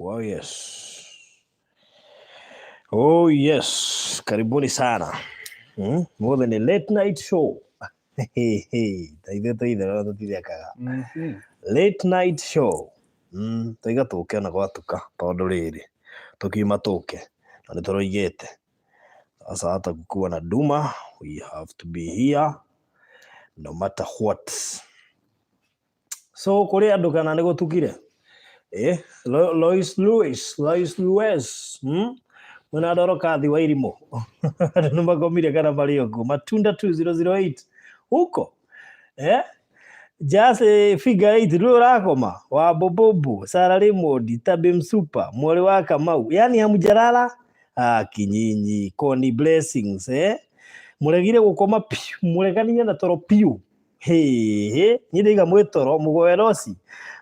Oh yes. Oh yes. Karibuni sana. Mothe nĩ late night show. Ta ithuĩ tũitherũ tũtithekaga. Late night show. Toiga tũke ona gwatuka tondũ rĩrĩ tũkiuma tũke na nĩ tũroigĩte. Sasa hata kukiwa na duma, we have to be here no matter what. So kũrĩ andũ kana nĩ gũtukire? Eh, Lois Lewis, Lois Lewis, Mwena Dorokathi wa Irimũ. Andũ nĩ makomire kana marĩ o kuo. Matunda 2008 huko. Eh? Just figure 8 rĩu ũrakoma wa Bobobo, Sarah Raymond, Tabi Msupa, Mwarĩ wa Kamau. Yani hamjalala? Ah, kinyinyi, Connie Blessings, eh? Mũregire gũkoma piũ, mũreganire na toro piũ. Hĩ, niĩ ndaiga mwĩ toro, Mũgoerosi,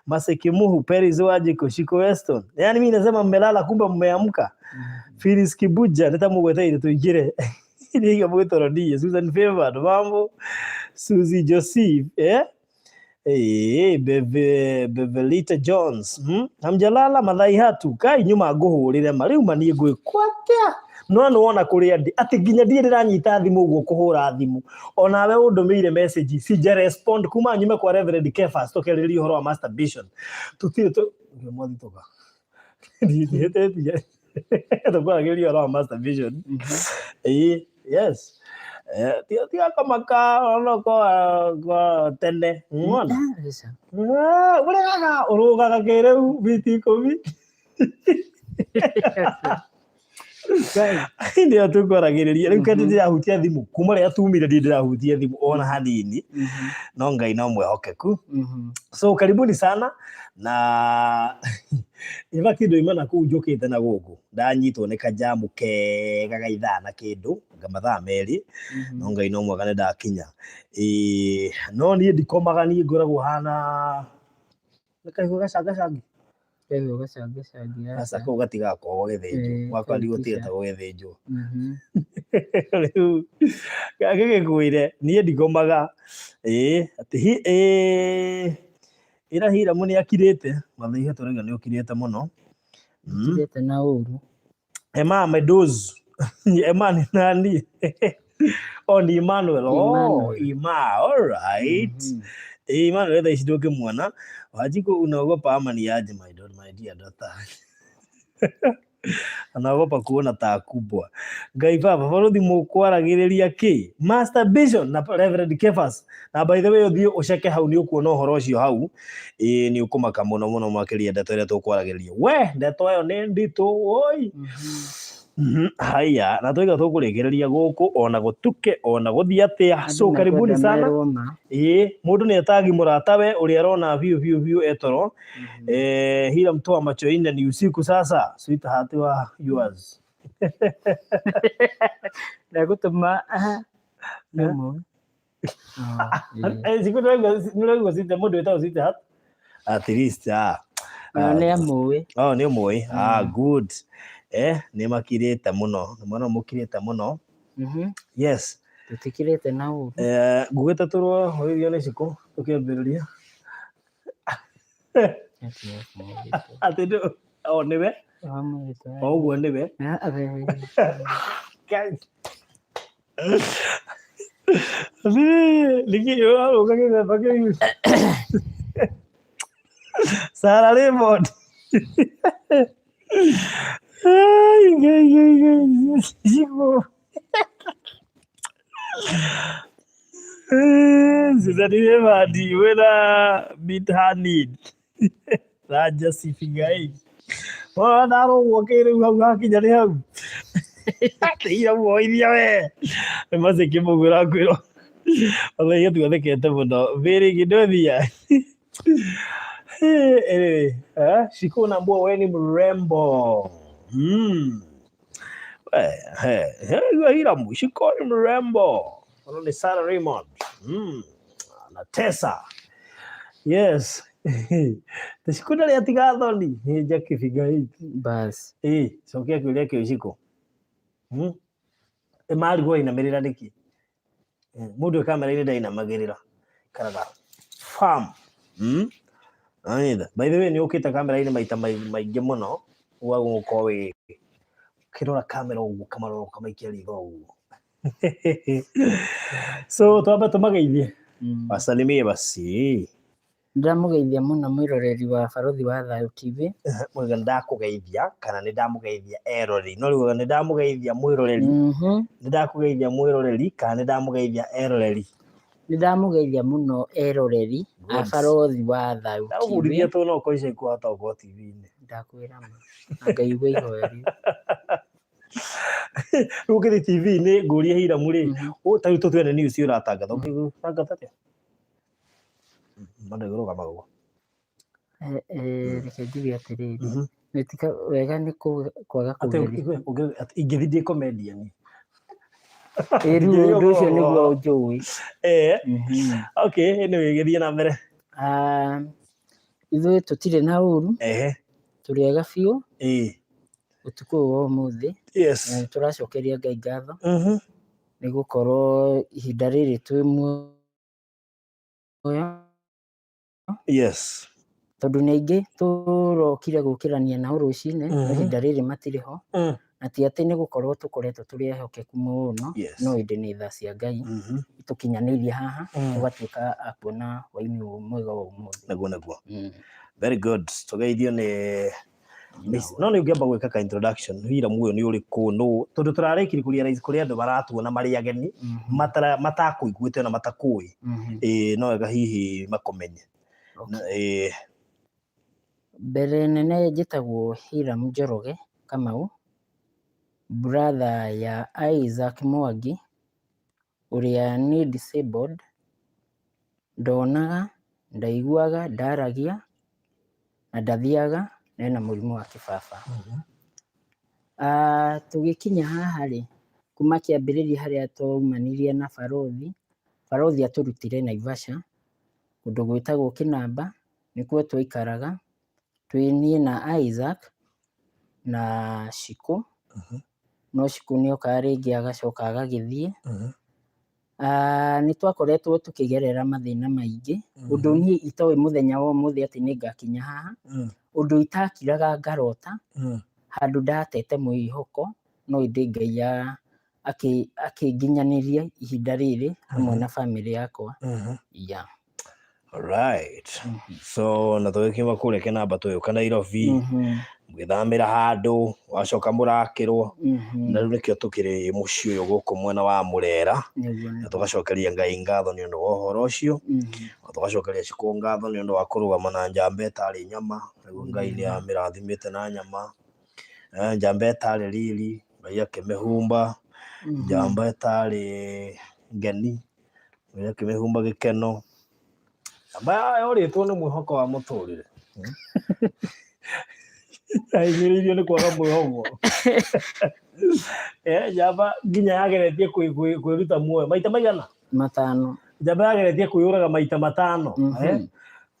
Maseki Muhu, Peris Wanjikũ, Shiko Weston. Yani mimi nasema mmelala kumbe mmeamka. Phyllis Kibuja, nĩ ta mũgwetereire tũingĩre. Ndaiga mwĩ toro niĩ. Susan Favored, mambo. Suzy Joseph, eh? Eh, Beve, Bevelita Jones. Hamjalala mathai hatu. Kai nyuma ngũhũrĩre ma. Rĩu ma niĩ ngwĩkwo atĩa? No nĩ wona kũrĩa ndĩ. Atĩ nginya ndirĩ ndĩranyita thimũ ũguo kũhũra thimũ. Onawe ũndũmĩire message sija respond kuma nyume kwa Reverend Kefas tũkĩarĩrĩria ũhoro wa masturbation. Tũtirĩ tũ mwathitũka. Ndihĩtĩtie. Tũkwaragĩrĩria ũhoro wa masturbation. Ĩĩ, yes. Eh, tiga kamaka ono kwa kwa tene. Ng'ona. Ah, ũregaga ũrũgaga kĩrĩu biti ikũmi. Nĩyo tũkwaragĩrĩria rĩu kende ndĩrahutia thimũ kuma rĩrĩa tumire ndirĩ ndĩrahutia thimũ ona hanini no Ngai no mwĩhokeku. So karibuni sana na in fact ndoima na kũu njũkĩte na gũkũ ndanyitwo nĩ kajamu kega ga ithaa na kĩndũ nga mathaa merĩ no Ngai no mwega nĩ ndakinya. Ĩĩ, no niĩ ndikomaga niĩ ngoragwo hana nĩ kaigua gacangacangi. Kaigua gacangacangi Aca aca. kau gatigakorwo gagĩthĩnjwo. Ĩĩ, Gwakwa kau ndigũtigĩte tica. gũgĩthĩnjwo. Rĩu gagĩgĩkwĩre niĩ ndikomaga. Ĩĩ, atĩ hi ĩĩ ĩra Hiramu nĩ akirĩte. Mathaiga tũrauga nĩ ũkirĩte mũno. Akirĩte na ũru. Emma Meadows. Emma ni nani? Oh, ni Emmanuel. Oh, Emmanuel. Emma. All right. Emmanuel thaa ici ndũngĩmuona. Wanjikũ unaogopa ama ni aje my daughter, my dear daughter. Anaogopa kuona taa kubwa. Ngai baba, balothi mũkwaragĩrĩria kĩ? Masturbation na Reverend Kefas. Na by the way ũthiĩ ũceke hau nĩ ũkuona ũhoro ũcio hau. Ĩĩ nĩ ũkũmaka mũno mũno makĩria ndeto ĩrĩa tũkwaragĩrĩria. We, ndeto ĩyo nĩ nditũ oi. Haya, na twaiga tũkũrĩkĩrĩria gũkũ ona gũtuke ona gũthiĩ atĩa. So Andũ karibuni mekwenda sana. merwo ma. Ĩĩ, mũndũ nĩ etagi mũratawe ũrĩa arona biũ biũ biũ etoro. Eh, Hiram toa macho ine ni usiku sasa. Sweetheart wa yours. Ndagũtũma nĩ mũĩ. Eh, siku nĩũraigua sweetheart, mũndũ wĩtagwo sweetheart. At least, ah. Ona nĩ amũĩ. Oh, nĩ ũmũĩ. Ah, good. Eh, nĩ makirĩte mũno. Nĩ mwana mũkirĩte mũno. Yes. Tũtikirĩte na ũru. Eh, ngugĩte tũrwo ũrĩithio nĩ cikũ tũkĩambĩrĩria. Atĩ ndũ o nĩwe o ũguo nĩwe. Guys. Nĩkĩ ũrarũga gĩthemba kĩu? Sarah Raymond. Ai, ngai, ngai, ngai. Cikũ. Susan Raymond wĩna meet her need. Raja Sifigai. Wona ndarũgwo kĩrĩu hau hakinya nĩ hau. Ira muoithia we. Nĩ maciki mũgũra kwĩrwo. Othe tuathekete mũno. Very Kinuthia. Anyway, eh, Shiko naambua wewe ni mrembo. Eh, eh, eh, Hiramu, Shiko ni mrembo. Huyo ni Sarah Raymond. Anatesa. Yes. Shiko ndarĩ atiga thoni. Nĩ Jackie Figai. Bas. Eh, cokia kĩũria kĩu Shiko. Ĩ marigwo ainamĩrĩra nĩkĩ? Mũndũ wĩ kamera-inĩ ndainamagĩrĩra. Ikaraga firm. Anyita. By the way nĩ ũkĩte kamera-inĩ maita maingĩ mũno. Wagwo gũkorwo wĩ ũkĩrora kamera ũguo ũkamarora ũkamaikia ritho ũguo. So twambe tũmageithie. Wasalimie basi. Ndamũgeithia mũno mwĩroreri wa Barũthi wa Thayũ TV. Mwega ndakũgeithia kana nĩ ndamũgeithia eroreri. No rĩu nĩ ndamũgeithia mwĩroreri. Nĩ ndakũgeithia mwĩroreri kana nĩ ndamũgeithia eroreri. Nĩ ndamũgeithia mũno eroreri a Good. Barũthi wa Thayũ TV. Ndagũbundithia tũ no ũkorwo ica ikuhĩ wahota gũkorwo TV-inĩ. Ndakwĩra ma. Na Ngai igua ihoya rĩu. Rĩu ũngĩthiĩ TV-inĩ ngũrie Hiramu rĩ, ta rĩu tũtue nĩ news ũratangatha, ũngĩtangatha atĩa? Bado ĩrũgamaga ũguo. Reke njuge atĩrĩrĩ, nĩ wega nĩ kwaga Atĩ kũgeria. Atĩ ingĩthiĩ ndĩ comedian. Ĩ rĩu ũndũ ũcio nĩguo njũĩ. Okay, anyway, gĩthiĩ na mbere. Ah, ithuĩ tũtirĩ na ũru, tũrĩ ega biũ ũtukũ ũyũ wa ũmũthĩ. Na nĩ tũracokeria Ngai ngatho nĩ gũkorwo ihinda rĩrĩ twĩ muoyo. Tondũ nĩ aingĩ tũrokire gũkĩrania nao rũcinĩ, no ihinda rĩrĩ matirĩ ho. Na ti atĩ nĩ gũkorwo tũkoretwo tũrĩ ehokeku mũno, no ĩndĩ nĩ tha cia Ngai itũkinyanĩirie haha, tũgatuĩka a kuona hwainĩ ũyũ mwega wa ũmũthĩ. Naguo naguo. Very good. Tũgeithio nĩ no nĩ ũngĩamba gwĩka ka introduction Hiramu ũyũ nĩ ũrĩkũ nũ tondũ tũrarĩkiri kũ realize kũrĩ andũ maratuona marĩ ageni matakũiguĩte na matakũĩ. Ĩĩ no wega hihi makũmenye. Ĩĩ. Mbere nene njĩtagwo Hiram Njoroge Kamau, brother ya Isaac Mwangi, ũrĩa nĩ disabled, ndonaga, ndaiguaga, ndaragia na ndathiaga, na ena mũrimũ wa kĩbaba. Tũgĩkinya haha rĩ, kuma kĩambĩrĩria harĩa twaumanirie na Barũthi, Barũthi atũrutire Naivasha, kũndũ gwĩtagwo Kĩnamba, nĩkuo twaikaraga, twĩ niĩ na Isaac na Shikũ, no Shikũ nĩokaga rĩngĩ agacoka agagĩthiĩ. Nĩ twakoretwo tũkĩgerera mathĩna maingĩ, ũndũ niĩ itoĩ mũthenya wa ũmũthĩ atĩ nĩ ngakinya haha, ũndũ itakiraga ngarota, handũ ndatete mwĩhoko, no ĩndĩ Ngai akĩnginyanĩria ihinda rĩrĩ hamwe na bamĩrĩ yakwa. Yeah. Alright. So na tũgĩkiuma kũrĩa Kĩnamba tũgĩũka Nairobi, mũgĩthamĩra handũ, wacoka mũrakĩrwo, na rĩu nĩkĩo tũkĩrĩ mũciĩ ũyũ gũkũ mwena wa Mũrera, na tũgacokeria Ngai ngatho nĩ ũndũ wa ũhoro ũcio, na tũgacokeria Shikũ ngatho nĩ ũndũ wa kũrũgama na njamba ĩtarĩ nyama, nĩguo Ngai nĩ amĩrathimĩte na nyama, njamba ĩtarĩ riri, Ngai akĩmĩhumba, njamba ĩtarĩ ngeni, Ngai akĩmĩhumba gĩkeno, njamba yorĩtwo nĩ mwĩhoko wa mũtũrĩre. Ahinyĩrĩirio nĩ kwaga mwĩhoko. Njamba nginya yageretie kwĩruta muoyo maita maigana? Matano. Njamba yageretie kwĩyũraga maita matano.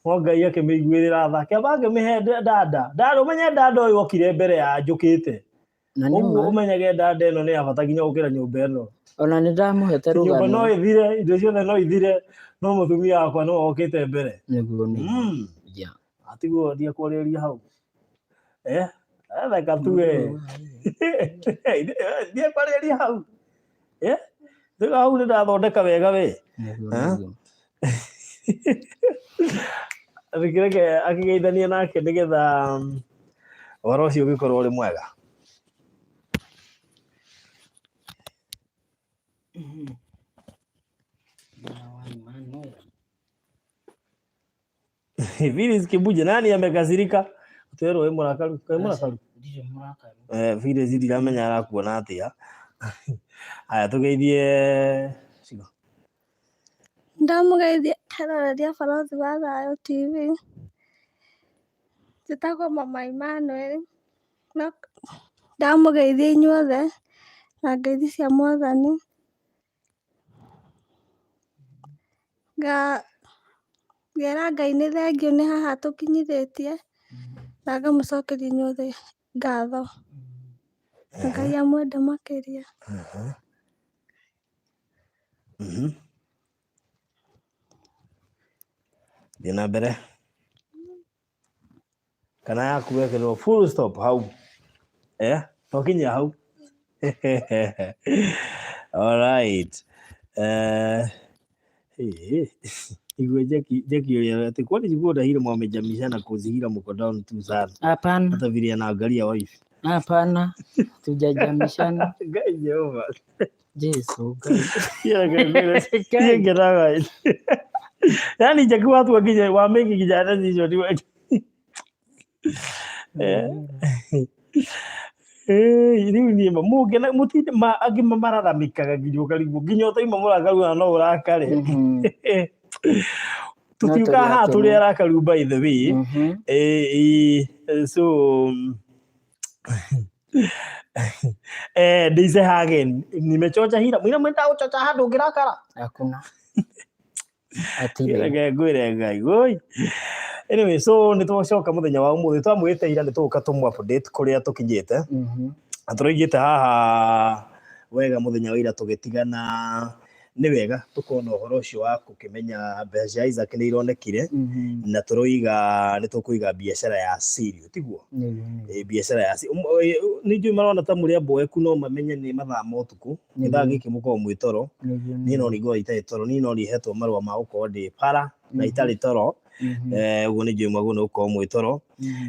No Ngai akĩmĩiguĩrĩra tha, kĩamba akĩmĩhe dada. Dada, ũmenye dada ũyũ okire mbere ya njũkĩte. Na nĩ Ũguo ma. ũmenyage dada ĩno nĩ ya bata nginya gũkĩra nyũmba ĩno. Ona nĩ ndamũhete Nyũmba no rũgano. ĩthire, indo ciothe no ithire, no mũtumia wakwa nĩwe okĩte mbere. Nĩguo nĩguo. Yeah. Atiguo ndiekwarĩrĩria hau. Reka tu we. Ndiekwarĩrĩria hau. Rĩu hau nĩ ndathondeka wega we. Nĩguo nĩguo. Reke akĩgeithanie nake nĩgetha ũhoro ũcio ũgĩkorwo ũrĩ mwega. Phyllis Kibuje, nani amekasirika? Twerwo wĩ mũrakaru, wĩ mũrakaru? Ndirĩ mũrakaru. Phyllis ndiramenya arakuona atĩa. Aya tũgeithie Cigo. Ndamũgeithia eroreria Barũthi wa Thayũ TV. Njĩtagwo Mama Emmanuel. No ndamũgeithia inyuothe na ngeithi cia Mwathani. Ngera Ngai nĩ thengiũ nĩ haha tũkinyithĩtie na ngamũcokeria inyuothe ngatho. Ngai amwende makĩria. Thiĩ na mbere. Kana yaku wekĩrwo full stop hau. Eh, twakinya hau. Alright. Eh, eh, Igwe Jackie Jackie ũrĩa atĩ kwani sikuwa na mwamejamishana kuzihira mko down tu sana. Hapana, Hata vile anaangalia wife. hapana, tujajamishana. Ngai Jehova. Jesu Ngai. Ngai. Ngai. Yaani Jackie watu wakija wa make kijana decision ni Eh. Eh, rĩu niĩ ma mũngĩna mũtinde ma angĩ mararamĩkaga nginya ũkarigwo nginya ũtaima mũrakaru ona no ũrakare. Tũtiũkaga No haha tũrĩ tũrĩ akenu. arakaru by the way. Eh, eh, so eh, Daisy Hagen nimechocha hira mwina mwenda gũchocha handũ ũngĩrakara. Hakuna. Hatirĩ. Reke ngwĩre Ngai woi. Anyway, so nĩ twacoka mũthenya wa ũmũthĩ twamwĩte ira nĩ tũgũka tũmũ update kũrĩa tũkinyĩte. Na tũraigĩte haha wega mũthenya wa ira tũgĩtigana nĩ wega tũkona ũhoro ũcio wa gũkĩmenya mbeca cia Isaac nĩ ironekire na tũroiga nĩ tũkũiga biacara ya cereal tiguo? Nĩguo, nĩguo. Ĩ, biacara ya nĩ njũĩ marona ta mũrĩ amboeku no mamenye nĩ mathaa ma ũtukũ gĩthaa gĩkĩ mũkoragwo mwĩ toro. Nĩguo, Niĩ no nĩguo. ningorwo itarĩ toro, niĩ no nĩhetwo marũa ma gũkorwo ndĩ bara na itarĩ toro. Eh, ũguo nĩ njũĩ mwagĩrĩirwo nĩ gũkorwo mwĩ toro.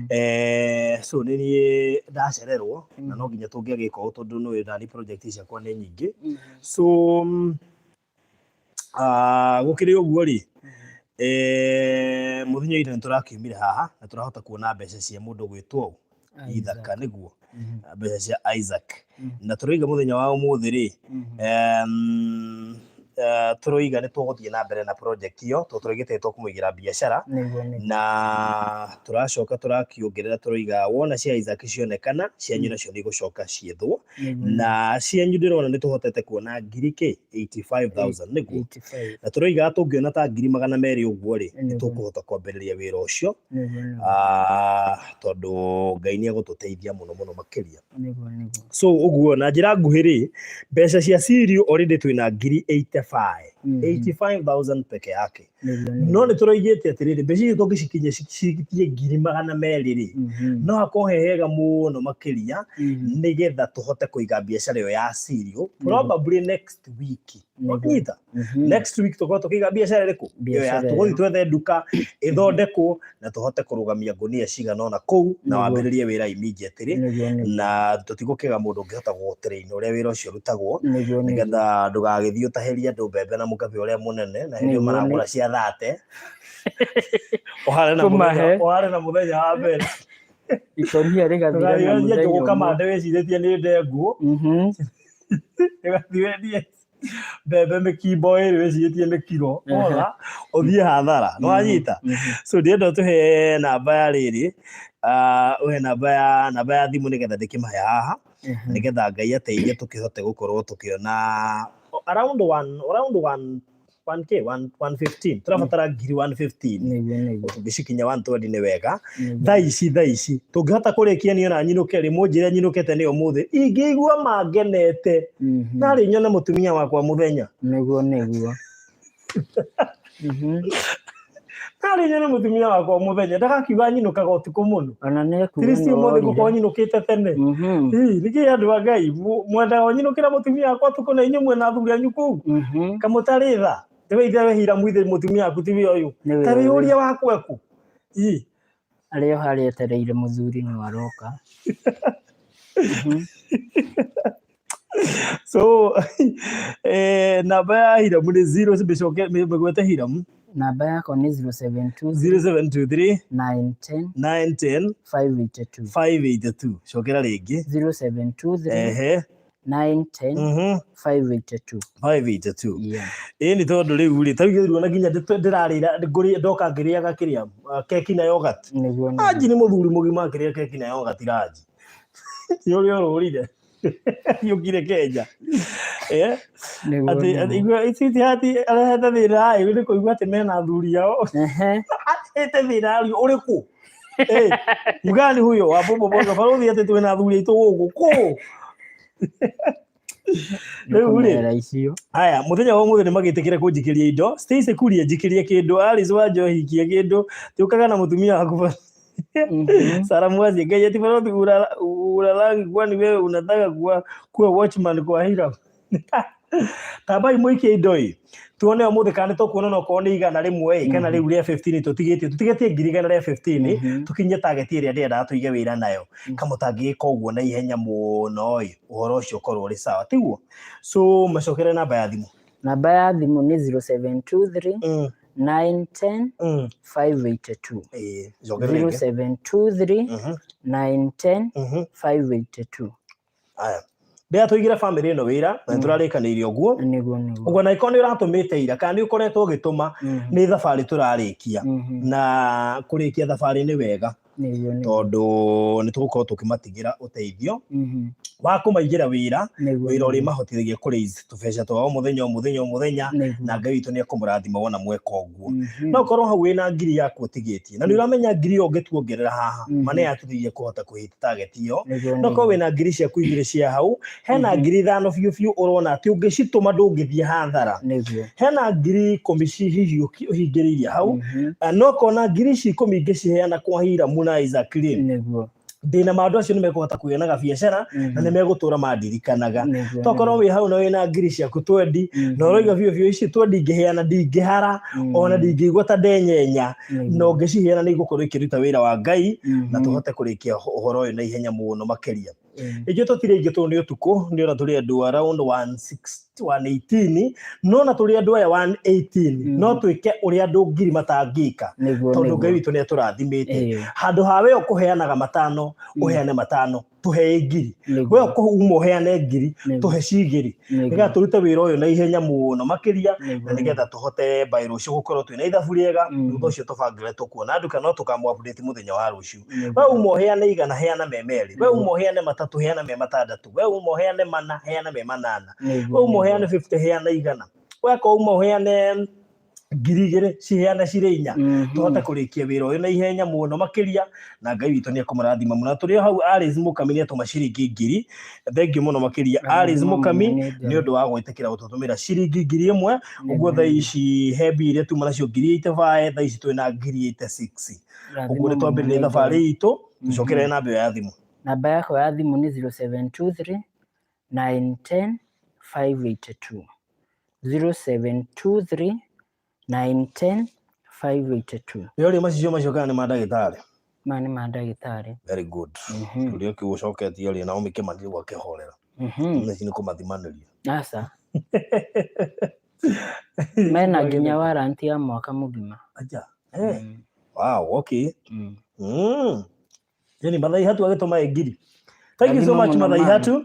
Eh, so nĩ niĩ ndacererwo na no nginya tũngĩagĩka ũũ tondũ nĩ ũĩ nani project ciakwa nĩ nyingĩ. So gũkĩrĩ ũguo rĩ, eh, mũthenya wa ira nĩ tũrakiumire haha na tũrahota kuona mbeca cia mũndũ gwĩtwo ũ Ithaka nĩguo mbeca cia Isaac na tũroiga mũthenya wa ũmũthĩ rĩ, tũroiga nĩ tũgũthiĩ na mbere na project ĩyo tondũ tũroigĩte nĩ tũkũmũigĩra biacara Nĩguo, nĩguo. na tũracoka tũrakĩongerera tũroiga wona cia Isaac cionekana cianyu nacio nĩ igũcoka ciethwo Nĩguo, na cianyu ndĩrona nĩ tũhotete kuona ngiri kĩ 85,000 nĩguo 85. na tũroiga tũngĩona ta 200,000 ũguo rĩ nĩ Nĩguo. tũkũhota kwambĩrĩria wĩra ũcio. Nĩguo, nĩguo. Ah, tondũ Ngai nĩ egũtũteithia mũno mũno makĩria. Nĩguo, nĩguo. So ũguo na njĩra nguhĩ rĩ, mbeca cia cereal already twĩna ngiri 85 85,000 peke yake. Nĩguo, No nĩguo. nĩ tũroigĩte atĩrĩrĩ, mbeca icio tũngĩcikinyia cikinyie 200,000 rĩ, no hakorwo he hega mũno makĩria nĩgetha tũhote kũiga biacara ĩyo ya cereal probably next week. Nĩguo. Wanyita? Next week tũkorwo tũkĩiga biacara ĩrĩkũ? Ĩyo ya Biacara tũgũthiĩ ĩyo. twethe nduka ĩthondekwo na tũhote kũrũgamia ngũnia cigana ũna kũu na Nĩguo. wambĩrĩrie wĩra immediately Nĩguo, nĩguo. na tũtigũkĩga mũndũ ũngĩhota gũgũtrain ũrĩa wĩra ũcio ũrutagwo Nĩguo, nĩguo. nĩgetha ndũgagĩthiĩ ũtahĩrie andũ mbembe na mũkabe ũrĩa mũnene na hĩndĩ ĩyo Nĩguo, maragũra cia thate ũhare na Kũmahe. mũthenya ũhare na mũthenya wa mbere Ikũnia rĩgathira na ndũgathiĩ wendie mũthenya njũgũ ũmwe. kamande wĩcirĩtie nĩ ndengũ ndũgathiĩ wendie mbembe mĩkimbo ĩrĩ wĩcirĩtie mĩkiro wona ũthiĩ hathara nĩ wanyita. So ndĩrenda ũtũhe namba ya rĩrĩ, ũhe namba ya thimũ nĩgetha ndĩkĩmahe haha nĩgetha Ngai ateithie tũkĩhote gũkorwo tũkĩona around one 1K 115 tũrabatara ngiri 115. Nĩguo, nĩguo. Tũngĩcikinya 120 nĩ wega. Nĩguo. Thaa ici tũngĩhota kũrĩkia niĩ ona nyinũke rĩ, mũnjĩre nyinũkĩte nĩ ũmũthĩ ingĩigua mangenete narĩ nyone mũtumia wakwa mũthenya. Nĩguo, nĩguo. Narĩ nyone mũtumia wakwa mũthenya ndagakiuga nyinũkaga ũtukũ mũno. Ona nĩ ekuga Tirici nĩ ũmũthĩ ngũkorwo worire. nyinũkĩte tene. Ĩ, nĩkĩ andũ a Ngai mwendaga ũnyinũkĩra mũtumia wakwa ũtukũ na inyuĩ mwĩna athuri anyu kũu kamũtarĩ tha nĩwe ithe hira mwithe mũtumia waku tiwe ũyũ Nĩwe ta ũyũ. wĩyũrie wakweku. Ĩ. Arĩ o harĩa etereire mũthuri no aroka. So eh, namba ya Hiramu nĩ 0 mĩcoke mĩgwete Hiramu. Namba yakwa nĩ 0723 0723 910 910 582. 582 cokera rĩngĩ. 0723 Ehe. 910 582. 582. Yeah. Ĩ nĩ tondũ rĩu rĩ tarĩu gĩthurano nginya ndĩrarĩra ndoka ngĩrĩaga kĩrĩa keki na yogurt. Nĩguo, nĩguo. Anji nĩ mũthuri mũgima akĩrĩa keki na yogurt ranji ti ũrĩa ũrũrire yũkire Kenya. Eh, Nĩguo, atĩ nĩguo. atĩ igua ici hati arehete thĩna ĩ nĩ kũigua atĩ mena athuri ao arehete thĩna rĩ ũrĩkũ. Eh, mgani huyo wa bobo bobo barothi atĩ twĩna athuri aitũ gũkũ kũ Nĩ rĩu rĩ kũmera icio. Haya, mũthenya wa ũmũthĩ nĩ magĩtĩkĩra kũnjikĩria indo. Stacy Kuria njikĩrie kĩndũ, Alice wa Njohi ikie kĩndũ, tũkaga na mũtumia waku. Sara Mwazi, Ngai ati barothi urarangi kwani wewe unataka kuwa watchman kwa Hiram. Tambai mũikie indo ĩ tuone ũmũthĩ kana nĩ tũkuona onokorwo nĩ 100 ĩ kana rĩu rĩa 15 tũtigĩtie tũtigĩtie 115,000 tũkinye target ĩrĩa ndĩrendaga tũige wĩra nayo. Kamũtangĩgĩka ũguo na ihenya mũno ĩ, ũhoro ũcio ũkorwo ũrĩ sawa, tiguo? So macokere namba ya thimũ. Namba ya thimũ nĩ 0723 910 582. Ĩĩ, cokere rĩngĩ. 0723 910 582. Aya, ndĩra tũigĩre bamĩrĩ ĩno wĩra na nĩ tũrarĩkanĩire ũguo. Nĩguo. Ũguo na ĩkorwo nĩ ũratũmĩte ira kana nĩ ũkoretwo ũgĩtũma, nĩ thabarĩ tũrarĩkia, na kũrĩkia thabarĩ nĩ wega Nĩguo. tondũ nĩ tũgũkorwo tũkĩmatigĩra ũteithio wa kũmaigĩra wĩra, wĩra ũrĩa mahotithagia kũ raise tũbeca twao mũthenya o mũthenya o mũthenya, na Ngai witũ nĩ ekũmũrathima wona mweka ũguo. No korwo hau wĩna ngiri yaku ũtigĩtie na nĩ ũramenya ngiri ĩyo ũngĩtuongerera haha ma nĩ yatũteithia kũhota kũhit target ĩyo, no korwo wĩna ngiri ciaku igĩrĩ cia hau, hena 5,000 biũ biũ ũrona atĩ ũngĩcitũma ndũngĩthiĩ hathara, hena 10,000 hihi ũhingĩrĩirie hau, no kona ngiri ici 10 ingĩciheana kwa Hiramu na Isaac rĩ, ndĩna maũndũ acio nĩ mekũhota kũgĩa na gabiacara na nĩ megũtũra mandirikanaga. Tokorwo wĩ hau na wĩna ngiri ciaku twendi na ũroiga biũ biũ ici twendi ingĩheana ndingĩhara ona ndingĩigua ta ndenyenya, na ũngĩciheana nĩ igũkorwo ikĩruta wĩra wa Ngai na tũhote kũrĩkia ũhoro ũyũ na ihenya mũno makĩria. Ithuĩ tũtirĩ aingĩ tondũ nĩ ũtukũ, nĩ ona tũrĩ andũ around 160 118, no na tũrĩ andũ aya 118 no twĩke ũrĩa andũ ngiri matangĩka, tondũ Ngai witũ nĩ atũrathimĩte. Handũ ha we ũkũheanaga matano, ũheane matano, tũhe ngiri. We ũkũuma ũheane ngiri, tũhe cigĩrĩ, nĩgetha tũrute wĩra ũyũ na ihenya mũno makĩria, na nĩgetha tũhote by rũciũ gũkorwo twĩna ithabu rĩega. Thutha ũcio tũbangĩre tũkuona nduka, no tũkamũ update mũthenya wa rũciũ. We uma ũheane 100, heana me merĩ. We uma ũheane matatũ, heana me matandatũ. We uma ũheane mana, heana me manana. We uma ũheane 50, heana 100. We ko uma ũheane 2,000, ciheane cirĩ inya, tũhote kũrĩkia wĩra ũyũ na ihenya mũno makĩria, na Ngai witũ nĩ ekũmũrathima mũno. Tũrĩ o hau, Alice Mũkami nĩ atũma ciringi 1,000. Thank you mũno makĩria, Alice Mũkami, nĩ ũndũ wa gwĩtĩkĩra gũtũtũmĩra ciringi 1,000. Ũguo thaa ici he mbia iria tuma nacio 85,000, thaa ici twĩna 86,000. Ũguo nĩ twambĩrĩria thabarĩ itũ. Tũcokerere namba ĩyo ya thimũ. Namba yakwa ya thimũ nĩ 0723 910 582, 0723 910 582. Nĩ macicio macio kana nĩ ma ndagĩtarĩ? Maya nĩ ma ndagĩtarĩ. Very good. Ũrĩa ũkĩũcoketie rĩ, Naomi Kĩmani rĩu akĩhorera. Ici nĩ kũmathimanĩria. Aca, mena nginya warranty ya mwaka mũgima. Aja. Eh. Wow, okay. Yani Mathai Hatu agĩtũma ngiri. Thank you so Rathima much, mũno, Mathai mami. Hatu.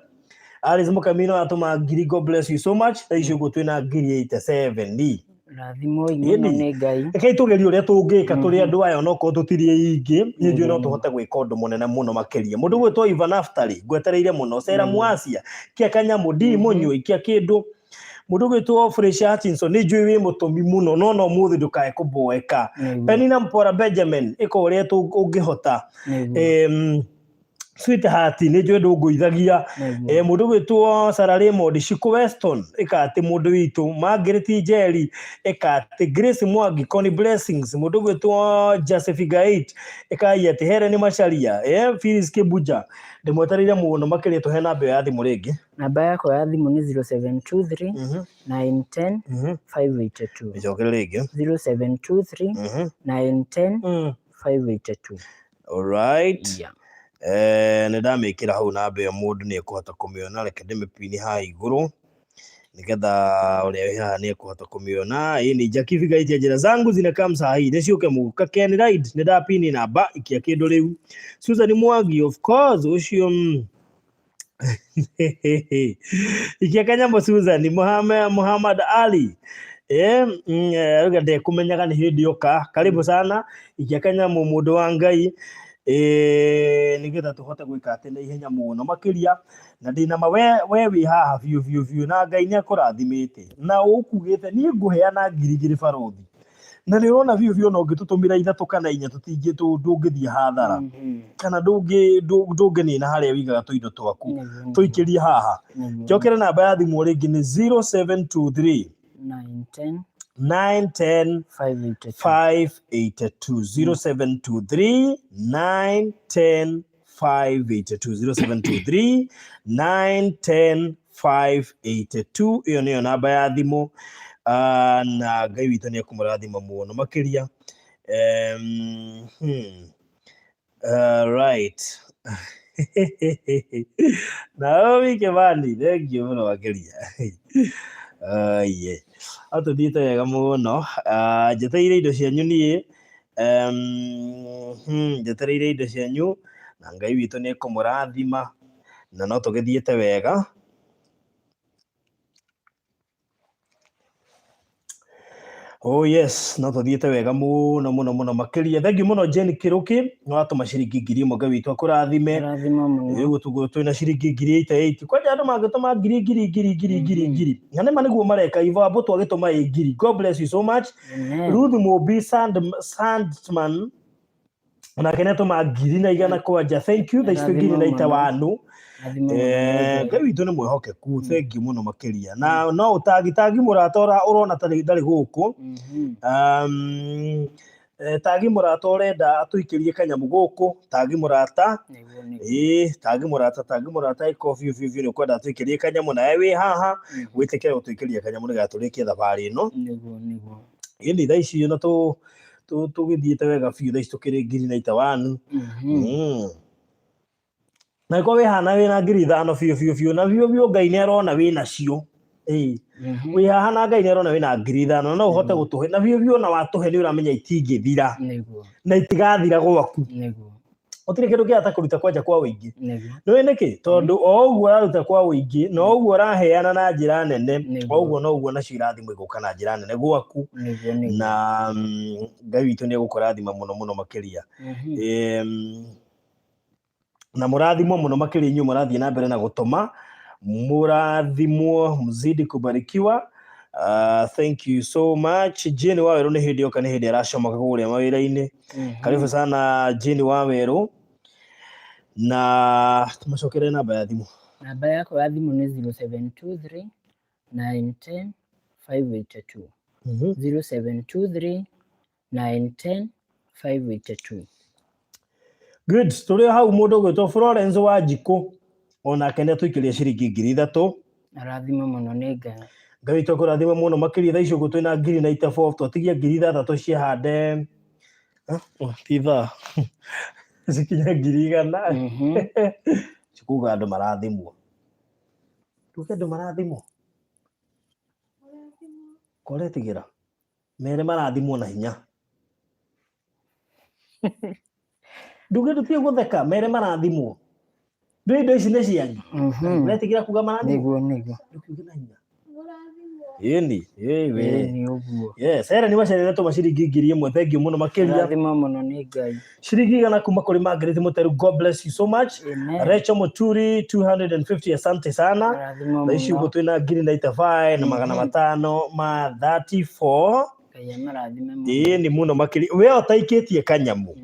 Alice Mũkamino atũma ngiri. God bless you so much. Thaa ici ũguo twĩna 87,000. Rathimwo mũno nĩ Ngai. Rekei tũgerie ũrĩa tũngĩka tũrĩ andũ aya, onokorwo tũtirĩ aingĩ, nĩ njũĩ no tũhote gwĩka ũndũ mũnene mũno makĩria. Mũndũ gwĩtwo Ivan Naftali, ngwetereire mũno. Sera Mwacia, kia kanyamũ ndi mũnyui kia kĩndũ. Mũndũ gwĩtwo Fresha Hutchinson, nĩ njũĩ wĩ mũtũmi mũno, no no mũthĩ ndũkae kũboeka. Penina Mpora Benjamin, ĩka ũrĩa ũngĩhota. Sweetheart, nĩ njũĩ ndũngũithagia. Mũndũ gwĩtwo Sarah Raymond Shiku Weston, ĩka atĩ mũndũ witũ Margaret Njeri, ĩka atĩ Grace Mwangi, Connie Blessings, mũndũ gwĩtwo Joseph Gait, ĩkai atĩ Helen Macharia, Phyllis Kibuja, ndĩmwetereire mũno makĩria. Tũhe namba ĩyo ya thimũ rĩngĩ. Namba yakwa ya thimũ nĩ 0723 910 582. Ĩcokere rĩngĩ. 0723 910 582. Alright. Yeah. Nĩ ndamĩkĩra hau namba ĩyo, mũndũ nĩ ekũhota kũmĩona. Reke ndĩmĩpini haha igũrũ nĩgetha ũrĩa wĩ haha nĩ ekũhota kũmĩona. Ĩ nĩ Jackie Figaitia, njĩra zangu zinakaa saa hii nĩ ciũke mũka Ken Ride, nĩ ndapini namba ikia kĩndũ rĩu. Susan Mwangi, of course, ũcio ikia kanyamũ. Susan Muhammad, Muhammad Ali, auga ndekũmenyaga nĩ hĩndĩ oka. Karibu sana, ikia kanyamũ mũndũ wa Ngai, nĩgetha tũhote gwĩka atĩ na ihenya mũno makĩria, na ndĩna ma we wĩ haha biũ biũ biũ na Ngai nĩ akũrathimĩte na ũkugĩte niĩ ngũheana 2,000 barothi, na nĩ ũrona biũ biũ no ũngĩtũtũmĩra ithatũ kana inya tũtingĩ ndũngĩthiĩ hathara kana ndũngĩnina harĩa ũigaga tũindo twaku. Tũikĩrie haha. Njokere namba ya thimũ rĩngĩ nĩ 0723 910. 9 10 582. 582. 0723 9 10 582. 0723 9 10 582, ĩyo nĩyo namba ya thimũ. Ah, na Ngai witũ nĩ ekũmũrathima mũno makĩria. Right, Naomi Kimani, thengiũ mũno makĩria. Aiye, atũthiĩte wega mũno. Ah, njetereire indo cianyu niĩ. Njetereire indo cianyu na Ngai witũ nĩ ekũmũrathima na no tũgĩthiĩte wega. Oh yes, no tũthiĩte wega mũno mũno mũno makĩria. Thengiũ mũno Jane Kĩrũkĩ, nĩ watũma ciringi 1000, Ngai witũ akũrathime. Rathima mũno. Rĩu tũguo twĩna ciringi 88,000. Kwanja andũ mangĩtũma ngiri ngiri ngiri ngiri ngiri ngiri. Na nĩma nĩguo mareka Ivo Ambũtũ agĩtũma ĩ ngiri. God bless you so much. Amen. Ruth Mũmbi Sandman onake nĩ atũma 1,100 kwanja. Thank you. Thaa ici twĩ ngiri na ita wanu. Rathima mũno. Ngai witũ nĩ mwĩhokeku, thengiũ mũno makĩria. Na no ũtagi tagi mũrata ũrona tarĩ ndarĩ gũkũ. Tagi mũrata ũrenda atũikĩrie kanyamũ gũkũ, tagi mũrata. Nĩguo nĩguo. Ĩĩ, tagi mũrata, tagi mũrata ĩko biũ biũ biũ nĩ ũkwenda atũikĩrie kanyamũ nawe wĩ haha, wĩtĩkĩre gũtũikĩria kanyamũ nĩgetha tũrĩkie thabarĩ ĩno. Nĩguo nĩguo. Ĩni thaa ici ona tũgĩthiĩte wega biũ, thaa ici tũkĩrĩ ngiri na itawanu. Na ĩkorwo wĩ haha na wĩna 5,000 biũ biũ biũ na biũ biũ Ngai nĩ arona wĩ nacio. Ĩĩ. Wĩ haha na Ngai nĩ arona wĩna 5,000 na no ũhote gũtũhe na biũ biũ, na watũhe nĩ ũramenya itingĩthira na itigathira gwaku. Gũtirĩ kĩndũ kĩrata kũruta kwanja kwa ũingĩ. Nĩũĩ nĩkĩ? Tondũ o ũguo ũraruta kwa ũingĩ na o ũguo ũraheana na njĩra nene, o ũguo no ũguo nacio irathimo igũka na njĩra nene gwaku. Nĩguo nĩguo. Na Ngai witũ nĩ egũkũrathima mũno mũno makĩria. Na mũrathimwo mũno makĩria inyuĩ mũrathiĩ na mbere na gũtũma, mũrathimwo, mzidi kubarikiwa. Thank you so much. Jane Wawerũ nĩ hĩndĩ oka, nĩ hĩndĩ aracomoka kũrĩa mawĩra-inĩ. Karibu sana Jane Wawerũ, na tũmacokere namba ya thimũ. Namba yakwa ya thimũ nĩ 0723 910 582. 0723 910 582. Good, tũrĩ o hau mũndũ ũgwĩtwo Florence Wanjikũ onake nĩ atũikĩria ciringi 3,000. Arathima mũno nĩ Ngai. Ngai witũ akũrathime mũno makĩria. Thaa ici ũguo twĩna ngiri na itabo, twatigia 6,000 ciehande. Oh, ti thaa cikinye 100,000. Cikuga andũ marathimwo, tuge andũ marathimwo koretigĩra mere marathimwo na hinya, nduge ndutige gũtheka, mere marathimwo, ndũ indo ici nĩ cianyu. Ũretigĩra kuga marathimwo? Nĩguo nĩguo. Ndũkiuge na hinya. Ĩni ĩ we. Ĩĩ, nĩ ũguo. Yes, Helen Wacerere tũma ciringi 1,000, thank you mũno makĩria. Rathima mũno nĩ Ngai. Ciringi 100 kuma kũrĩ Margaret Mũteru, God bless you so much. Amen. Rachel Muturi 250, asante sana. Rathima Thaa ici ũguo mũno. twĩna ngiri na itabae na 534. Ngai amarathime mũno. Ĩĩ nĩ mũno makĩria. We ũtaikĩtie kanyamũ,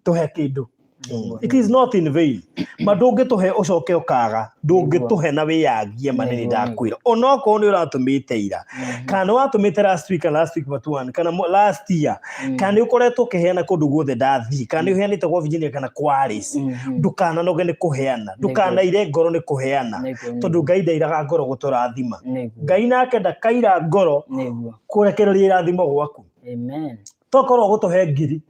tũhe kĩndũ. It is not in vain ma ndũngĩtũhe ũcoke ũkaga, ndũngĩtũhe na wĩyagie ma nĩ ndakwĩra onokorwo nĩ ũratũmĩte ira kana nĩ watũmĩte last week kana last week but one kana last year kana nĩ ũkoretwo ũkĩheana kũndũ guothe ndathiĩ kana nĩ ũheanĩte kwa Virginia kana kwa Alice, ndũkananoge nĩ kũheana, ndũkanaire ngoro nĩ kũheana, tondũ Ngai ndairaga ngoro gũtũrathima. Ngai nake ndakaira ngoro kũrekereria irathimo gwaku. Amen. Tokorwo gũtũhe 1,000,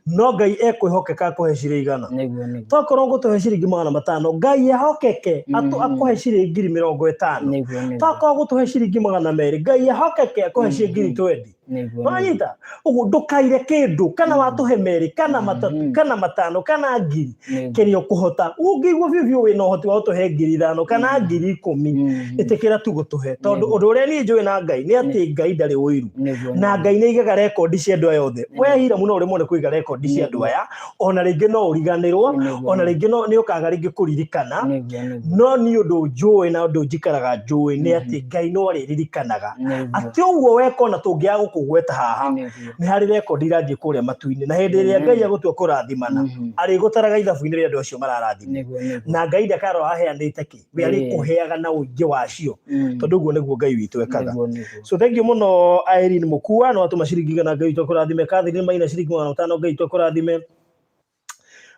no Ngai ekwĩhokeka akũhe cirĩ 100. Nĩguo nĩguo. Tokorwo gũtũhe ciringi 500, Ngai ehokeke akũhe ciringi 20,000. Nĩguo nĩguo. Tokorwo gũtũhe ciringi 200, Ngai ehokeke akũhe ciringi 20,000. Nĩguo. Wanyita ũguo, ndũkaire kĩndũ kana watũhe merĩ kana matatũ kana matano kana 1,000, kĩrĩa ũkũhota. Ũngĩigua biũ biũ wĩna ũhoti wa gũtũhe 5,000 kana 10,000, ĩtĩkĩra tu gũtũhe, tondũ ũndũ ũrĩa niĩ njũĩ na Ngai nĩ atĩ Ngai ndarĩ ũiru na Ngai nĩ aigaga rekondi cia andũ aya othe. We hira mũno ũrĩmwo nĩ kũiga rekondi cia andũ aya, ona rĩngĩ no ũriganĩrwo, ona rĩngĩ no nĩ ũkaga rĩngĩ kũririkana, Nĩguo nĩguo. no niĩ ũndũ njũĩ na ũndũ njikaraga njũĩ nĩ atĩ Ngai no arĩririkanaga atĩ ũguo weka ona tũngĩaga gũkũ. kũgweta haha, Nĩguo. nĩ harĩ rekondi irathiĩ kũrĩa matu-inĩ, na hĩndĩ ĩrĩa Amen. Ngai agũtua kũrathimana, arĩgũtaraga ithabu-inĩ rĩa andũ acio mararathimwo. Nĩguo, nĩguo. Na Ngai ndakarora aheanĩte kĩ, we arĩkũheaga na ũingĩ wacio, tondũ ũguo nĩguo Ngai witũ ekaga. Nĩguo, nĩguo. So thank you mũno Irene Mũkua, nĩ watũma ciringi 100, Ngai witũ akũrathime. Catherine Maina, ciringi 500, Ngai witũ akũrathime.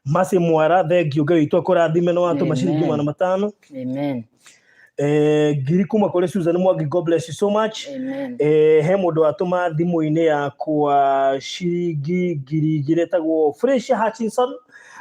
Mercy Mwara, thank you, Ngai witũ akũrathime, nĩ watũma ciringi Amen. 500. Amen. 1000 kuma kũrĩ Susan Mwangi, God bless you so much. Amen. He mũndũ watũma thimũ-inĩ yakwa ciringi 2000, ĩtagwo Fresia Hutchinson.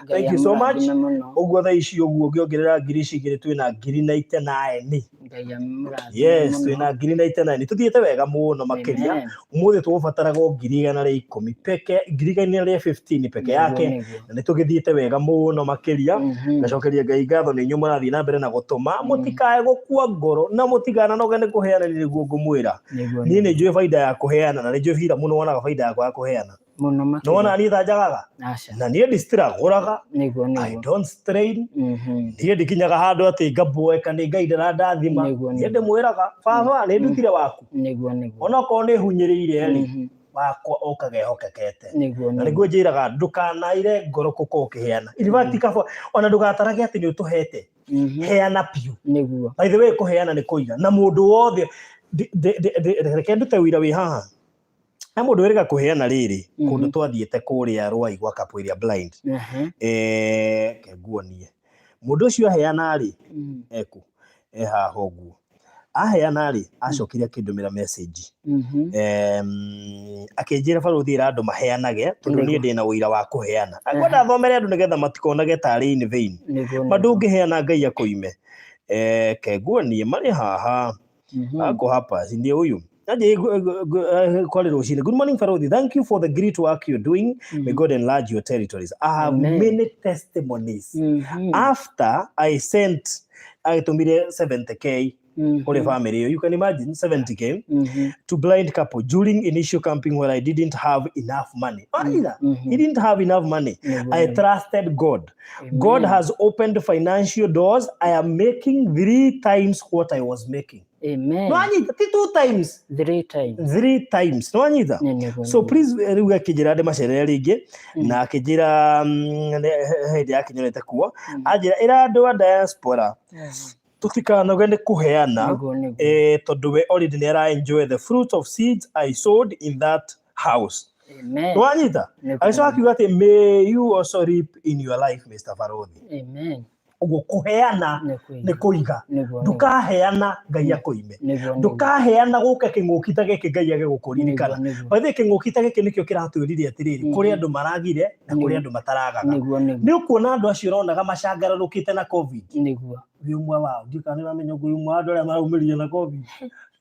Ngai Thank you so much. amũrathime mũno. Ũguo thaa ici ũguo ũngĩongerera ngiri ici igĩrĩ, twĩna ngiri na itenani. Ngai amũrathime Yes, mũno. twĩna ngiri na itenani, tũthiĩte wega mũno makĩria. Amen. Ũmũthĩ tũgũbataraga o 110,000 peke, 115,000 peke Nĩguo, yake, nĩguo. na nĩ tũgĩthiĩte wega mũno makĩria. Ngacokeria Ngai ngatho nĩ inyuĩ mũrathiĩ na mbere na gũtũma. Mũtikae gũkua ngoro na mũtikananoge nĩ kũheana, nĩ nĩguo ngũmwĩra. Nĩguo, Niĩ nĩ nĩguo. njũĩ baida ya kũheana, na nĩ njũĩ hira mũno wonaga baida yakwa ya kũheana. Mũno Nĩ wona makĩria. niĩ ta njagaga? Aca. Na niĩ ndistragũraga. Nĩguo, I nĩguo. don't strain. Niĩ ndikinyaga handũ atĩ ngaboeka nĩ Ngai ndarandathima. Nĩguo, Niĩ nĩguo. ndĩmwĩraga, baba, nĩ ndutire waku. Nĩguo, nĩguo. Onokorwo nĩ hunyĩrĩire rĩ, wakwa okaga ehokekete. Nĩguo, Na nĩguo. nĩguo njĩraga ndũkanaire ngoro gũkorwo ũkĩheana. In fact, kaba ona ndũgatarage atĩ nĩ ũtũhete. Heana biũ. Nĩguo. By the way, kũheana nĩ kũiga. Na mũndũ wothe, reke ndute ũira wĩ haha. He mũndũ wĩrĩga kũheana rĩrĩ, kũndũ twathiĩte kũrĩa Rwai gwa couple ĩrĩa blind. Reke nguonie. Mũndũ ũcio aheana rĩ, eku, e haha ũguo. Aheana rĩ, acokire akĩndũmĩra message. Akĩnjĩra barũthi ĩra andũ maheanage, tondũ niĩ Nĩguo. ndĩna ũira wa kũheana. Ngwenda thomere andũ nĩgetha matikonage tarĩ in vain. Nĩguo, Ma nĩguo. ndũngĩheana Ngai akũime. Reke nguonie marĩ haha. Ako hapa, si ndio huyu? Aje kwale rũcinĩ. Good morning Farodhi. Thank you for the great work you're doing. May God enlarge your territories. I have Amen. many testimonies. After I sent, agĩtũmire 70K kũrĩ family ĩyo. You can imagine 70K to blind couple during initial camping when I didn't have enough money. Aira, he didn't have enough money. Nĩguo, I nĩguo. trusted God. God Amen. has opened financial doors. I am making 3 times what I was making. Amen. Nwanyita, ti 2 times. 3 times. 3 times. Nwanyita. Nĩ, nĩguo, So nĩguo. please, rĩu akĩnjĩra ndĩmacerere rĩngĩ, na akĩnjĩra, hĩndĩ yakinyũrĩte kuo, anjĩra ĩra andũ a diaspora tũtikanoge nĩ kũheana, Nĩguo, nĩguo. Tondũ we already nĩ ara enjoy the fruit of seeds I sowed in that house. Amen. Nwanyita? Nĩguo. Agĩcoka akiuga atĩ may you also reap in your life, Mr. Barothi. Amen. Ũguo kũheana Nĩ kũiga. nĩ kũiga. Nĩguo, nĩguo. Ndũkaheana Ngai akũime. Nĩguo, nĩguo. Ndũkaheana gũke kĩng'ũki ta gĩkĩ Ngai age gũkũririkana. Nĩguo, nĩguo. By the way, kĩng'ũki ta gĩkĩ nĩkĩo kĩratwĩrire atĩrĩrĩ, kũrĩ andũ maragire na kũrĩ andũ mataragaga. Nĩguo, nĩguo. Nĩ ũkuona andũ acio ũronaga macangararũkĩte na COVID. Nĩguo. Wĩ ũmwe wao. Ndiũĩ kana nĩ ũramenya ũguo wĩ ũmwe wa andũ arĩa maraumĩrire na COVID.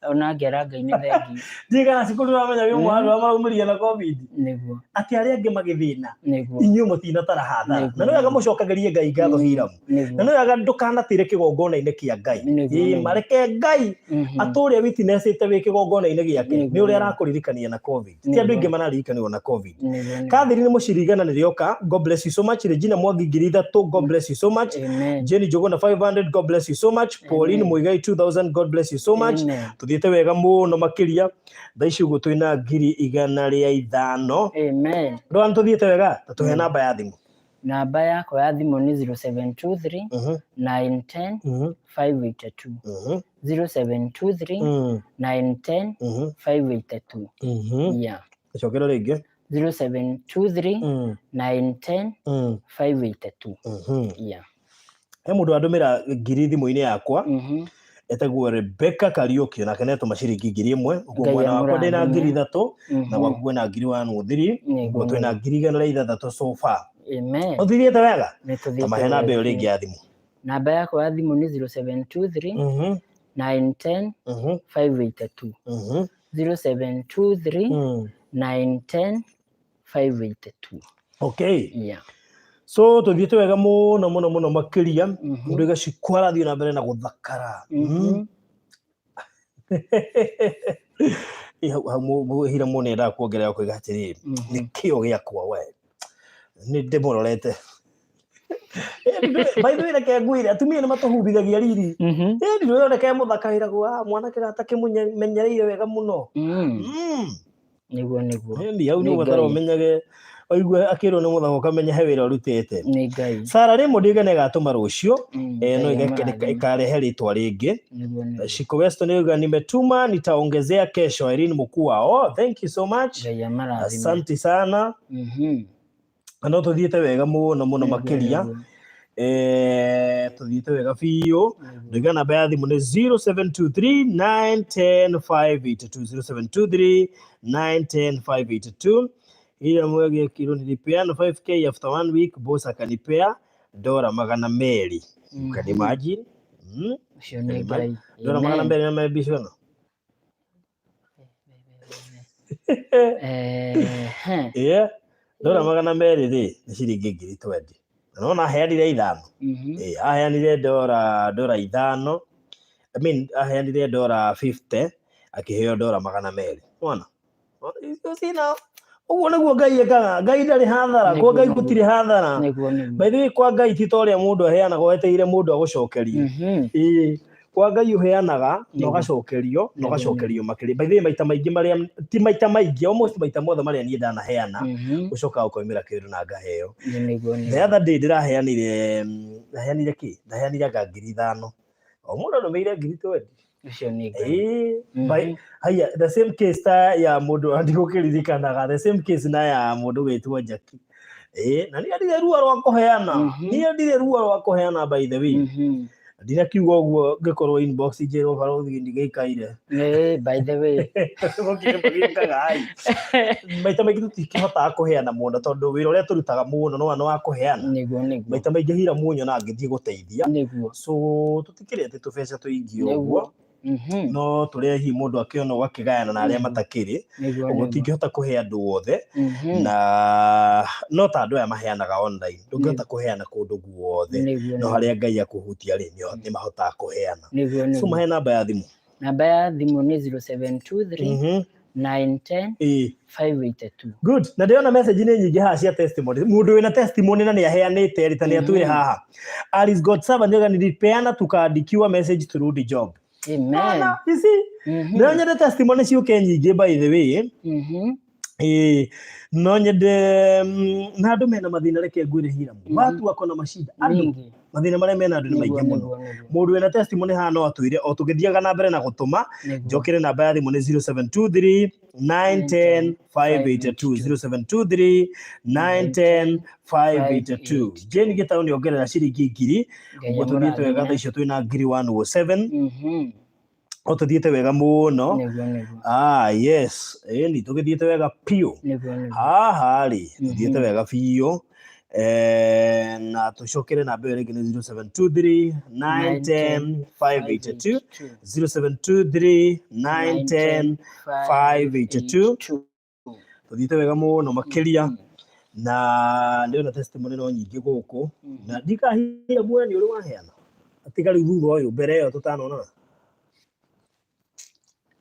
Ona ngera Ngai nĩ thengiũ. Ndiũĩ kana cukuru ũramenya wĩ ũmwe wa andũ arĩa maraumĩrire na COVID. Nĩguo. Atĩ arĩa angĩ magĩthĩna, Nĩguo. inyuĩ mũtinatara hathara. Nĩguo. Na nĩ wega mũcokagĩrie Ngai ngatho Hiram. Nĩguo. Na nĩ wega ndũkanatĩre kĩgongona-inĩ kĩa Ngai. Nĩguo, Ĩĩ, nĩguo. mareke Ngai atũre witnessĩte wĩ kĩgongona-inĩ gĩake. Nĩguo, Nĩ ũrĩa nĩguo. arakũririkania na COVID. Ti andũ Nĩguo. aingĩ mararirikanio na COVID. Nĩguo, nĩguo. Catherine Mũcirigana nĩ rĩoka, God bless you so much. Regina Mwangi 3000, God bless you so much. Amen. Jenny Njuguna 500, God bless you so much. Pauline Amen. Muigai 2000, God bless you so much. Amen. Tuthiĩte wega mũno makĩria. Thaa ici ũguo twĩna 105,000. Amen. Ndona tũthiĩte wega, ta tũhe namba ya thimũ. Namba yakwa ya thimũ nĩ 0723 910 582. 0723 910 582. Yeah. Cokera rĩngĩ. 0723 910 582. Yeah. He mũndũ wandũmĩra 1000 thimũ-inĩ yakwa, etagwo Rebecca Kariũki, nake nĩatũma ciringi 1000. Ũguo Ngai mwena wakwa ndĩna amũrathime. 3000, na gwaku kwĩna ngiri one three. Nĩguo, Ũguo twĩna nĩguo. 106,000 so far. Amen. Ũthiĩte wega? Nĩ tũthiĩte Ta mahe namba ĩyo wega. rĩngĩ ya thimũ. Namba yakwa ya thimũ nĩ 0723 910 582. 0723 910 582. Okay. Yeah. So tũthiĩte wega mũno mũno mũno makĩria. Mũndũ gacikũ arathiĩ na mbere na gũthakara. Hau hau hira mũno endaga kuongerera kuiga atĩrĩrĩ, nĩ kĩo gĩakwa we nĩ ndĩmũrorete. By the way, reke ngwĩre, atumia nĩ matũhumbithagia riri. Ĩni ndũyoneke mũthaka wĩragwo, "Ah, mwanake gata kĩmũmenyereire wega mũno." Nĩguo nĩguo. Ĩni, hau Nĩ nĩ ũbatara Ngai. ũmenyage ũigue akĩrwo nĩ mũthako ũkamenya he wĩra ũrutĩte. Nĩ Ngai. Sara Raymond ĩga nĩ ĩgatũma rũciũ no Ngai amũrathime. ĩkarehe rĩtwa rĩngĩ. Nĩguo nĩguo. Shiko Weston yuga nimetuma nitaongezea kesho. Irene Mukua. Oh, thank you so much. Ngai amũrathime. Asante sana. Na no tuthiĩte wega mũno mũno Nĩguo makĩria. nĩguo. Tuthiĩte wega biũ. Nĩguo. Nduga namba ya thimũ nĩ 0723 910 582 0723 910 582. Ila mwege kiro nilipeana 5K after one week, boss akanipea dora 200. You can imagine. Ũcio Can nĩ imagine. Ngai. Dora magana Amen. merĩ na mbeca ĩno. Yeah. Dora 200 rĩ nĩ ciringi 20,000. Na nona aheanire 5. Aheanire dora 5. I mean aheanire dora 50 akĩheo dora 200. Wona? You see now? Ũguo nĩguo Ngai ekaga. Ngai ndarĩ hathara. Kwa Ngai gũtirĩ hathara. Nĩguo nĩguo. By the way, kwa Ngai ti ta ũrĩa mũndũ aheanaga wetereire mũndũ agũcokerie. Ĩĩ. Kwa Ngai ũheanaga na Nĩguo. ũgacokerio na Nĩguo, ũgacokerio makĩria. By the way, maita maingĩ marĩa ti maita maingĩ almost maita mothe marĩa niĩ ndanaheana ũcokaga ũkoimĩra kĩndũ na ngaheo. Nĩguo The nĩguo. other day ndĩraheanire ndaheanire kĩ? Ndaheanire anga 5,000. O mũndũ anũmĩire 20,000. Ũcio nĩ Ngai. Ĩĩ, by haya the same case ta ya mũndũ ndigũkĩririkanaga the same case na ya mũndũ gwĩtwo Jackie. Ĩĩ, na niĩ ndirĩ ruo rwa kũheana. Niĩ ndirĩ ruo rwa kũheana by the way. Ndinakiuga ũguo ngĩkorwo inbox njĩrwo barothi ndigĩikaire. By the way. Gũkĩrĩ gĩkaga ai. Maita maingĩ tũtikĩhotaga kũheana mũno tondũ wĩra ũrĩa tũrutaga mũno no wa kũheana. Nĩguo nĩguo. Maita maingĩ hira mũnyo na ngĩthiĩ gũteithia. Nĩguo. So tũtikĩrĩ atĩ tũbeca tũingĩ ũguo. Nĩguo. No tũrĩa hihi mũndũ akĩona ũgakĩgayana na arĩa matakĩrĩ. Nĩguo Ũguo nĩguo. tingĩhota kũhe andũ othe na no ta andũ aya maheanaga online ndũngĩhota kũheana kũndũ guothe Nĩguo no nĩguo. harĩa Ngai akũhutia rĩ nĩ mahotaga kũheana. Nĩguo So nĩguo. mahe namba ya thimũ. Namba ya thimũ nĩ 0723 910 Ĩĩ. 582. Good. Na ndĩrona message nĩ nyingĩ haha cia testimony. Mũndũ wĩna testimony na nĩ aheanĩte rĩ ta nĩ atwĩre haha. Alice God Servant nĩoiga nilipeana tukaandikiwa message through the job. Amen. Ona, you see? No nyende testimony ciũke nyingĩ by the way. Ĩĩ, no nyende na andũ mena mathĩna reke ngwĩre Hiramu. Watu wako na mashida. Andũ Mingi. mathĩna marĩa mena andũ nĩ Nĩguo maingĩ mũno. nĩguo nĩguo. Mũndũ wĩna testimony haha no atwĩre o tũgĩthiaga na mbere na gũtũma. Nĩguo. Njokere namba ya thimũ nĩ 0723 910 582 0723 910 582. Jane Gĩtaũ nĩ ongerera ciringi 1,000. Ngai Ũguo tũthiĩte wega thaa amũrathime. icio twĩna 1,107. O tũthiĩte wega mũno. Nĩguo nĩguo. Ah, yes. Ĩni tũgĩthiĩte wega biũ. Nĩguo nĩguo. Haha rĩ tũthiĩte wega biũ. Na tũcokere namba ĩyo rĩngĩ nĩ 0723 910 582 0723 910 582. Tũthiĩte wega mũno makĩria na ndĩrona testimony no nyingĩ gũkũ na ndikahira muoya nĩ ũrĩ waheana tiga rĩu thutha ũyũ mbere ĩyo tũtanonana.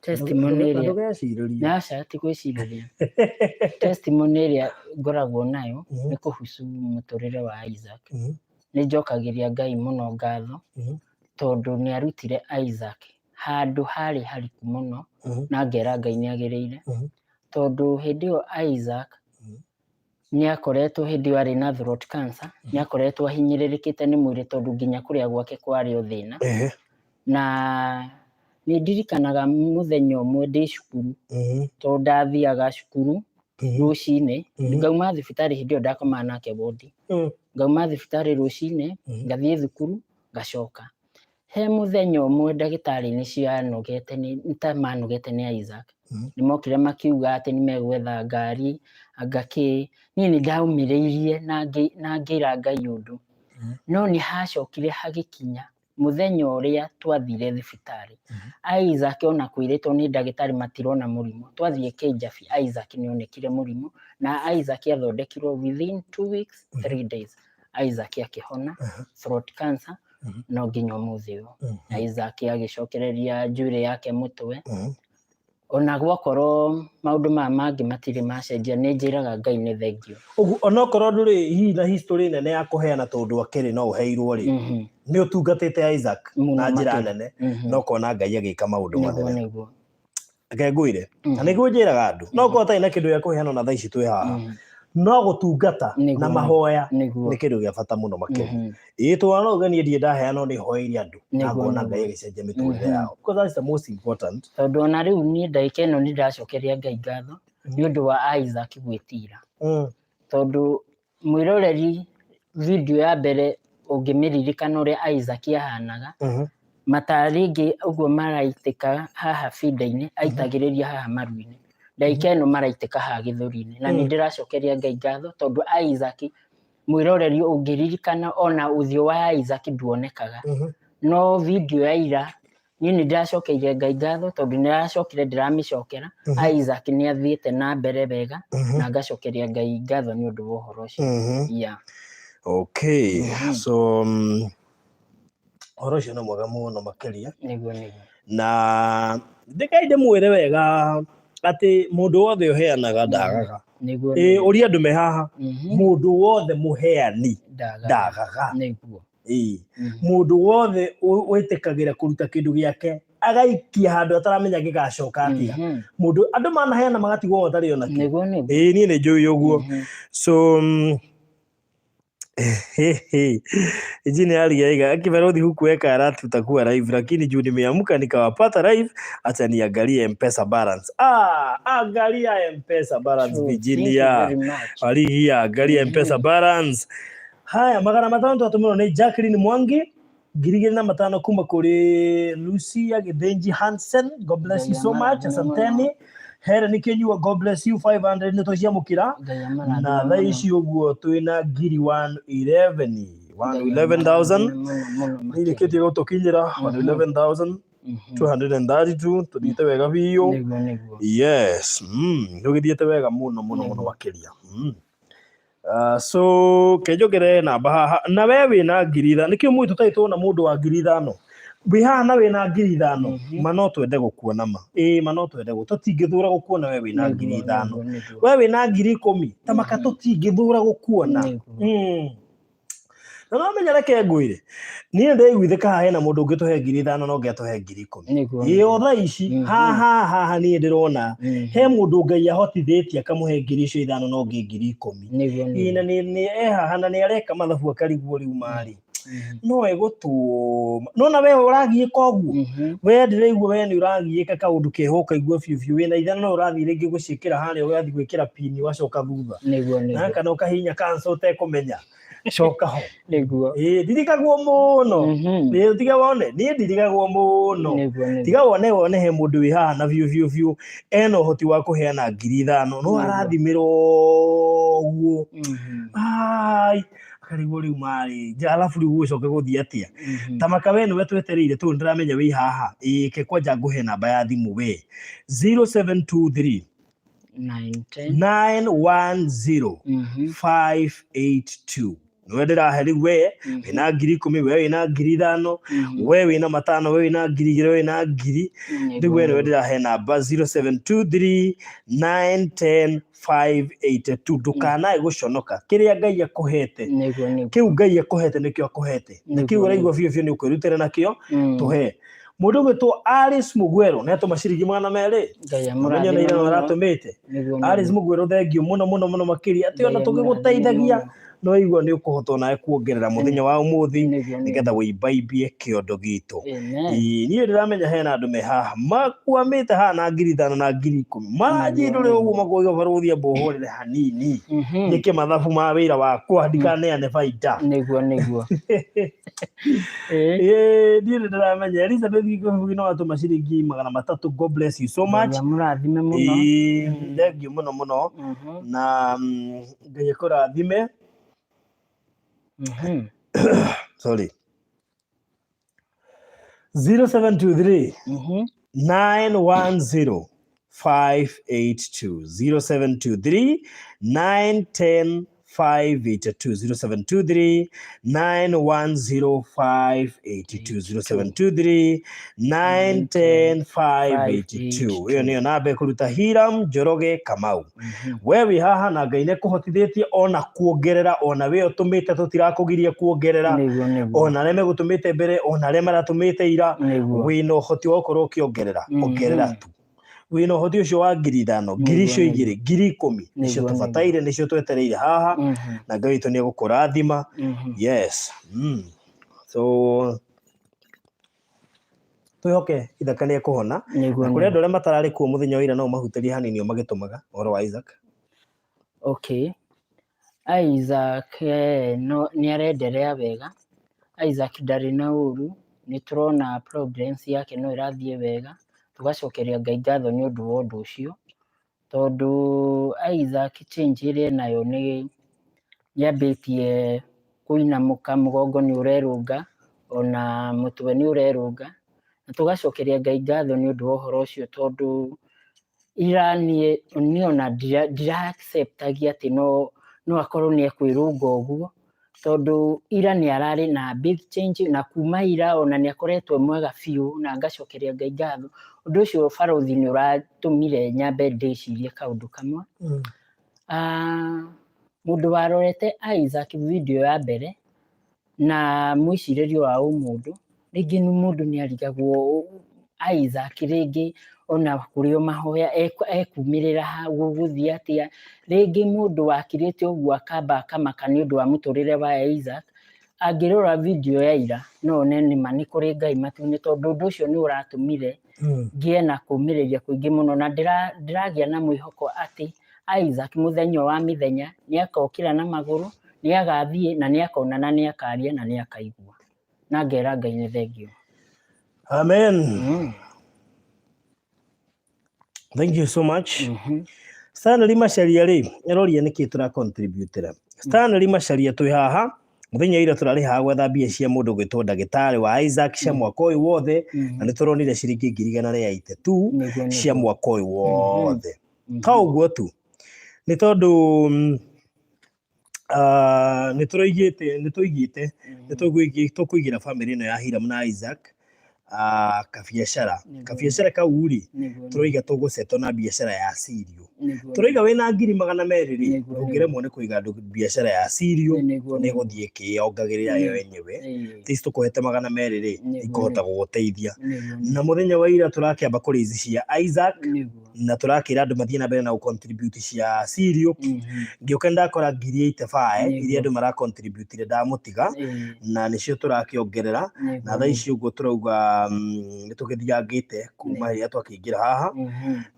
Testimony ĩrĩa Ndũgecirĩrie. Aca ti gwĩcirĩria. Testimony ĩrĩa ngoragwo nayo nĩ kũhusu mũtũrĩre wa Isaac. Nĩ njokagĩria Ngai mũno ngatho tondũ nĩ arutire Isaac handũ harĩ hariku mũno na ngera Ngai nĩ agĩrĩire tondũ hĩndĩ ĩyo Isaac nĩ akoretwo hĩndĩ ĩyo arĩ na throat cancer nĩ akoretwo ahinyĩrĩrĩkĩte nĩ mwĩrĩ tondũ nginya kũrĩa gwake kwarĩ o thĩna na nĩ ndirikanaga mũthenya ũmwe ndĩ cukuru tondũ ndathiaga cukuru rũcinĩ ngauma thibitarĩ hĩndĩ ĩyo ndakomaga nake wodi ngauma thibitarĩ rũcinĩ ngathiĩ thukuru ngacoka he mũthenya ũmwe ndagĩtarĩ nĩ cianogete nĩ ta manogete nĩ Isaac nĩ mokire makiuga atĩ nĩ megwetha ngari anga kĩ niĩ nĩ ndaumĩrĩirie na ngĩra Ngai ũndũ no nĩ hacokire hagĩkinya mũthenya ũrĩa twathire thibitarĩ Isaac ona kwĩrĩtwo nĩ ndagĩtarĩ matirona mũrimũ twathiĩ Kĩnjabi Isaac nĩ onekire mũrimũ na Isaac athondekirwo within 2 weeks 3 days Isaac akĩhona throat cancer no nginya ũmũthĩ ũyũ na Isaac agĩcokereria njuĩrĩ yake mũtwe ona gwakorwo maũndũ maya mangĩ matirĩ macenjia nĩ njĩraga Ngai nĩ thengiũ. Ũguo onokorwo ndũrĩ hihi na history nene ya kũheana tondũ akĩrĩ no ũheirwo rĩ nĩ ũtungatĩte Isaac Mũno na njĩra makĩria. nene na ũkona Ngai agĩka maũndũ Nĩguo manene. nĩguo. Reke ngwĩre na nĩguo njĩraga andũ no korwo ũtarĩ na kĩndũ gĩa kũheana ona thaa ici twĩ haha no gũtungata na mahoya nĩ kĩndũ gĩa bata mũno makĩria. Ĩĩ twana no uge niĩ ndirĩ ndaheana no nĩ hoeire andũ na ngona Ngai agĩcenjia mĩtũrĩre yao, because that's the most important. Tondũ ona rĩu niĩ ndagĩka ĩno nĩ ndĩracokeria Ngai ngatho nĩ ũndũ wa Isaac gwĩtira. Tondũ mwĩroreri video ya mbere ũngĩmĩririkana ũrĩa Isaac ahanaga, mata rĩngĩ ũguo maraitĩka haha binda-inĩ, aitagĩrĩria haha maru-inĩ. Ndagĩka ĩno maraitĩka haha gĩthũri-inĩ. Na nĩ ndĩracokeria Ngai ngatho tondũ Isaac mwĩroreri ũngĩririkana ona ũthiũ wa Isaac nduonekaga. No video ya ira niĩ nĩ ndĩracokeirie Ngai ngatho tondũ nĩ ndĩracokire ndĩramĩcokera. Isaac nĩ athiĩte na mbere wega na ngacokeria Ngai ngatho nĩ ũndũ wa ũhoro ũcio. Yeah. Okay, so ũhoro ũcio nĩ mwega mũno makĩria. Nĩguo nĩguo. Na ndĩkai ndĩmwĩre wega atĩ mũndũ wothe ũheanaga ndagaga. Nĩguo. Ĩĩ ũria andũ me haha, mũndũ wothe mũheani Ndagaga. ndagaga. Nĩguo. Ĩĩ mũndũ wothe wĩtĩkagĩra kũruta kĩndũ gĩake agaikia handũ ataramenya gĩgacoka atĩa. Mũndũ andũ manaheana magatigwo matarĩ ona kĩ. Nĩguo nĩguo. Ĩĩ niĩ nĩ njũĩ ũguo. So Injinia aliaiga akibarũthi hukuweka alert tutakuwa live, lakini juu nimeamka nikawapata live, acha niangalie M-Pesa balance. Ah, angalia M-Pesa balance. True. Thank you Virginia very much. Warigia, angalia M-Pesa balance. Haya, 500 twatũmĩrwo nĩ Jacqueline Mwangi, 2500 kuma kũrĩ Lucia Githinji Hansen, God bless you so much, asanteni. Helen Kinyua, God bless you, 500 nĩ twaciamũkĩra. Ngai amarathime Na thaa mũno. ici ũguo twĩna ngiri 111 111,000 Mũno, mũno makĩria. nĩirĩkĩtie gũtũkinyĩra 111,232. Tũthiĩte wega biũ. Nĩguo nĩguo. Yes, tũgĩthiĩte wega mũno mũno mũno makĩria. So kenjongere namba haha na we wĩna 5,000 nĩkĩo mũĩ tũtarĩ tuona mũndũ wa 5,000 wĩ haha na wĩna 5,000 ma no twende gũkuona ma ĩĩ ma no twende tũtingĩthũra gũkuona we wĩna 5,000. Nĩguo nĩguo. We wĩna 10,000 ta maka tũtingĩthũra gũkuona. Na no menya reke ngwĩre niĩ ndĩiguithĩka haha hena mũndũ ũngĩtũhe 5,000 no ũngĩ atũhe 10,000. Nĩguo. Ĩĩ o thaa ici haha haha niĩ ndĩrona he mũndũ Ngai ahotithĩtie akamũhe 5,000 no ũngĩ 10,000. Nĩguo Ĩĩ na nĩguo. nĩ e haha na nĩ areka mathabu akarigwo rĩu marĩ no egũtũma nona we ũragiĩka ũguo. We ndĩraigua we nĩ ũragiĩka kaũndũ keho ũkaigua biũ biũ wĩna 5 no ũrathiĩ rĩngĩ gũciĩkĩra harĩa ũgathiĩ gwĩkĩra pini ũgacoka thutha. Nĩguo Na nĩguo. kana ũkahihinya cancel ũtekũmenya coka ho. Nĩguo. Ĩĩ ndirikagwo mũno. Ĩĩ tiga wone niĩ ndirigagwo mũno. Nĩguo nĩguo. Tiga wone wone he mũndũ wĩ haha na biũ biũ biũ ena ũhoti wa kũheana 5,000 no arathimĩrwo ũguo. Ai akarigwo rĩu marĩ nja alafu rĩu gũgĩcoka gũthiĩ atĩa. Ta maka we nĩwe twetereire tondũ ndĩramenya wĩ haha. Ĩĩ ke kwanja ngũhe namba ya thimũ we 0723 9 10 910 582 nĩwe ndĩrahe rĩu we wĩna 10,000 we wĩna 5,000 we wĩna 5 we wĩna 2,000 we wĩna 1,000 rĩu we nĩwe ndĩrahe namba 0723 910 582. Ndũkanae gũconoka kĩrĩa Ngai akũhete. Nĩguo nĩguo. Kĩu Ngai akũhete nĩkĩo akũhete na kĩu ũraigua biũ biũ nĩ ũkwĩrutĩra nakĩo. Tũhe mũndũ ũgwĩtwo Alice Mugwero nĩ atũma ciringi 200. Ngai Mũthenya na amũrathime ira mũno. aratũmĩte. Nĩguo Alice nĩguo. Mugwero thengiũ mũno mũno mũno makĩria atĩ ona Ngai amũrathime tũgĩgũteithagia mũno. no igua nĩ ũkũhota onawe kuongerera mũthenya wa ũmũthĩ Nĩguo nĩguo. nĩgetha wĩimbaimbie kĩondo gitũ. Amen. Ĩĩ, niĩ ndĩramenya hena andũ me haha makwamĩte haha na 5,000 na 10,000 maranjindũrĩra ũguo makoiga barũthi amba ũhũrĩre hanini nĩkĩ mathabu ma wĩra wakwa ndikaneane baita. Nĩguo nĩguo. Ĩĩ. Ĩĩ, niĩ nĩ ndĩramenya Elizabeth Gĩkũbũgi no atũma ciringi 300, God bless you so much. Ngai amũrathime mũno. Ĩĩ, thengiũ mũno mũno na Ngai akũrathime. Sorry, 0723 910 582 0723 910 582 0723 910 582 0723 910 582. Ĩyo nĩyo namba ĩkũruta Hiram Njoroge Kamau. We wĩ haha na Ngai nĩkũhotithĩtie ona kuongerera ona we ũtũmĩte tũtirakũgiria kuongerera. Nĩguo nĩguo. Ona arĩa megũtũmĩte mbere ona arĩa maratũmĩte ira Nĩguo. wĩna ũhoti wa gũkorwo ũkĩongerera ongerera tu. Wĩna ũhoti ũcio wa 5,000, ngiri icio 2, 10,000, nĩcio tũbataire, nĩcio twetereire haha, na Ngai witũ nĩ egũkũrathima. Yes. So twĩhoke Ithaka nĩ ekũhona. Na kũrĩ andũ arĩa matararĩ kuo mũthenya wa ira, no ũmahutĩrie hanini o magĩtũmaga ũhoro wa Isaac. Okay. Isaac no nĩ arenderea wega. Isaac ndarĩ na ũru, nĩ tũrona progress yake no ĩrathiĩ wega, tũgacokeria Ngai ngatho nĩ ũndũ wa ũndũ ũcio, tondũ Isaac change ĩrĩa enayo nĩ yambĩtie kũinamũka, mũgongo nĩ ũrerũnga, ona mũtwe nĩ ũrerũnga, na tũgacokeria Ngai ngatho nĩ ũndũ wa ũhoro ũcio, tondũ ira niĩ ona ndira accept agia atĩ no akorwo nĩ ekwĩrũnga ũguo, tondũ ira nĩ ararĩ na big change, na kuma ira ona nĩ akoretwo e mwega biũ, na ngacokeria Ngai ngatho. Ũndũ ũcio, barothi, nĩ ũratũmire nyambe ndĩcirie kaũndũ kamwe. Mũndũ warorete Isaac video ya mbere na mwĩcirĩrie wa ũmũndũ, rĩngĩ mũndũ nĩ arigagwo Isaac rĩngĩ ona kũrĩ o mahoya ekumĩrĩra ha, gũgũthiĩ atĩa. Rĩngĩ mũndũ wakirĩte ũguo akamba akamaka nĩ ũndũ wa mũtũrĩre wa Isaac, angĩrora video ya ira no one nĩma nĩ kũrĩ Ngai matu-inĩ, tondũ ũndũ ũcio nĩ ũratũmire ngĩe na kũmĩrĩria kũingĩ mũno, na ndĩragĩa na mwĩhoko atĩ Isaac mũthenya wa mĩthenya nĩ akokĩra na magũrũ, nĩ agathiĩ na nĩ akona na nĩ akaria na nĩ akaigua, na ngera Ngai nĩ thengio. Amen. Thank you so much. Stanley Macharia rĩ, ĩroria nĩkĩ tũra contribute. Stanley Macharia, twĩ haha mũthenya ira tũrarĩ haha gwetha mbia cia mũndũ gwĩtwo ndagĩtarĩ wa Isaac cia mwaka ũyũ wothe, na nĩ tũronire ciringi 182,000 cia mwaka ũyũ wothe. To ũguo tu, nĩ tondũ nĩ tũroigĩte, nĩ tũigĩte, nĩ tũkũigĩra bamĩrĩ ĩno ya Hiram na Isaac kabiacara. Kabiacara kau rĩ, tũroiga tũgũcetwo na biacara ya cereal. Tũroiga wĩna 200,000 rĩ, ndũngĩremwo nĩ kũiga biacara ya cereal, nĩ ĩgũthiĩ ĩkĩyongagĩrĩra yo yenyewe. At least tũkũhete 200 rĩ, ikũhota gũgũteithia. Na mũthenya wa ira tũrakĩamba kũ raise cia Isaac, na tũrakĩra andũ mathiĩ na mbere na gũ contribute cia cereal. Ngĩũka ndakora 85,000 iria andũ mara contribute ndamũtiga, na nĩcio tũrakĩongerera. Na thaa ici ũguo tũrauga, nĩ tũgĩthiangĩte kuma rĩrĩa twakĩingĩra haha.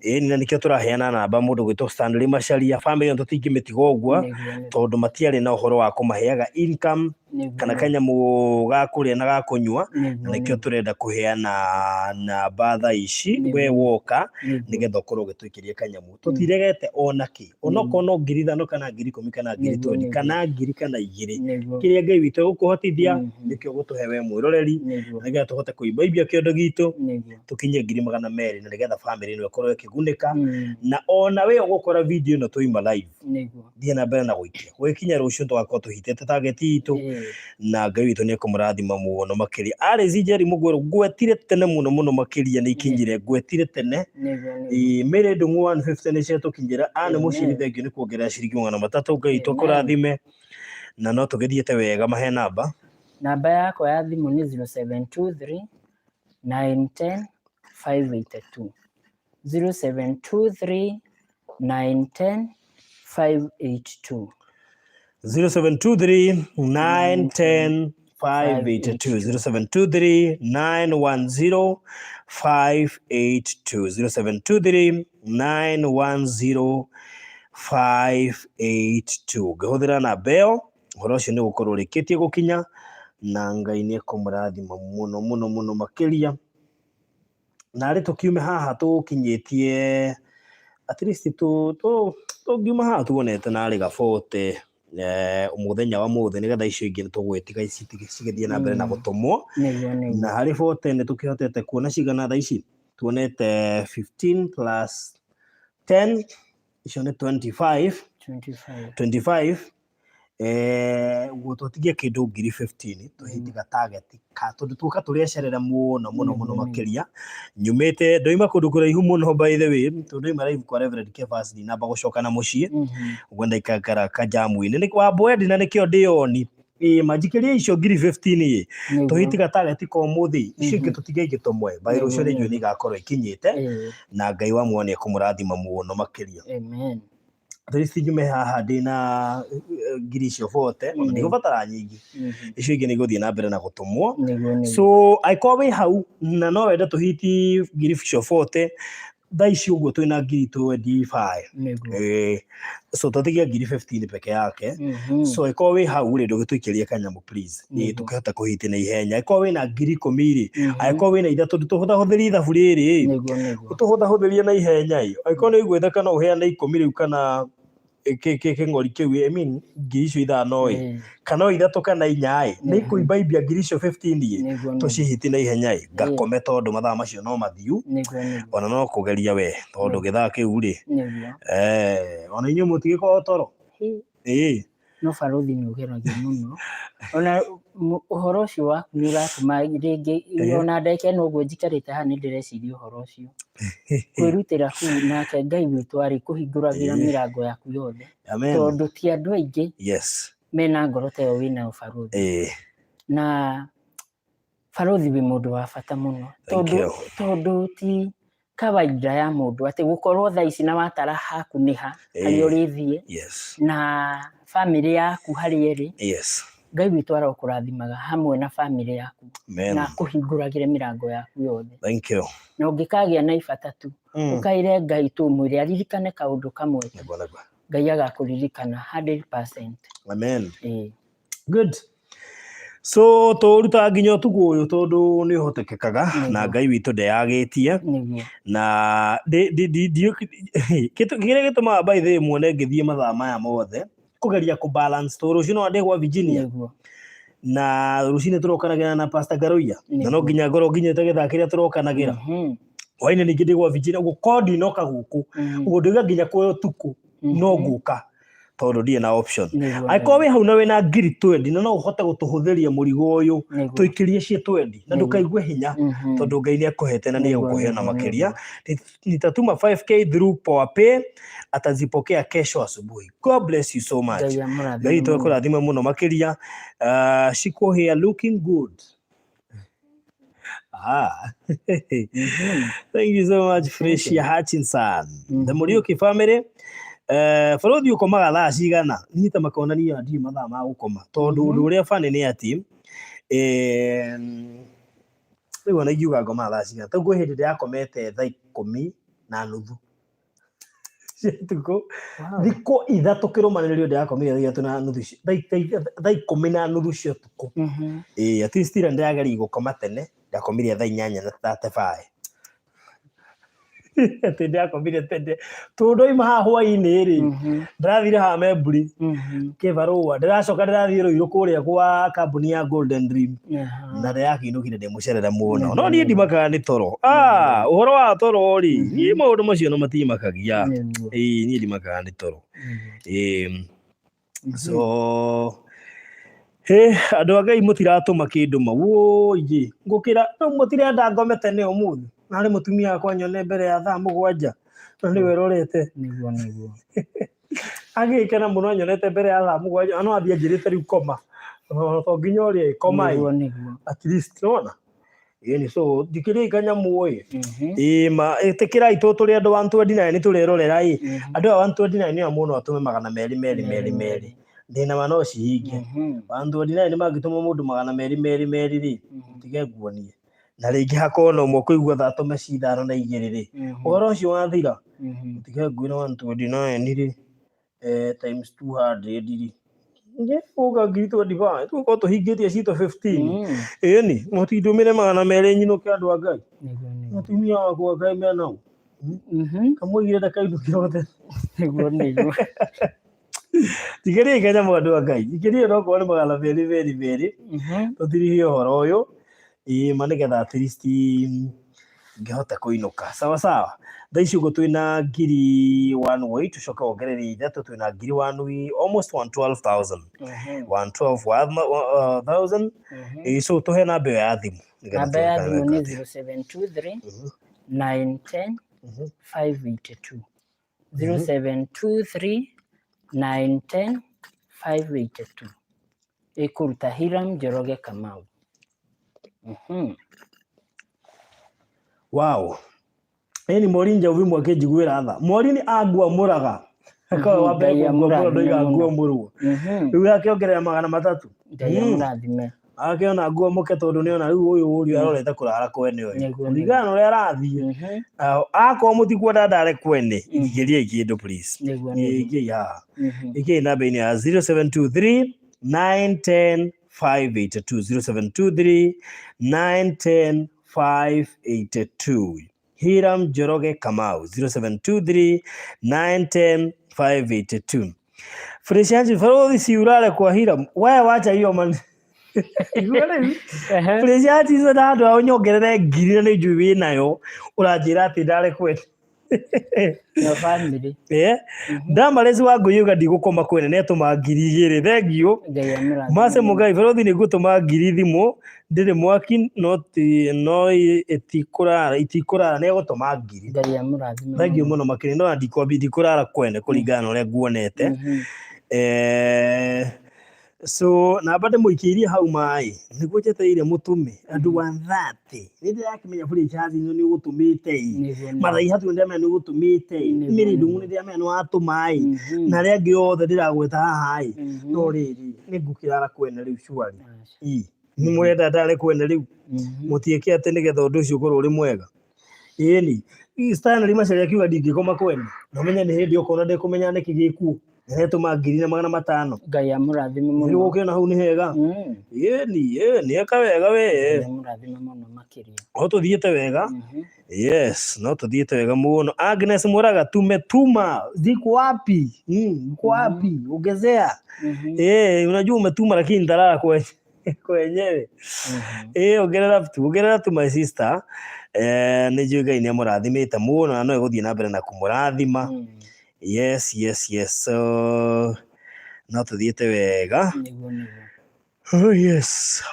Ĩĩ, na nĩkĩo tũraheana namba mũndũ gwĩtwo Stanley Macharia. Bamĩrĩ ĩno tũtingĩmĩtiga ũguo, tondũ matiarĩ na ũhoro wa kũmaheaga income kana kanyamũ ga kũrĩa na ga kũnyua, na nĩkĩo tũrenda kũheana namba thaa ici we woka, nĩgetha ũkorwo ũgĩtũikĩria kanyamũ. Tũtiregete ona kĩ, onokorwo no 5,000 kana 10,000 kana ngiri 20 kana ngiri kana 2, kĩrĩa Ngai witũ egũkũhotithia nĩkĩo gũtũhe we mwĩroreri, nĩgetha tũhote kũimbaibia kĩondo gitũ, tũkinye 200,000, na nĩgetha bamĩrĩ ĩno ĩkorwo ĩkĩgunĩka. Na ona we ũgũkora video ĩno twaima live, thiĩ na mbere na gũikia. Gũgĩkinya rũciũ tũgakorwo tũhitĩte target itũ, na Ngai witũ nĩ ekũmũrathima mũno makĩria. Alice Njeri Mũgũrũ, ngwetire tene mũno mũno makĩria, nĩ ikinyire, ngwetire tene. Ĩĩ, Mary Ndung'u 150 nĩ ciatũkinyĩra. Anne Mũciri, thengiũ nĩ kuongerera ciringi 300, Ngai witũ akũrathime. Na no tũgĩthiĩte wega, mahe namba. Namba yakwa ya thimũ nĩ 0723 910 582, 0723 910 582. 0723 910 582, 0723 910 582, 0723 910 582. Ngĩhũthĩra namba ĩyo, ũhoro ũcio nĩ ũgũkorwo ũrĩkĩtie gũkinya, na Ngai nĩ ekũmũrathima mũno mũno mũno makĩria. Narĩ tũkiume haha tũkinyĩtie at least tũngiuma haha tuonete narĩ gabote mũthenya wa mũthĩ, nĩgetha icio ingĩ tũgwĩtiga cigĩthiĩ na mbere na gũtũmwo. Nĩguo. Na harĩ 40 nĩ tũkĩhotete kuona cigana thaa ici? Tuonete 15 plus 10, icio nĩ 25. 25. 25. Ũguo twatigia kĩndũ 15,000 tũhitiga target ka, tondũ tuoka tũrĩacerera mũno mũno mũno makĩria. Nyumĩte ndoima kũndũ kũraihu mũno, by the way, tondũ ndoima live kwa Reverend Kefas, ndinamba gũcoka na mũciĩ. Ũguo ndaikara kajamu-inĩ nĩ wa Mbwendi, na nĩkĩo ndĩoni. Ĩĩ manjikĩrie icio ngiri 15 ĩ, tũhitiga target ko ũmũthĩ, icio ingĩ tũtige ingĩ tũmwe by rũciũ rĩnjũ nĩ igakorwo ikinyĩte, na Ngai wa muoyo nĩ ekũmũrathima mũno makĩria. Amen. At least njume haha ndĩna ngiri icio 40, ona ndigũbatara nyingĩ, icio ingĩ nĩ igũthiĩ na mbere na gũtũmwo. Nĩguo nĩguo. So angĩkorwo wĩ hau na no wende tũhiti ngiri icio 40, thaa ici ũguo twĩna ngiri 25. So tũtigie ngiri 15 peke yake. So angĩkorwo wĩ hau rĩ, ndũgĩtũikĩrie kanyamũ please, ĩĩ, tũkĩhota kũhiti na ihenya. Angĩkorwo wĩna ngiri 10 rĩ, angĩkorwo wĩna ithatũ, ndũtũhũthahũthĩrie ithabu rĩrĩ ĩ, Nĩguo nĩguo. Ũtũhũthahũthĩrie na ihenya ĩ, angĩkorwo nĩ ũiguĩte kana ũheane 10 rĩu kana kĩng'ori kĩu, I mean ngiri icio ithano ĩ, kana o ithatũ kana inya ĩ, nĩ ikũimbaimbia ngiri icio 15 ĩ, Nĩguo nĩguo. Tũcihiti na ihenya ĩ, ngakome tondũ mathaa macio no mathiu, Nĩguo nĩguo. Ona no kũgeria we, tondũ gĩthaa kĩu rĩ, Nĩguo. Ona inyuĩ mũtigĩkoragwo toro. Hĩ. Ĩĩ. No barũthi nĩ ũgeragia mũno, ona ũhoro ũcio waku nĩ ũratũma rĩngĩ ona ndagĩka ĩno ũguo njikarĩte haha nĩ ndĩreciria ũhoro ũcio, kwĩrutĩra kũu, nake Ngai witũ arĩ kũhingũragĩra mĩrango yaku yothe, Amen. Tondũ ti andũ aingĩ mena ngoro ta ĩyo wĩnayo barũthi. Na barũthi wĩ mũndũ wa bata mũno, Thank tondũ you. tondũ ti kawaida ya mũndũ atĩ gũkorwo thaa ici na watara haku nĩ ha harĩa ũrĩthiĩ, na bamĩrĩ yaku harĩa ĩrĩ. Ngai witũ arokũrathimaga hamwe na bamĩrĩ yaku, Amen. na akũhingũragĩre mĩrango yaku yothe. Thank you. Na ũngĩkagĩa na ibata tu, ũkaĩre Ngai tu, ũmwĩre aririkane kaũndũ kamwe tu. Nĩguo nĩguo. Ngai agakũririkana 100%. Amen. Ĩĩ. Good. So tũrutaga nginya ũtukũ ũyũ tondũ nĩ ũhotekekaga na Ngai witũ ndeyagĩtie. Na kĩrĩa gĩtũmaga by the way muone ngĩthiĩ mathaa maya mothe kũgeria kũ balance, tondũ rũciũ no ndĩ gwa Virginia, na rũcinĩ tũrokanagĩra na Pastor Garoia, na no nginya ngorwo nginyĩte gĩthaa kĩrĩa tũrokanagĩra. Hwainĩ ningĩ ndĩ gwa Virginia, ũguo korwo ndinoka gũkũ ũguo ndĩga nginya kwĩ ũtukũ no ngũka tondũ ndirĩ na option. Angĩkorwo wĩ hau na wĩna ngiri 20 na no ũhote gũtũhũthĩria mũrigo ũyũ, tũikĩrie ciĩ 20 na ndũkaigue hinya, tondũ Ngai nĩ akũhete na nĩ egũkũhe na makĩria. Nitatuma 5K through Poa Pay, atazipokea kesho asubuhi. God bless you so much. Ngai amũrathime Ngai witũ mũno. akũrathime mũno makĩria. Shiko here looking good. Ah. Thank you so much, Fresia Hutchinson. The Muriuki family. Bũrũthi ũkomaga thaa cigana? Niĩ ta makona niĩ ndirĩ mathaa ma gũkoma, tondũ ũndũ ũrĩa bani nĩ atĩ rĩu ona ingiuga ngomaga thaa cigana, tondũ kwĩ hĩndĩ ndĩrakomete thaa 10:30 cia ũtukũ, thikũ 3 kĩrũmanĩrĩrio ndĩrakomire thaa ithatũ na nuthu thaa 10:30 cia ũtukũ. Ĩĩ, at least ira ndĩrageria gũkoma tene, ndakomire thaa 8:35, atĩ ndĩrakomire tene tondũ ndoima haha hwainĩ rĩ, ndĩrathire haha Memburi kĩbarũa, ndĩracoka ndĩrathiĩ Rũirũ kũrĩa kwa kambuni ya Golden Dream, na ndĩrakĩinũkire ndĩ mũcerere mũno, no niĩ ndimakaga nĩ toro. Ah, ũhoro wa toro rĩ, niĩ maũndũ macio no matimakagia. Ĩĩ, niĩ ndimakaga nĩ toro. Ĩĩ, so hĩ, andũ a Ngai, mũtiratũma kĩndũ ma wũi ngũkĩra rĩu, mũtirenda ngome tene ũmũthĩ, narĩ mũtumia wakwa nyone mbere ya thaa 7, na nĩwe rorete. Nĩguo nĩguo. Agĩkena mũno anyonete mbere ya thaa 7, na no athiĩ anjĩrĩte rĩu koma. To nginya ũrĩe, koma ĩ. Nĩguo nĩguo. At least nĩwona ĩni, so njikĩriai kanyamũ ĩ. Ĩ ma ĩtĩkĩrai tũ tũrĩ andũ 129 nĩ tũrerorera ĩ. Andũ aya 129 nĩo mũno atũme magana merĩ merĩ merĩ merĩ, ndĩna ma no cihinge. 129 mangĩtũma mũndũ magana merĩ merĩ merĩ rĩ, tige nguonie na rĩngĩ hakorwo na ũmwe kũigua thaa tũme ci ithano na igĩrĩ rĩ, ũhoro ũcio wathira. Tige ngwĩre 129 rĩ, times 200 rĩ, ũga ngiri 25, tũgũkorwo tũhingĩtie citũ 15. Ĩni mũtindũmĩre magana merĩ nyinũke, andũ a Ngai. Nĩguo nĩguo. Mũtumia wakwa kaĩ menau kamũigire ndakainũkĩra othe. Nĩguo nĩguo. Tigĩriai kanyamũ, andũ a Ngai, ikĩrie no korwo nĩ magana merĩ merĩ merĩ, tũtirihie ũhoro ũyũ, ĩĩ ma, nĩgetha at least ngĩhote kũinũka sawa sawa. Thaa ici ũguo twĩna ngiri 108, tũcoke wongerere ithatũ, twĩna ngiri 1 almost 112,000, 112,000. Ĩĩ, so tũhe namba ĩyo ya thimũ nĩgetha Namba ya tuone thimũ kana nĩ weka atĩa. 0723 910 582, 0723 910 582. Ĩkũruta Hiram Njoroge Kamau. Wow. Ĩni Maureen Njauvi mwake njiguĩra tha. Maureen anguamũraga. Akawe wa mbere Ngai kũnguamũra amũrathime ndoiga mũno. nguamũrwo. Rĩu akĩongerera 300. Ngai amũrathime. Akĩona nguamũke tondũ nĩona rĩu ũyũ ũrĩa arorete kũrara kwene ũyũ. Nĩguo, Kũringana na ũrĩa arathiĩ. Akorwo mũtikuenda ndare kwene, ingĩriai kĩndũ please. Nĩguo, nĩguo. Ingĩai haha. Ingĩai namba-inĩ ya 0723 910 582 0723 910 582. Hiram Njoroge Kamau 0723 910 582. Freshanji Farodhi si urare kwa Hiram. Wewe wacha hiyo man. Igua rĩu. Freshanji icio na andũ ao nyongerere ngiri na nĩ njũĩ wĩnayo ũranjĩra atĩ ndare kwene. Na family. Damaris wa Ngũyũga ndigũkoma kwene nĩ atũma 2000 thengiũ. Ngai amũrathime. Mase Mũgai Barothi nĩ ngũtũma ngiri thimũ ndĩrĩ mwaki no ti no itikũrara itikũrara nĩ egũtũma ngiri. Ngai amũrathime. Thengiũ mũno makĩria no ndikwambia ndikũrara kwene kũringana na ũrĩa nguonete. So namba ndĩmũikĩirie hau maĩ nĩguo njetereire mũtũme andũ wa 30 nĩ ndĩrakĩmenya Furichanzi ĩno nĩ ũgũtũmĩte ĩ Nĩguo, nĩguo. Mathai Hatu nĩ ndĩramenya nĩ ũgũtũmĩte ĩ Mary Ndung'u nĩ ndĩramenya nĩ watũma ĩ na arĩa angĩ othe ndĩragweta haha ĩ no rĩrĩ nĩ ngũkĩrara kwene rĩu surely ĩ nĩ mũrenda ndare kwene rĩu mũtiĩke atĩ nĩgetha ũndũ ũcio ũkorwo ũrĩ mwega ĩni Stanley Macharia akiuga ndingĩkoma kwene na ũmenye nĩ hĩndĩ ũkona ndĩkũmenya nĩkĩ gĩkuo nĩretũma 1500. Ngai amũrathime mũno. Rĩu ũkĩona hau nĩ hega. Ĩni ĩni eka wega we. Ngai amũrathime mũno makĩria. No tũthiĩte wega. Yes, no tũthiĩte wega mũno. Agnes Muraga tumetuma. Ziko wapi? Uko wapi? Ongezea. Unajua umetuma lakini nitalala kwenye kwenyewe. Ongerera tu, ongerera tu my sister. Nĩ njũĩ Ngai nĩ amũrathimĩte mũno na no egũthiĩ na mbere na kũmũrathima. Yes, yes, yes. So no tũthiĩte wega. Nĩguo, nĩguo. Oh, yes.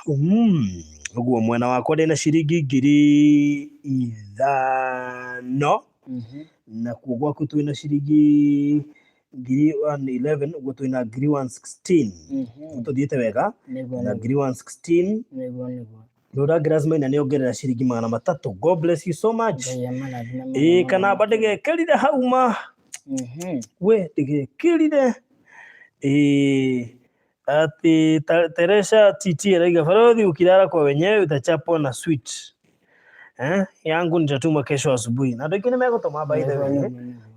Ũguo mwena wakwa ndĩna ciringi 5000. Nakuo gwaku twĩna ciringi ngiri 111, ũguo twĩna ngiri 116. Tũthiĩte wega Nĩguo, na nĩguo. ngiri 116. Nĩguo, nĩguo. Rora Grace Maina nĩ ongerera ciringi 300. God bless you so much. Ngai amũrathime mũno Ĩĩ mũno kana amba makĩria. ndĩgekĩrire hau ma. We ndĩgekĩrire. Ĩĩ ati Teresha TT arauga Barothi ukilala kwa wenyewe utachapwa na sweet. Yangu nitatuma kesho asubuhi. Na andũ aingĩ nĩ megũtũma by the way.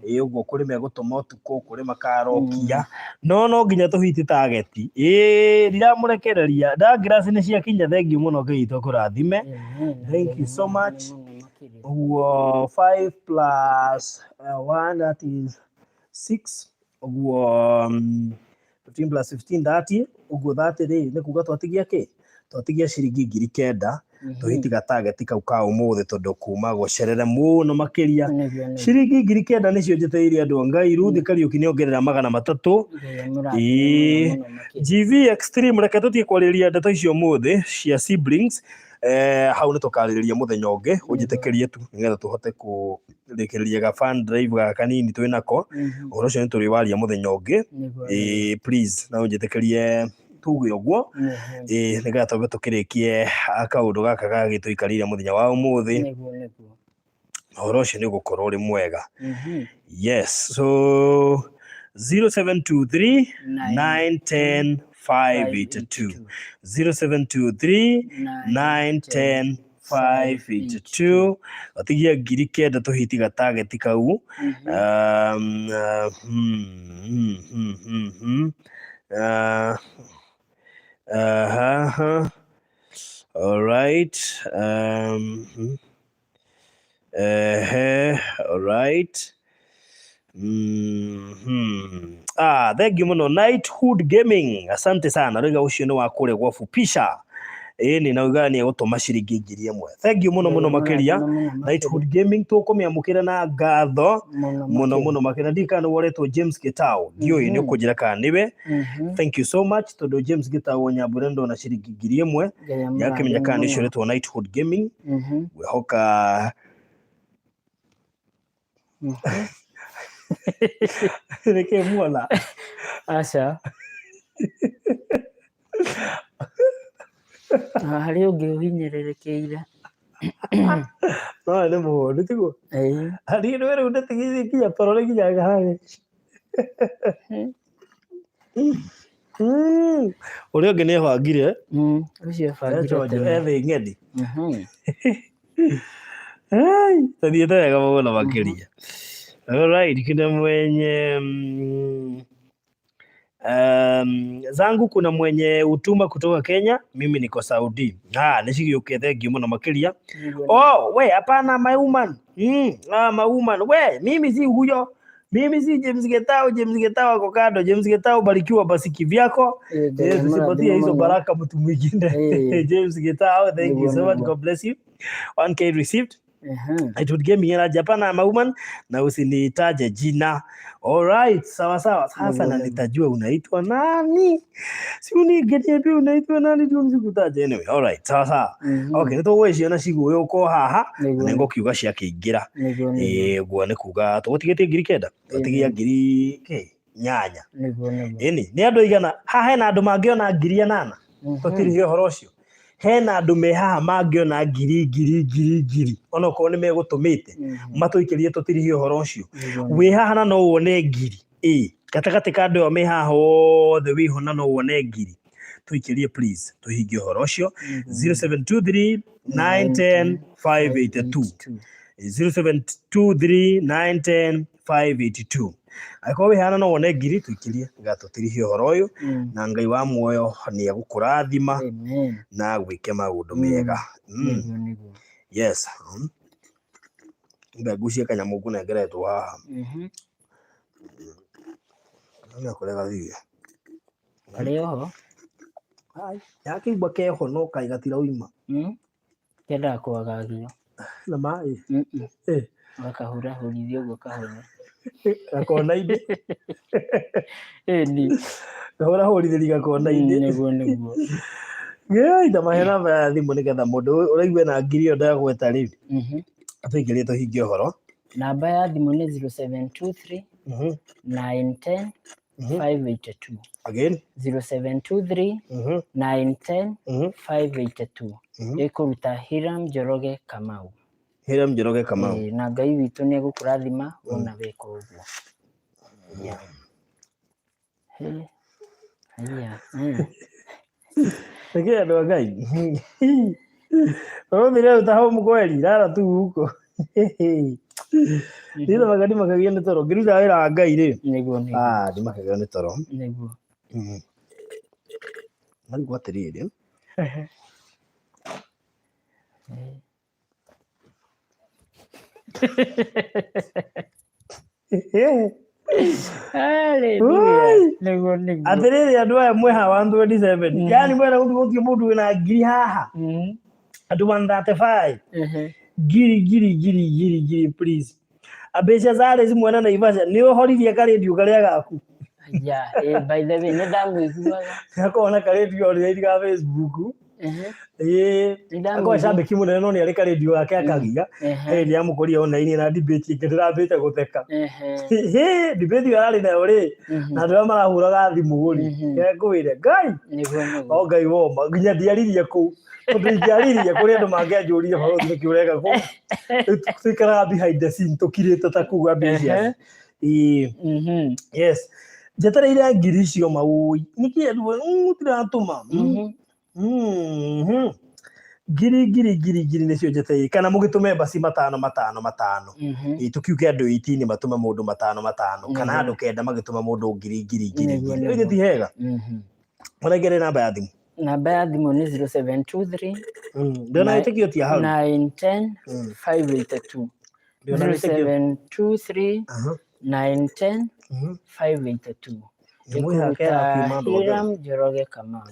Ĩĩ ũguo kũrĩ megũtũma ũtukũ, kũrĩ makarokia. No no nginya tũhiti target. Ĩĩ ndiramũrekereria. Douglas nĩ ciakinya thengiũ mũno Ngai witũ akũrathime. Thank you so much. Ũguo 5 plus 1 that is 6. Ũguo 15 plus 15 30. Ũguo 30 rĩ nĩ kuga twatigia kĩ? Twatigia ciringi 9000 tũhitiga target kau ka ũmũthĩ tondũ kuma gũcerere mũno makĩria. Nĩguo, nĩguo. Ciringi 9000 nĩcio njetereire andũ a Ngai. Ruth Kariũki nĩ ongerera 300. Ngai amũrathime Ĩĩ. mũno mũno makĩria. GV Extreme reke tũtige kwarĩrĩria ndeto icio ũmũthĩ cia siblings. Hau nĩ tũkarĩrĩria mũthenya ũngĩ ũnjĩtĩkĩrie tu nĩgetha tũhote kũrĩkĩrĩria ga fund drive gaka kanini twĩ nako. Ũhoro ũcio nĩ tũrĩwaria mũthenya ũngĩ. Nĩguo, Ĩĩ please no ũnjĩtĩkĩrie tuge ũguo. nĩguo. Ĩĩ nĩgetha twambe tũkĩrĩkie kaũndũ gaka gagĩtũikarĩire mũthenya wa ũmũthĩ. Nĩguo, nĩguo. Ũhoro ũcio nĩ ũgũkorwo ũrĩ mwega. Yes, so 0723 910 582 0723 910 582 watigia 9000 tũhitiga target kau. All right. All right. Thank you mũno Knighthood Gaming. Asante sana. Rĩga ũcio nĩ wa kũrĩa gwa Fupisha. Ĩĩ na uga nĩ egũtũma ciringi 1000. Thank you mũno mũno makĩria. Knighthood Gaming tũkũmĩamũkĩra na ngatho mũno mũno makĩria. Ndiũĩ kana nĩ woretwo James Gitau. Ndiũĩ nĩ ũkũnjĩra kana nĩwe. Thank you so much tondũ James Gitau Nyambura ndona ciringi 1000. Nĩakĩmenya kana nĩ ũcio ũretwo Knighthood Gaming. Ngwĩhoka nĩkĩ muona? Aca. Na harĩ ũngĩ ũhinyĩrĩrĩkĩire. No nĩ mũhũnu tiguo? Ĩĩ. Niĩ nĩ rĩu ndĩtigithie nginya toro nĩ nginya harĩ. Ũrĩa ũngĩ nĩ ebangire. Ũcio ebangire Econjo tene. ethĩ ng'eni. Tũthiĩte wega mũno makĩria. Alright, kuna mwenye zangu kuna mwenye utuma kutoka Kenya, mimi niko Saudi. Ah, nĩcigĩũke thengiũ mũno makĩria. Oh, we hapana my woman. Ah, my woman. We, mimi si huyo. Mimi si James Getao, James Getao ako kando. James Getao barikiwa basi kivyako. Ngai Tusipatie hizo amũrathime mũno. baraka mtu mwingine. James Getao, thank you Nĩguo so much. nĩguo. God bless you. 1K received. Ehe. It would give me energy. Hapana my woman, na usinitaje jina. All right, sawa sawa. Sasa Nĩguo na nĩguo. nitajua unaitwa nani. Si uningeniambia unaitwa nani ndio nisikutaje. Anyway, all right, sawa sawa. Okay, nĩ tũgũgĩciona cigũyũka o haha na Nĩguo nĩ ngũkiuga ciakĩingĩra. nĩguo nĩguo. Ĩĩ, ũguo nĩ kuga tũgũtigĩtie 9,000, twatigia ngiri kĩ nyanya. Nĩguo nĩguo. Ĩni, nĩ andũ aigana haha hena andũ mangĩona 8,000 tũtirĩhe ũhoro ũcio. Hena andũ me haha mangĩona ngiri ngiri ngiri ngiri onokorwo nĩ megũtũmĩte matũikĩrie tũtirĩhe ũhoro ũcio. Nĩguo nĩguo. Wĩ haha na no wone ngiri ĩ gatagatĩ ka andũ aya me haha othe wĩho na no wone ngiri tũikĩrie please tũhingie ũhoro ũcio. 0723 910 582 0723 910 582 angĩkorwo wĩ haha na no wone ngiri tũikĩrie nĩgetha tũtirihie ũhoro ũyũ na Ngai wa muoyo nĩ egũkũrathima Amen. na agwĩke maũndũ mega. Nĩguo nĩguo. Yes. Mbe ngucie kanyamũ ngũnengeretwo haha. Nĩ kũrĩa gathiĩ. Karĩ oho. Yakĩigua keho no kaĩ gatirauma. Kendaga kwagagio. Na maĩ. Ũgakahurahurithia ũguo kahora. Gakona-inĩ. Ĩni. Gahũrahũrithĩria gakona-inĩ. Nĩguo nĩguo. Gĩai ta mahe namba ya thimũ nĩgetha mũndũ ũraigua ena ngiri ĩyo ndagweta rĩ atũingĩrie tũhingie ũhoro. Namba ya thimũ nĩ 0723 910 582. Again. 0723 910 582. Ĩkũruta Hiram Njoroge Kamau. Hiram Njoroge Kamau. Ĩĩ, na Ngai witũ nĩ egũkũrathima wona weka ũguo. Yeah. Hey. Haya. Nĩkĩ andũ a Ngai? Ũrũthire ta home kweli rara tu huko. Niĩ maga ndimakagio nĩ toro ngĩruta wĩra wa Ngai rĩ. Nĩguo nĩguo. Ah, ndimakagio nĩ toro. Nĩguo. Marigwo atĩrĩrĩ. Hallelujah. Nĩguo nĩguo. Atĩrĩrĩ andũ aya mwĩ haha 127. Yaani mwena gũtirĩ mũndũ wĩna ngiri haha. Andũ 135. Ngiri ngiri ngiri ngiri ngiri please. Mbeca za Alice mwena Naivasha nĩ ũhoririe karendio karĩa gaku. Yeah, by the way, nĩ ndamũiguaga. Gakoragwo na karendio online ga Facebook. Ĩĩ. Akoragwo cambĩki mũnene no nĩ arĩ karendio gake akagia. Nĩ amũkorire online na debate ĩngĩ ndĩrambĩte gũtheka. Debate ĩyo ararĩ nayo rĩ na andũ arĩa marahũraga thimũ rĩ ngũwĩre Ngai. Nĩguo nĩguo. O Ngai woma nginya ndiaririe kũu. Tondũ ingĩaririe kũrĩ andũ mangĩanjũrire balothi nĩkĩ ũreka kũu. Tũikaraga behind the scene tũkirĩte ta kuga mbia. Ĩĩ. Yes. Njetereire ngiri icio maũi. Nĩkĩ andũ mũtiratũma? Ngiri ngiri ngiri ngiri nĩcio njetereire kana mũgĩtũme mbasi matano matano matano. Ĩĩ tũkiuge andũ 18 matũme mũndũ matano matano kana andũ kenda magĩtũma mũndũ ngiri ngiri ngiri ngiri. Ĩĩ ti hega. Mũnengere namba ya thimũ. Namba ya thimũ nĩ 0723 Ndĩrona wĩtĩkio ti hau. 910 582. Ndĩrona wĩtĩkio. 0723 910 582. Ĩkũruta Hiram Njoroge Kamau.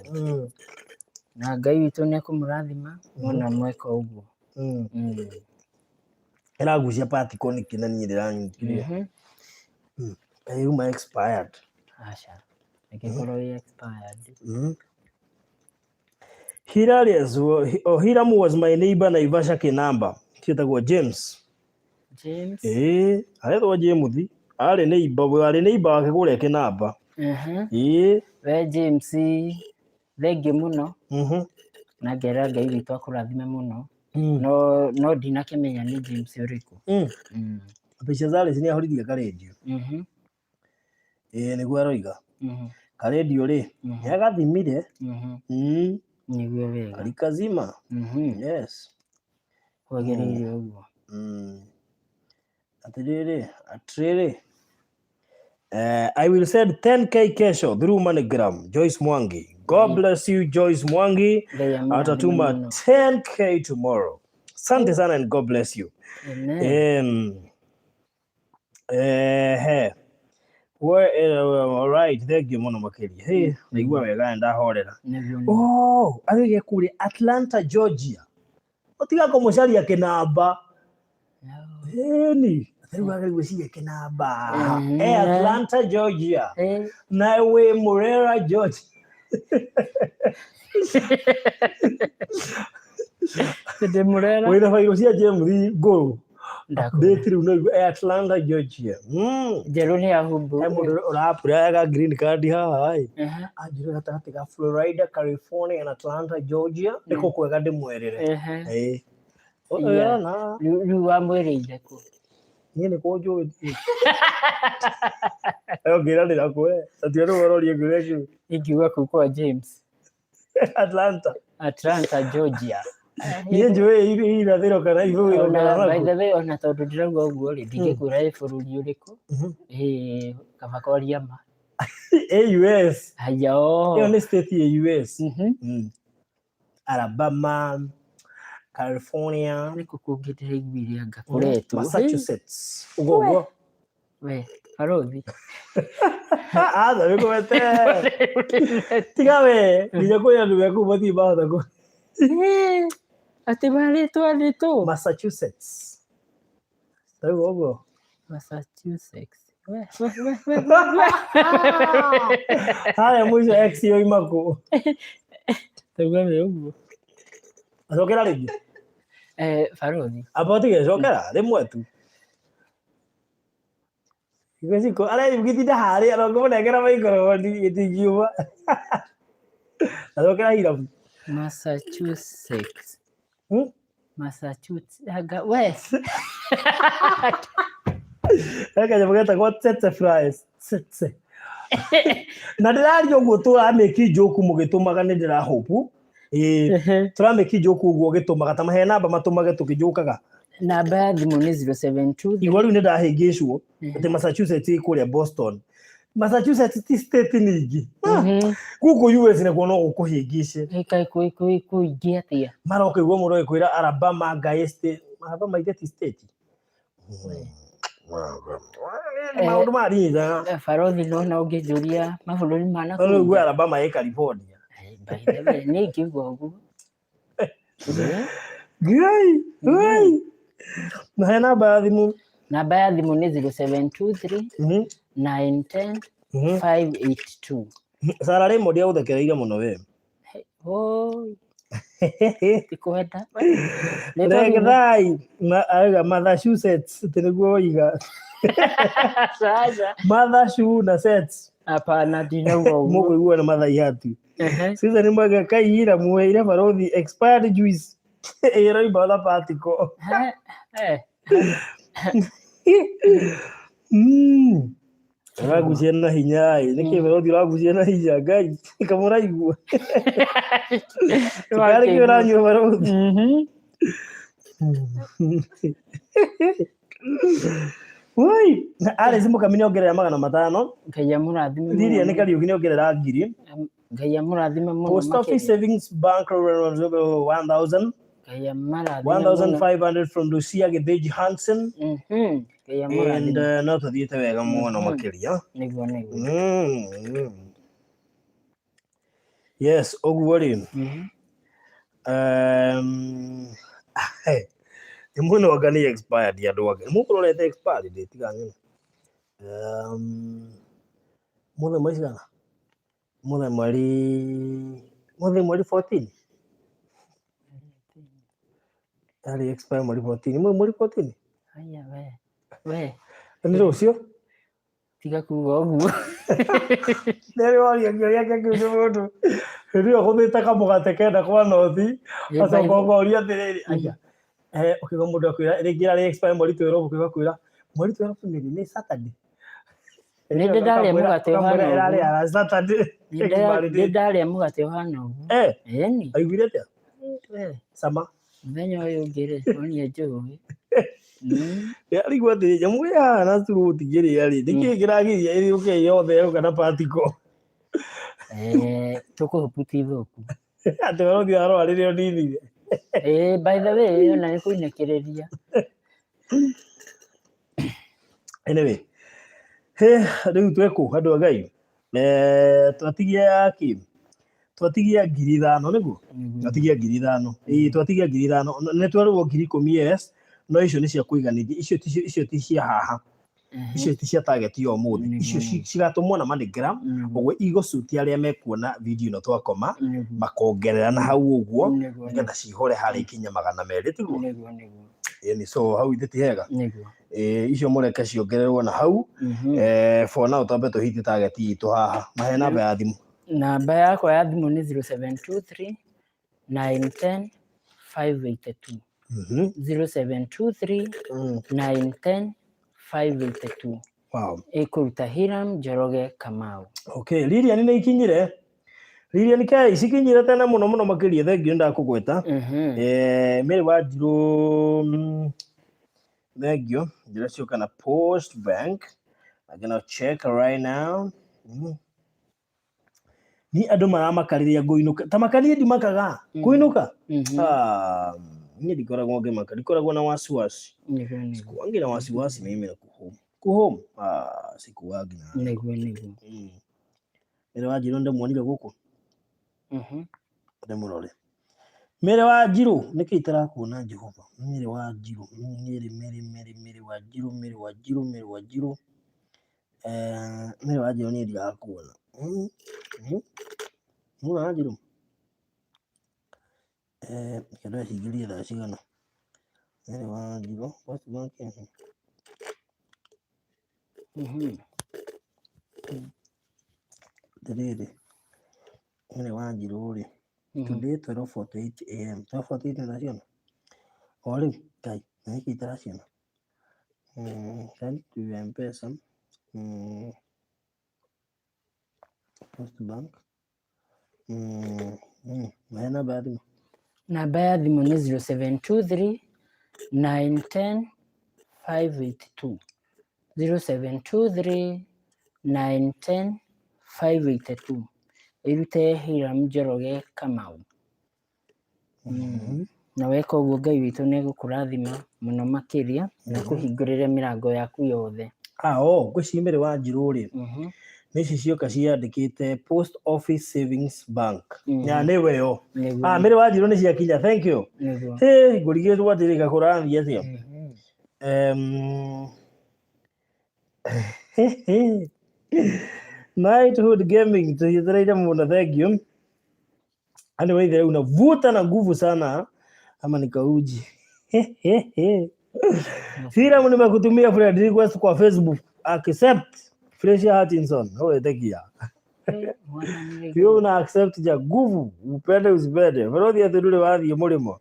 Na Ngai witũ nĩ ekũmũrathima wona mweka ũguo. Ĩragucia particle nĩkĩ na niĩ ndĩranyitire. Yuma expired. Aca. Ĩngĩkorwo ĩ expired. Hilarious. Oh, Hiram was my neighbor Naivasha Kinamba. Ciĩtagwo James. James. Ĩĩ, aretwo James. Arĩ neighbor, arĩ neighbor wake kũrĩa Kinamba. Ĩĩ. We James. Thengiũ mũno na ngera Ngai witũ akũrathime mũno. No no ndinakĩmenya nĩ James ũrĩkũ. Mbeca za Alice nĩ ahũririe karendio. Ĩĩ nĩguo aroiga. Karendio rĩ, nĩ agathimire. Nĩguo wega. Alikazima. Yes. Kwagĩrĩire ũguo. Atĩrĩrĩ, atĩrĩrĩ. I will send 10K kesho through MoneyGram. Joyce Mwangi. God bless you, Joyce Mwangi. Ngai amũrathime Atatuma mũno. 10K tomorrow. Asante sana and God bless you. Amen. Well, all right, thank you mũno makĩria. Hey, naigua wega ndahorera. Nĩguo nĩguo. Oh, agĩgĩa kũrĩa Atlanta, Georgia. Ũtiga kũmũcaria kĩnamba. Ĩni, rĩu agĩrĩirwo gwĩciria kĩnamba. E Atlanta, Georgia. Na wĩ Murera, Georgia. Ndĩ Murera. Wĩna bairũ cia James ngũrũ. Ndakũra. Ndĩti rĩu no e Atlanta, Georgia. Njerũ nĩ ya humbu. He mũndũ ũra-apply green card haha ĩ. Anjĩre gatagatĩ ga Florida, California na Atlanta, Georgia. Nĩkũ kwega ndĩmwerĩre. Ĩĩ. Yeah. Na Rĩu wamwĩrĩire kũ? Niĩ nĩ kũ njũĩ. Ũngĩranĩra kũ we? Tatiga rĩu ũrorie kĩũria kĩu. Ingiuga kũu kwa James. Atlanta. Atlanta, Georgia. Niĩ njũĩ irathĩro kana ithũĩro Ona kana by nakũ. the way, ona tondũ ndĩrauga ũguo rĩ, ndingĩkwĩra ĩ bũrũri ũrĩkũ. Ĩ kaba kwaria ma. Ĩ US. Haya Ĩyo o. nĩ state ya US. Alabama, California, Nĩkũ kũngĩ ndĩraiguire anga kũretwo. Massachusetts. Ũguo ũguo. We, barothi. Atha wĩkũmete. Tiga we, nginya kwĩ andũ me kũu matirĩ mahota kũ. Atĩ marĩtwa rĩtũ. Massachusetts. Rĩu ũguo. Massachusetts. We, we, we, we, we. Harĩa mũico X yoima kũ? Tauga we ũguo. Cokera rĩngĩ. Barothi. Amba ũtige cokera rĩmwe tu. Gĩciko areigithia harĩa na ngũmũnengera maikroboni gĩtingiuma. Acokera Hiram. Massachusetts. Massachusetts. Anga we. He kanyamũ getagwo tsetse fries. Tsetse. Na ndĩraria ũguo tũramĩki njoku mũgĩtũmaga nĩ ndĩrahopu. Ĩĩ tũramĩki njoku ũguo ũgĩtũmaga ta mahe namba matũmage tũkĩnjũkaga. Namba ya thimũ nĩ 072. Igua rĩu nĩ ndahĩngĩcwo atĩ Massachusetts ĩ kũrĩa Boston. Massachusetts ti state ningĩ. Gũkũ US nakuo no gũkũhĩngĩce. Ĩkaĩ kũingĩ atĩa? Maroka igua mũndũ agĩkwĩra Alabama Ngai state. Alabama ithe ti state. Maũndũ ma ringa. Barothi no na ũngĩnjũria mabũrũri ma na No rĩu kũu. Alabama ĩ California. By the way, nĩ ingiuga ũguo. Ngai, ngai. Na he namba ya thimũ. Namba ya thimũ nĩ 0723 910 582. Sarah Raymond agũthekereire mũno we. Oi, tikwenda. Regthai auga Massachusetts atĩ nĩguo woiga. Sasa. Massachusetts. Hapana, ndinauga ũguo. Mũkũigua nĩ mathaihati. Susan Mwega kaiyira muheire barothi expired juice ĩroima na patiko. Ũragucia na hinya ĩ nĩkĩ barothi ũragucia na hinya Ngai kamũraigua cukari kĩ ũranyua barothi. Woi, Alice Mũkami nĩongerera 500. Ngai amũrathime mũno. Lilian Kariuki nĩongerera 1000. Ngai amũrathime mũno Post Office makĩria. Savings Bank 1000. Ngai amũrathime mũno. 1500 from Lucia Githĩnji Hansen. Ngai And amũrathime. no tũthiĩte wega mũno makĩria. Nĩguo nĩguo. Yes, ũguo rĩ. Nĩ mũno anga nĩ expired andũ ake. Mũkũrorete expired date tiga nyone. Mũthĩ mweri cigana? Mũthĩ mweri 14. Yarĩ expire mweri 14. Mweri 14? Haya we. We. Nĩ rũciũ? Tiga kuga ũguo. Nĩ waria kĩũria kĩu nĩ mũndũ. Hĩndĩ ĩyo gũthĩte kamũgate kenda kwa nothi, Ĩ, acoka by- ũkoria atĩrĩrĩ, aya, ũkĩigua mũndũ akwĩra rĩngĩ arĩ expire mweri 12, ũkĩigua akwĩra mweri 12 nĩ rĩ? Nĩ Saturday. Nĩ ndĩ ndarĩa mũgate Ũkamwĩra ũhana ĩrarĩ ũguo. ya Saturday. Nĩ ndarĩa mũgate ũhana ũguo. Ĩni. Aiguire atĩa? We, Cama. Mũthenya ũyũ ũngĩ rĩ, onie njũĩ. Arigwo atĩrĩ, nyamũ ĩ haha na curu ũtingĩrĩa rĩ, nĩkĩĩ kĩragiria ĩrĩũke yothe yoka na particle? Tũkũhupu ti thũku. Atĩ ũrothiĩ arwarĩre ũninire. By the way, ona nĩ kũinĩkĩrĩria. Anyway, he rĩu twĩkũ andũ a Ngai? Twatigia kĩ? Twatigia 5,000 nĩguo? Twatigia 5,000. Ĩĩ twatigia 5,000. Nĩ twerĩrwo 10,000 yes, no icio nĩ cia kũiganithia. Icio ti icio ti cia haha. Icio ti cia target ya ũmũthĩ. Icio cigatũmwo na MoneyGram, ũguo igũcutia arĩa mekuona video ĩno twakoma, makongerera na hau ũguo, nĩgetha cihũre harĩa ikinye 200 tiguo? Nĩguo nĩguo. Ĩni, so hau ithe ti hega. Nĩguo. Icio mũreke ciongererwo na hau. For now twambe tũhite target itũ haha. Mahe namba ya thimũ. Namba yakwa ya thimũ nĩ 0723 910 582. 0723 910 582. Wow. Ĩkũruta Hiram Njoroge Kamau. Okay, Lilian nĩ ikinyire. Lilian K cikinyire tene mũno mũno makĩria thengiũ ndakũgweta. Mary Wanjirũ thengiũ ndĩracioka na Post Bank. I'm gonna check right now. Ni andũ maramaka rĩrĩa ngũinũka. Ta maka niĩ ndimakaga. Kũinũka? Ah, niĩ ndikoragwo ngĩmaka. Ndikoragwo na wasiwasi. Nĩguo nĩguo. Sikuangi na wasiwasi mimi na kuhome. Kuhome? Ah, sikuangi na. Nĩguo nĩguo. Mary Wanjirũ ndĩmuonire gũkũ. Ndĩmũrore. Mary Wanjirũ, nĩkĩ itarakuona Jehova? Mary Wanjirũ, Mary, Mary, Mary, Mary Wanjirũ, Mary Wanjirũ, Mary Wanjirũ. Mary Wanjirũ niĩ ndirakuona. Mary Wanjirũ. Reke ndĩcingĩrie thaa cigana. Mary Wanjirũ, what's working? Atĩrĩrĩ, Mary Wanjirũ rĩ, today 12:48 am. 12:48 nĩ thaa cigana? O rĩu, Ngai, na nĩkĩ itaraciona? Send to M-Pesa. Post Bank. Mahe namba ya thimũ. Namba ya thimũ nĩ 0723 910 582. 0723 910 582. Ĩrute Hiram Njoroge Kamau. Na weka ũguo Ngai witũ nĩ egũkũrathima mũno makĩria na kũhingũrĩre mĩrango yaku yothe. Ah, oh, ngwĩciria Mary Wanjirũ rĩ, nĩ ici cioka ciandĩkĩte Post Office Savings Bank. Ya nĩwe yo. Nĩguo. Ah, Mary Wanjirũ nĩ ciakinya, thank you. Nĩguo. Hĩ, ngũrigĩtwo atĩrĩ gakũrathiĩ atĩa? Knighthood Gaming tũhĩtĩrĩire mũno, thank you. Anyway, there unavuta na nguvu sana ama ni kauji. Hiram nimekutumia friend request kwa Facebook. Accept. Fresia Hutchinson. Wewe tekia. Hiyo una accept ja nguvu, upende usipende. Barothi atĩ ndũrĩ wathiĩ mũrĩmo.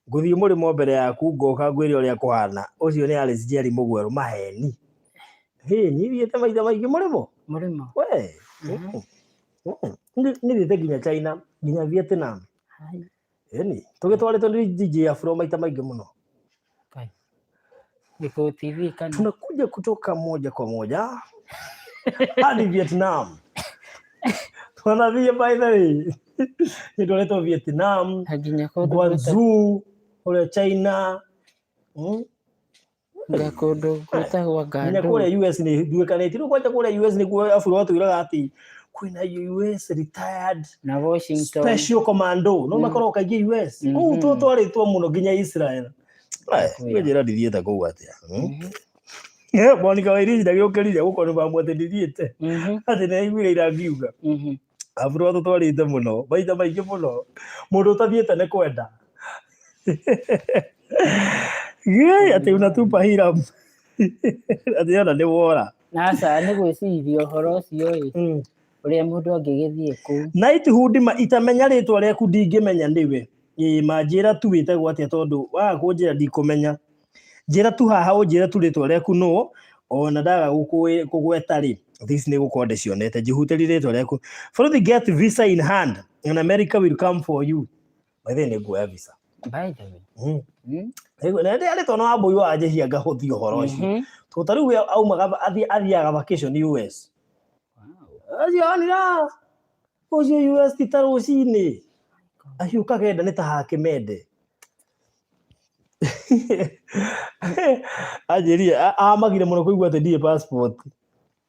Ngũthiĩ mũrĩmo mbere yaku ngoka ngwĩre ũrĩa kũhana. Ũcio nĩ Alice Jerry Mũgwerũ maheni. Hĩ, niĩ thiĩte maita maingĩ mũrĩmo. Mũrĩmo. We. Nĩ thiĩte nginya China, nginya Vietnam. Hai. Ĩni, tũgĩtwarĩtwo nĩ DJ Afro maita maingĩ mũno. Kai. Gĩkũyũ TV kana Tunakuja kutoka moja kwa moja hadi Vietnam. Tunathiĩ by the way. Nĩtwaretwo Vietnam, nginya kũndũ gwĩtagwo Guangzhou, kũrĩa China. Nga kũndũ gwĩtagwo Nginya Ngandũ. kũrĩa US nĩ nduĩkanĩtie. Rĩu kwanja kũrĩa US nĩkuo Afro atwĩraga atĩ kwĩna US retired Na Washington. special commando no makoragwo kaingĩ US. Kũu tũtwarĩtwo mũno nginya Israel. Njĩra ndithiĩte kũu atĩa. Monica Wairigi ndagĩũkĩrire gũkorwo nĩ mamwe atĩ ndithiĩte. Atĩ nĩ aiguire irangiuga. Afro atũtwarĩte mũno maita maingĩ mũno. Mũndũ ũtathiĩte nĩ kwenda. Gĩĩ atĩ unatupa Hiram. Atĩ ona nĩ wora. Aca nĩ gwĩciria ũhoro ũcio ĩ. Ũrĩa mũndũ angĩgĩthiĩ kũu. Knighthood ma itamenya rĩtwa rĩaku ndingĩmenya nĩwe. Ĩĩ ma njĩra tu wĩtagwo atĩa tondũ waga kũnjĩra ndikũmenya. Njĩra tu haha ũnjĩre tu rĩtwa rĩaku nũ ona ndaga kũgweta rĩ this nĩ gũkorwo ndĩcionete njĩhutĩrie rĩtwa rĩaku. Bũrũthi get visa in hand and America will come for you. By the way nĩ nguoya visa. By the way. Na ndĩ arĩtwo na wambũi wa njehia ngahũthia ũhoro ũcio. Tondũ ta rĩu we aumaga athiaga vacation US. Acio anira ũcio US ti ta rũcinĩ. Ahiũkaga enda nĩ ta hakĩmende. Anjĩrire amagire mũno kũigua atĩ ndirĩ passport.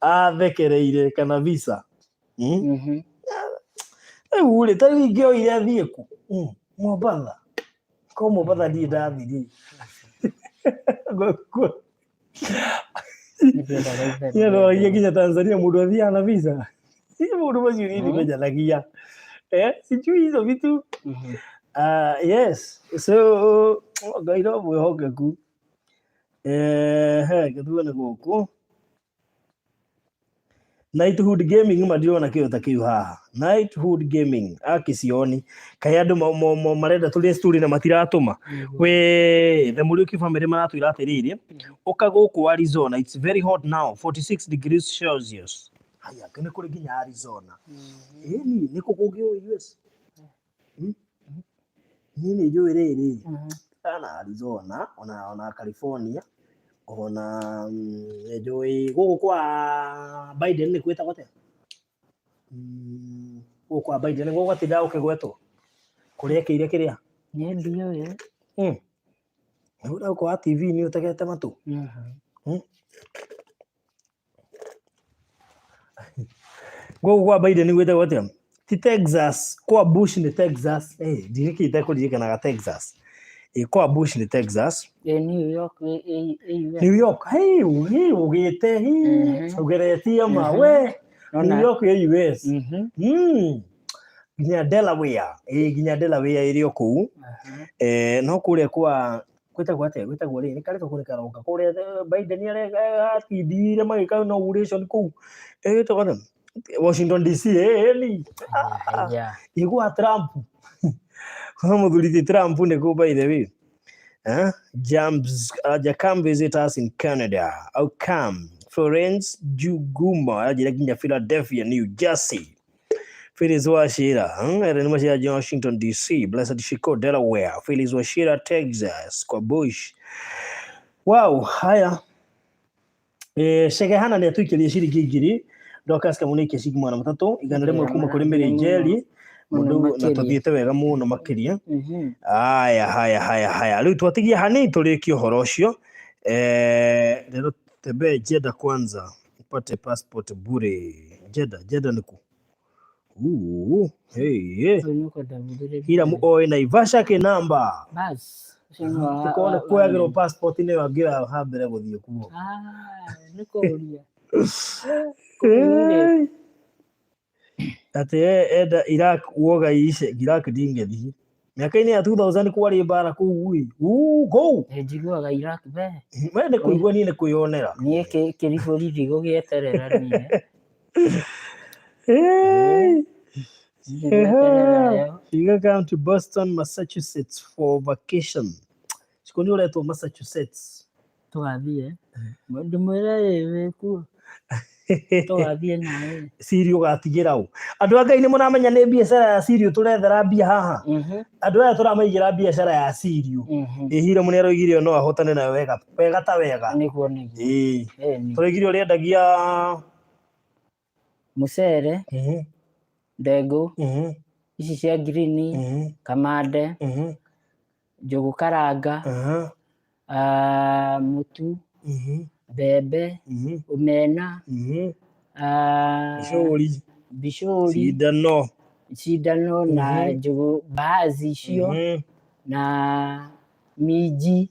Athekereire kana visa. Rĩu rĩ, ta rĩu ingĩoire athiĩ kũ? Mombatha. Ko Mombatha ndirĩ ndathiĩ rĩ. Nĩndĩendaga itherũ Niĩ ndoragia rĩa nginya Tanzania mũndũ athiaga na visa. Si mũndũ macio niĩ ndimenyanagia. Sijui hizo vitu. Yes. So Ngai no mwĩhokeku. He, tuone gũkũ. Knighthood Gaming ma ndirona kĩndũ ta kĩu haha. Knighthood Gaming akĩcioni. Kaĩ andũ marenda tũrĩe story na matiratũma. We the Muriuki family maratwĩra atĩrĩrĩ, ũka gũkũ Arizona, it's very hot now, 46 degrees Celsius. Haya, nĩ kũrĩ nginya Arizona. Ĩni, nĩ kũ kũngĩ ũĩ US? Niĩ nĩ njũĩ rĩrĩ, kana Arizona, ona California, ona nĩ njũĩ gũkũ kwa Biden nĩ kwĩtagwo atĩa? Gũkũ kwa Biden nĩ gwatindaga gũkĩgwetwo kũrĩa ekĩire kĩrĩa? Niĩ ndiũĩ. Nĩ gũkũ wa TV nĩ ũtegete matũ? Gũkũ kwa Biden gwĩtagwo atĩa? Ti Texas, kwa Bush nĩ Texas. Ndirĩkĩte kũririkanaga Texas. Kwa Bush nĩ Texas. New York ĩ US. New York, hey, hey, ũgĩte, hey, ũgeretie ma, we, New York ĩ US. Nginya Delaware, nginya Delaware ĩrĩ o kũu. No kũrĩa kwa gwĩtagwo atĩa? Gwĩtagwo rĩ, nĩ karĩtwa kũrĩ karoka. Kũrĩa Biden aratindire magĩka inauguration kũu. Gwĩtagwo atĩa? Washington DC, ni. Igua Trump. Mũthuri ti Trump nĩ kũ by the way. James, come visit us in Canada. I'll come. Florence Juguma, anjĩra nginya Philadelphia, New Jersey. Phyllis Wachira, Ellen Wachira, Washington DC, Blessed Shiko, Delaware, Phyllis Wachira, Texas, kwa Bush. Wow, haya. Shegehana nĩ atũikĩrie ciringi ngiri, Dorcas Kamau nĩ aikia ciringi magana matatũ, 100 kuma kũrĩ Mary Njeri, mũndũ na tũthiĩte wega mũno makĩria. Haya, haya, haya, haya. Rĩu twatigia hanini tũrĩkie ũhoro ũcio. Rero tembee Jeddah kwanza upate passport bure. Jeddah, Jeddah nĩ kũ? Hey, hey. Hiramu oĩ Naivasha kĩnamba. Bas. Tũkorwo nĩ kuoyagĩrwo passport nĩyo angĩoya ha mbere gũthiĩ kuo. Nĩ kũũria. Atĩ enda Iraq woga ice Iraq ndingĩthiĩ. Mĩaka-inĩ ya 2000 kwarĩ mbara kũu ĩ. Kũu. Njiguaga Iraq be. We nĩ kũigua niĩ nĩ kwĩyonera. Niĩ kĩribũri ndigũgĩeterera niĩ. Hey. You come to Boston, Massachusetts for vacation. Ciko nĩ ũretwo Massachusetts. Tũgathiĩ. Ndĩmwĩre ĩ wĩ kuo. Tũgathiĩ nawe. Siri ũgatigĩra ũ? Andũ a Ngai nĩ mũramenya nĩ biacara ya Siri tũrethera mbia haha. Andũ aya tũramaigĩra biacara ya Siri. Ĩ Hiramu nĩ aroigire no ahotane nayo wega wega ta wega. Nĩguo nĩguo. Ĩĩ. Tũroigire ũrĩendagia Mũcere, ndengũ, ici cia ngirini, kamande, njũgũ karanga, mũtu, mbembe, omena, Bicũri, bicũri, cindano, cindano na njũgũ mbaazi icio na minji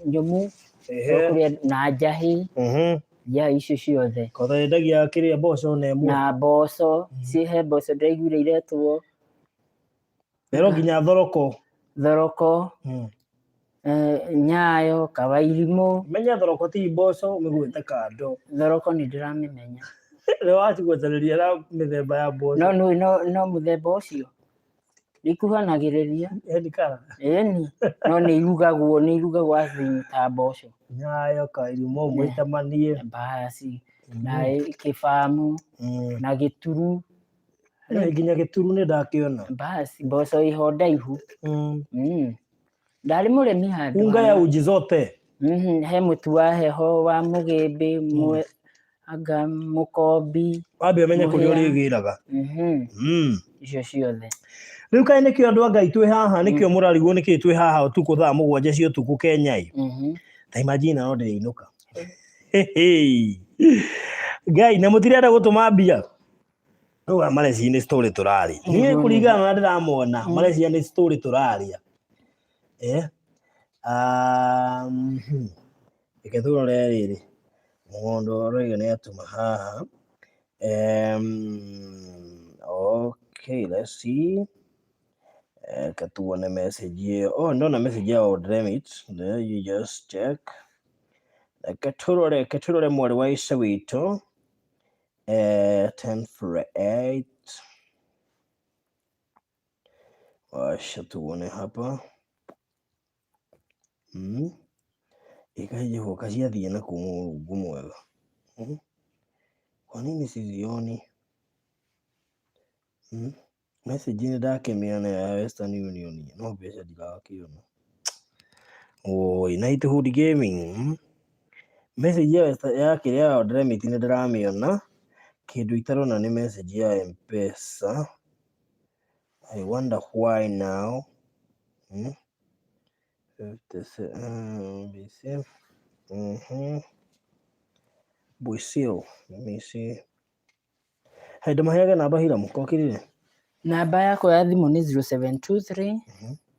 nyũmũ na njahĩ ya icio ciothe. Kotha yendagia kĩrĩa mboco na ĩmwe. Na mboco, he mboco ndĩraiguire iretwo. Rero nginya thoroko. Thoroko, nyayo, kawairimũ. Menya thoroko ti mboco ũmĩgwĩte kando. Thoroko nĩ ndĩramĩmenya. Nĩ waciguacanĩria na mĩthemba ya mboco. No nĩ no mũthemba ũcio nĩikuhanagĩrĩria. Eni kara. Ĩni, no nĩ irugagwo, nĩ irugagwo as in ta mboco. Nyayo kairimo mũitamanie. Basi na kĩbamu na gĩturu. Nginya gĩturu nĩ ndakĩona. Basi mboco iho ndaihu. Ndarĩ mũrĩmi handũ. Unga ya uji zote. He mũtu wa heho wa mũgĩmbĩ, anga mũkombi. Wambe ũmenye kũrĩa ũrĩgĩraga. Icio ciothe. Rĩu kaĩ nĩkĩo andũ a Ngai twĩ haha, nĩkĩo mũrarigwo nĩkĩ twĩ haha ũtukũ thaa 7 cia ũtukũ Kenya ĩ. Ta imagine no ndĩrĩinũka. Ngai, na mũtirenda gũtũma mbia. Rĩu aya mareciria nĩ story tũraria. Niĩ kũringana na ũrĩa ndĩramona, mareciria nĩ story tũraria. Reke tũrore rĩrĩ, mũndũ ũroiga nĩ atũma haha. Okay, let's see. Reke tuone message ĩyo. Oh, ndona message ya Old Remit. There you just check. Reke tũrore, reke tũrore mwarĩ wa Ica witũ. 7:50. Wacha tuone hapa. Ikaje kaciathiĩ na kũ Mũrungu mwega. Kwa nini sizioni? Message nĩ ndakĩmĩona ya Western Union, no mbeca ndirakĩona. Oi, Nighthood Gaming. Message ya Western ya kĩrĩa ya Old Remit nĩ ndĩramĩona. Kĩndũ itarona nĩ message ya M-Pesa. I wonder why now. 57, BC. Bwisio. Let me see. Hey, ndũmaheage namba Hiramu, kokirire? Namba yakwa ya thimũ nĩ 0723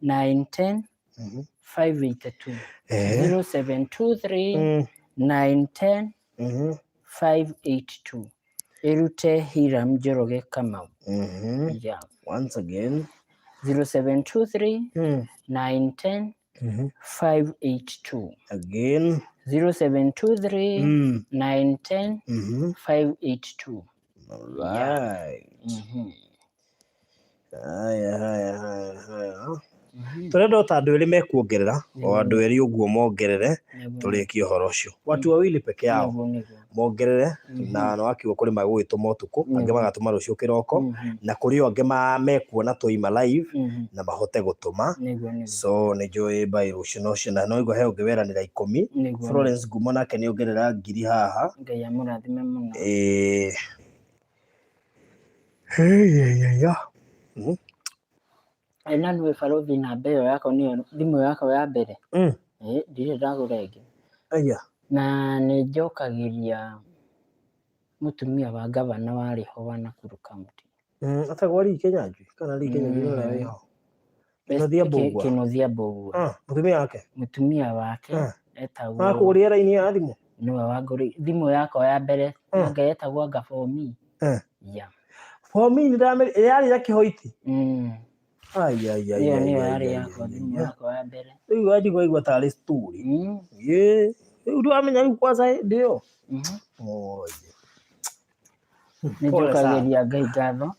910 582. 0723 910 582. Ĩrute Hiram Njoroge Kamau. Yeah. Once again. 0723 910 582. Again. 0723 910 582. All right. Haya, haya, haya, haya. Tũrenda o ta andũ erĩ mekuongerera, o andũ erĩ ũguo mongerere, tũrĩkie ũhoro ũcio. Watu wawili peke yao mongerere, na nĩ wakiuga kũrĩ magũgĩtũma ũtukũ, angĩ magatũma rũciũ kĩroko, na kũrĩ o angĩ mekuona twaima live na mahote gũtũma. So nĩ njũĩ by rũciũ no cio, na no igua he ũngĩ weranĩra 10. Florence Ngumo nake nĩ ongerera 1000 haha. Ngai amũrathime mũno. Na nĩwe barothi namba ĩyo yakwa nĩyo thimũ yakwa ya mbere. Ndirĩ ndagũra ĩngĩ. Aya. Na nĩ njokagĩria mũtumia wa gavana warĩ ho wa Nakuru County. Etagwo Lee Kinyanjui kana Lee Kinyanjui nĩ ũrĩa wĩho? Kĩnuthia Mbũgua. Kĩnuthia Mbũgua. Mũtumia wake? Mũtumia wake etagwo Akũgũrĩra raini ya thimũ? Nĩwe wangũrĩire thimũ yakwa ya mbere, anga yetagwo anga for me. Yeah. For me nĩ ndamĩ yarĩ ya kĩhoiti. Ai ai ai. Ĩyo nĩyo yarĩ yakwa thimũ yakwa ya mbere. Rĩu wanjigua waigua tarĩ story. Ĩĩ, rĩu ndwamenya rĩu kwanza hĩndĩ ĩyo. Oi. Nĩ njokagĩria Ngai ngatho.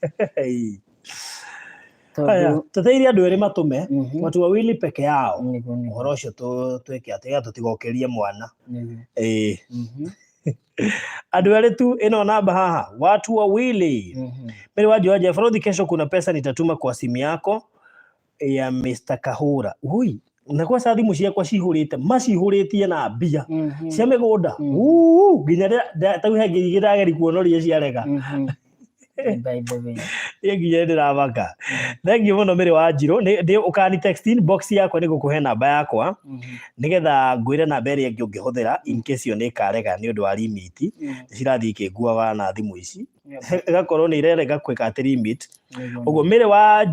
Haya, tũteithie andũ erĩ matũme, watu wawili peke yao. Ũhoro ũcio twĩke atĩ tũtigokĩrie mwana. Ĩĩ. Andũ erĩ tu, ĩno namba haha, watu wawili. Mary wa Joaje, Farodhi, kesho kuna pesa nitatuma kwa simu yako ya Mr. Kahura. Ui, na kwa sa thimũ ciakwa cihũrĩte, macihũrĩtie na mbia cia mĩgũnda. Nginya tau he ngiri ndageri kuonoria ciarega. By the way. Niĩ nginya ndĩramaka. Thank you mũno Mary wa Njirũ. Nĩ ũkani text inbox yakwa nĩ ngũkũhe namba yakwa nĩgetha ngwĩre namba ĩrĩa ĩngĩ ũngĩhũthĩra in case ĩyo nĩ ĩkarega nĩ ũndũ wa limit. Nĩ cirathiĩ ikĩnguaga na thimũ ici. Ĩgakorwo nĩ irarega gwĩka atĩ limit. Ũguo Mary wa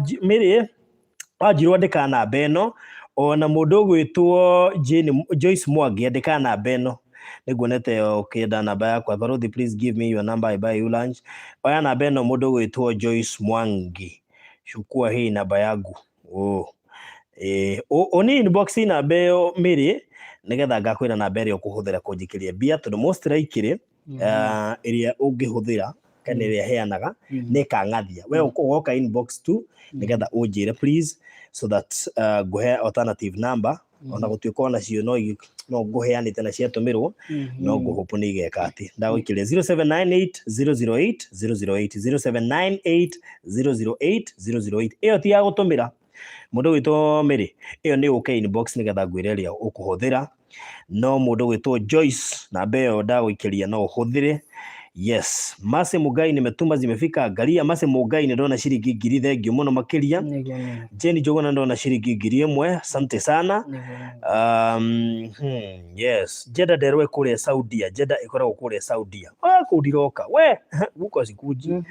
Njirũ andĩka namba ĩno, ona mũndũ ũgwĩtwo Jane Joyce Mwangi andĩka namba ĩno. Nĩnguonete ũkĩenda namba yakwa. Barothi, please give me your number, I buy you lunch. Oya namba ĩno mũndũ ũgwĩtwo Joyce Mwangi. Chukua hii namba yangu. Oh. Ũni inbox namba ĩyo Mary nĩgetha ngakwĩra namba ĩrĩa ũkũhũthĩra kũnjikĩria mbia tondũ most likely Ĩrĩa ũngĩhũthĩra kana ĩrĩa heanaga nĩ ĩkang'athia. We ũgoka inbox tu nĩgetha ũnjĩre please, so that ngũhe alternative number, ona gũtuĩka onacio no ngũheanĩte na ciatũmĩrwo, no ngũhũpũ nĩ igeka atĩ ndagũikĩria 0798 008 008, 0798 008 008. Ĩyo ti ya gũtũmĩra mũndũ gwĩtwo Mary, ĩyo nĩ ũke inbox nĩgetha ngwĩre ĩrĩa ũkũhũthĩra. No mũndũ gwĩtwo Joyce, namba ĩyo ndagũikĩria no ũhũthĩre. Yes, Mercy Mugai, nimetuma zimefika, angalia. Mercy Mugai, nĩ ndona ciringi 1000, thengiũ mũno makĩria. Nĩguo. Jane Njuguna, ndona ciringi 1000, asante sana. Nĩguo. Yes, Jeda Nderwe kũrĩa Saudia, Jeda ĩkoragwo kũrĩa Saudia. Ah, kũu ndiroka we guka cikunji.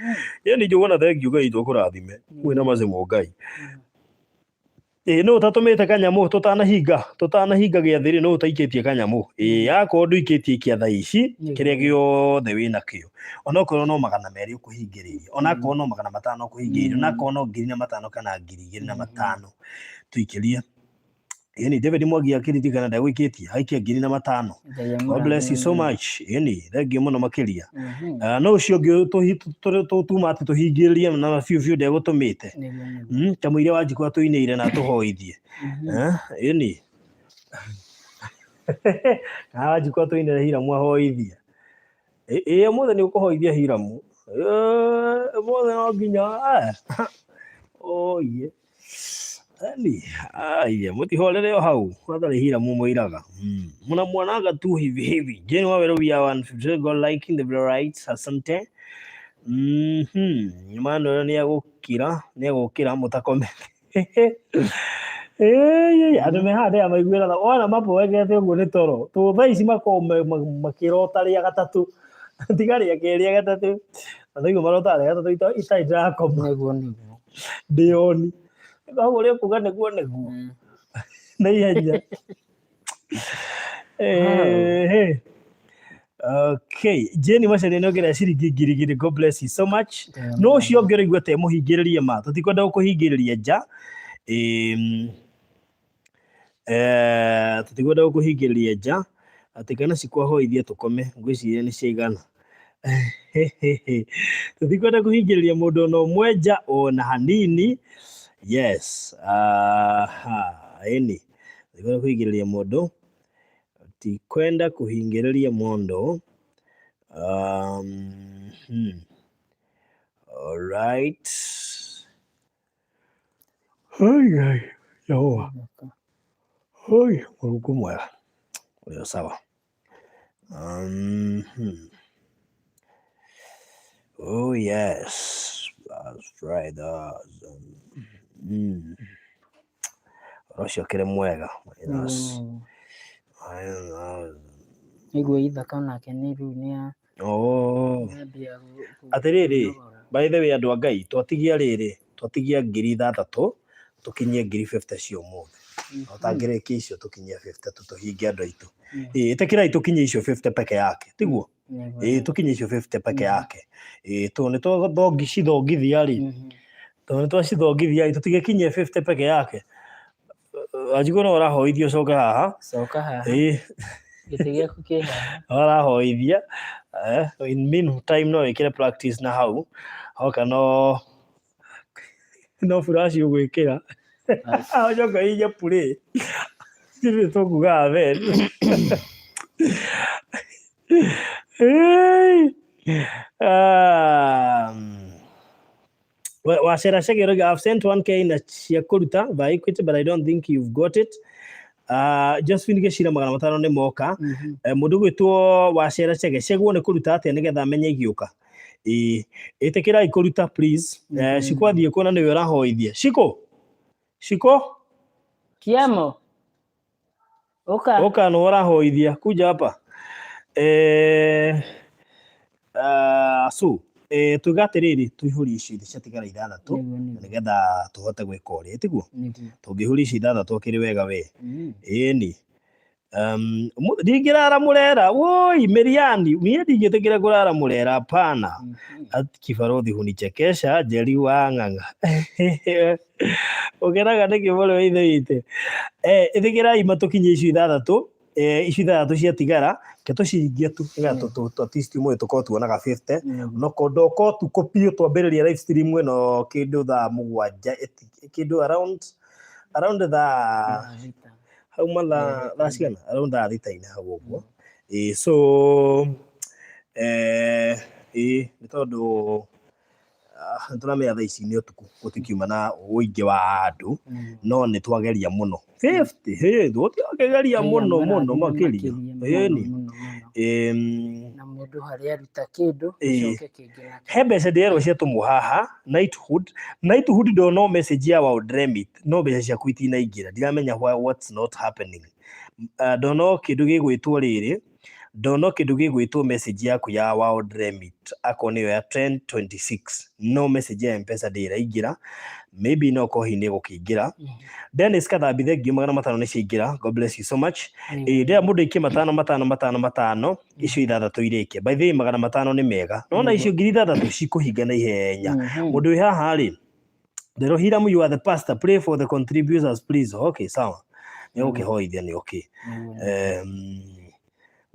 Jane Njuguna, thengiũ, Ngai witũ akũrathime wĩna Mercy Mugai. Ĩĩ, nũ ũtatũmĩte kanyamũ tũtanahinga gĩathĩ rĩ? Nũ ũtaikĩtie kanyamũ? Ĩĩ, akorwo ndũikĩtie, ikia thaa ici kĩrĩa gĩothe wĩnakĩo, onokorwo no 200 ũkũhingĩrĩirie, onakorwo no 500 ũkũhingĩrĩirie, onakorwo no 1005 kana 2500, tũikĩrie. Ĩni David Mwangi akĩririkana ndegũikĩtie, aikia 1005. Ngai. God bless you so amũrathime. much. Ĩni thengiũ mũno makĩria. Ah, no ũcio ũngĩ tũtuma atĩ tũhingĩrĩrie na biũ biũ ndegũtũmĩte. Nĩguo. Kamũira wa njikũ atũinĩire na atũhoithie. Eh, ĩni kana wa njikũ atũinĩre Hiramu ahoithie. Ĩ ũmũthĩ nĩ ũkũhoithia Hiramu? Eh, ũmũthĩ no nginya oiye. Eni aiye mũtihorere o hau hatarĩ Hiramu mũiraga. Mnamwonaga tu hivi hivi. Jane Waweru, we are 150 go liking the video, right? Asante. Emmanuel nĩ egũkira, nĩ egũkĩra mũtakomete. Ĩĩ, andũ me haha ndĩramaiguĩra tha, wona maboekete ũguo nĩ toro tũ thaa ici makoragwo makĩrota rĩa gatatũ, tiga rĩa kerĩ, rĩa gatatũ, na thaiguo marotaga rĩa gatatũ itarĩ ndĩrakoma. Nĩguo. Ndĩoni hau ũrĩa ũkuga nĩguo. Na ihenya. Eh, okay, Jane Macharia nĩ ongerera ciringi 2000, God bless you so much. No ũcio ũngĩ ũraigua ta mũhingĩrĩrie, ma tũtikwenda gũkũhingĩrĩria nja. Tũtikwenda gũkũhingĩrĩria nja atĩ kana cikwahoithia tũkome, ngwĩciria nĩ ciaigana. Tũtikwenda kũhingĩrĩria mũndũ ona ũmwe nja ona hanini. Yes, aha, ĩni tũtikwenda kũhingĩrĩria mũndũ, tikwenda kũhingĩrĩria mũndũ. All right. Ai, ai, Yehova. Ai, Mũrungu mwega. Ũrĩ o sawa. Oh yes, that's right. Ũhoro ũcio ũkĩrĩ mwega. Minus. Nĩguo, ithaka nake nĩ rĩu nĩ Oh. nĩambia Atĩrĩrĩ, kũnogora. By the way, andũ a Ngai, twatigia rĩrĩ, twatigia 6000 tũkinyie 50,000 cia ũmũthĩ. Ũtangĩrĩkia icio tũkinyie 50 tũtũhinge andũ aitũ. Ĩĩ, ĩtĩkĩrai tũkinyie icio 50 peke yake, tiguo? Nĩguo. Ĩĩ, tũkinyie icio 50 peke yake. Ĩĩ, tondũ nĩ twacithongithia rĩ, tondũ nĩ twacithongithia rĩ, tũtigĩkinyie 50 peke yake. Wanjikũ no ũrahoithia ũcoke haha. Coka haha. Ĩĩ. Gĩtĩ gĩaku kĩ haha. No ũrahoithia. In meantime no wĩkĩre practice na hau hoka no flash ũgwĩkĩra ũcoke ũhinge play, ithuĩ tũkuga amen. Ĩĩ. Wacera Chege ũrauga, "I've sent 1K na cia kũruta by Equity, but I don't think you've got it." Josephine Gĩcira 500 nĩ moka. Mũndũ gwĩtwo Wacera Chege, Cegwo nĩ kũruta atĩa nĩgetha amenye igĩũka? Ĩĩ, ĩtĩkĩrai kũruta please. Shiko athiĩ kuona nĩwe ũrahoithia. Shiko, Shiko. Kiamo. Ũka. Ũka, nĩwe ũrahoithia, kuja hapa. So tuge atĩrĩrĩ, tũihũrie icio ithe ciatigara ithathatũ Nĩguo. nĩgetha tũhote gwĩka ũrĩa, tiguo? Nĩguo. Tũngĩihũria icio ithathatũ akĩrĩ wega we. Ĩni ndingĩrara mũrera woi mĩriani, niĩ ndingĩtĩkĩra kũrara mũrera, hapana. Kibarothi hunichekesha, Njeri wa ng'ang'a ũkenaga nĩkĩ, mũrĩ wa ithe witũ? Ĩtĩkĩrai matũkinyie icio ithathatũ. Ici ithathatũ ciatigara ke tũciringie tu nĩgetha at least ũmũthĩ tũkorwo tuonaga 50. No ndoka ũtukũ biũ twambĩrĩria live stream ĩno kĩndũ thaa 7, kĩndũ around thaa 6. Hau mathaa thaa cigana, around thaa 6-inĩ hau ũguo. Ĩĩ, so ĩĩ nĩ tondũ nĩ tũramenya thaa ici nĩ ũtukũ, gũtikiuma na ũingĩ wa andũ, no nĩ twageria mũno 50 hĩ tũtiakĩgeria mũno mũno makĩria, ĩni. Na mũndũ harĩa aruta kĩndũ gĩcoke kĩngĩ nakĩo. He mbeca ndĩrerwo ciatũmwo haha Knighthood. Knighthood, ndona message ya World Remit, no mbeca ciaku itinaingĩra, ndiramenya what's not happening. Ndona kĩndũ gĩgwĩtwo rĩrĩ, ndona kĩndũ gĩgwĩtwo message yaku ya World Remit, akorwo nĩyo ya 1026, no message ya M-Pesa ndĩraingĩra. Maybe no korwo hihi nĩ ĩgũkĩingĩra. Dennis Kathambi, thank you, 500 nĩ ciaingĩra. God bless you so much. Ĩĩ, ndĩra mũndũ aikie matano matano matano matano, icio ithathatũ irĩke. By the way, 500 nĩ mega nona icio 6,000 cikũhinga na ihenya. Mũndũ wĩ haha rĩ, Ndero Hiram, you are the pastor, pray for the contributors please. Okay, sawa, nĩ gũkĩhoithia nĩ okay.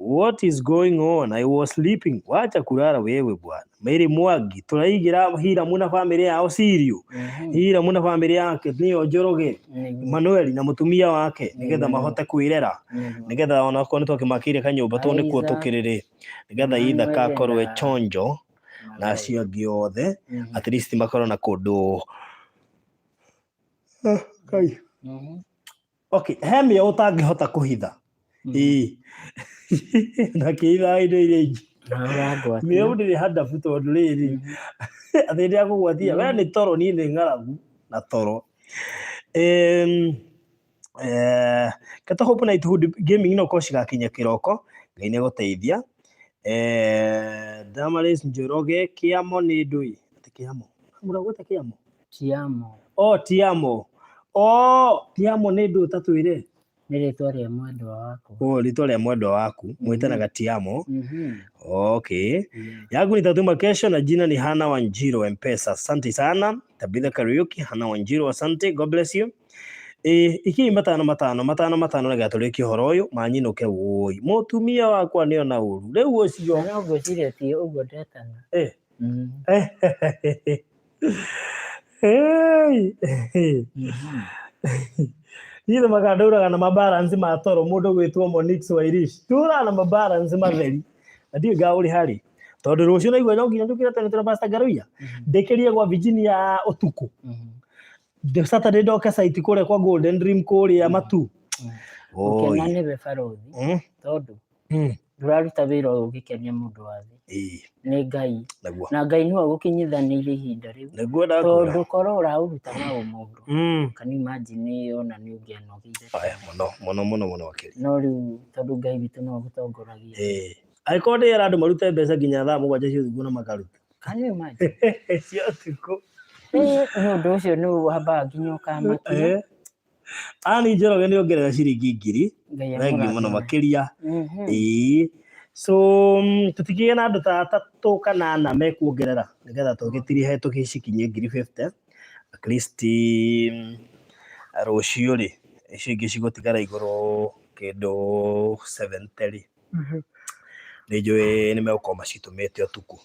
What is going on? I was sleeping. Wacha kulala wewe bwana. Mary Mwangi, tũraigĩra Hiramu na famĩlĩ yao Sirio. Hiramu na famĩlĩ yake nĩyo Njoroge Manuel na mũtumia wake, nĩgetha mahote kwĩrera, nĩgetha onakorwo nĩ twakĩmakĩire kanyũmba tondũ nĩkuo tũkĩrĩrĩ, nĩgetha ithaka akorwo e chonjo na acio angĩ othe at least makorwo na kũndũ. Ah, Ngai. Okay, he mĩa ũtangĩhota kũhitha, ĩĩ, na kĩhithaga indo iria ingĩ. Mĩau ndĩrĩ handabu tondũ rĩrĩ atĩ ndĩ akũgwatia we nĩ toro, niĩ nĩ ng'aragu na toro. Kata Hope Knighthood Gaming no korwo cigakinya kĩroko, Ngai nĩ egũteithia. Damaris Njoroge, kĩamo nĩ ndũĩ atĩ kĩamo mũragwĩta kĩamo. Tiamo. Oh, tiamo, oh, tiamo nĩ ndũĩ ũtatwĩre. Nĩ rĩtwa rĩa mwendwa wakwa. Oh, rĩtwa rĩa mwendwa waku mwĩtanaga tiamo. Okay. Yangu nitatuma kesho na jina ni Hana Wanjiro M-Pesa. Asante sana. Tabitha Kariuki, Hana Wanjiro, asante. God bless you. Ĩ ikii matano matano matano matano nĩgetha tũrĩkie ũhoro ũyũ manyinũke. Wũi, mũtumia wakwa nĩona ũru rĩu ũcio. Na no ngwĩciria ti ũguo ndetana. Hey. Niĩ nĩ makandũraga na mabalance ma toro. Mũndũ gwĩtwo Monix Wairish, tũraga na mabalance matheri na ndiũĩ nga ũrĩ harĩ, tondũ rũciũ naigua no nginya njũkĩre tene tũra Pastor Ngaruiya ndĩkĩrie gwa Virginia ũtukũ. Saturday ndoke site kũrĩa kwa Golden Dream kũrĩa Matu. Gũkena nĩwe barothi, tondũ ndũraruta wĩra ũyũ ũgĩkenia mũndũ wa thĩ. Nĩ Ngai. Naguo. Na Ngai nĩwe ũgũkinyithanĩirie ihinda rĩu, Nĩguo ndakwĩra. tondũ korwo ũraũruta na ũmũndũ, can you imagine, ona nĩ ũngĩanogire. Aya, mũno mũno mũno mũno makĩria. No rĩu tondũ Ngai witũ nĩwe ũgũtongoragia. Ĩĩ, angĩkorwo ndĩra andũ marute mbeca nginya thaa 7 cia ũtukũ na makaruta. Can you imagine? Cia ũtukũ. Nĩ ũndũ ũcio nĩ wambaga nginya ũkamakia. Ani Njoroge nĩ ongerera ciringi 1,000. Ngai Thengiũ mũno amũrathime. makĩria. Ĩĩ, so tũtikĩgĩe na andũ ta atatũ kana ana mekuongerera nĩgetha tũgĩtirihe tũgĩcikinyie 50,000 at least. Rũciũ rĩ, icio ingĩ cigũtigara igũrũ kĩndũ 70 rĩ, nĩ njũĩ nĩ megũkorwo macitũmĩte ũtukũ,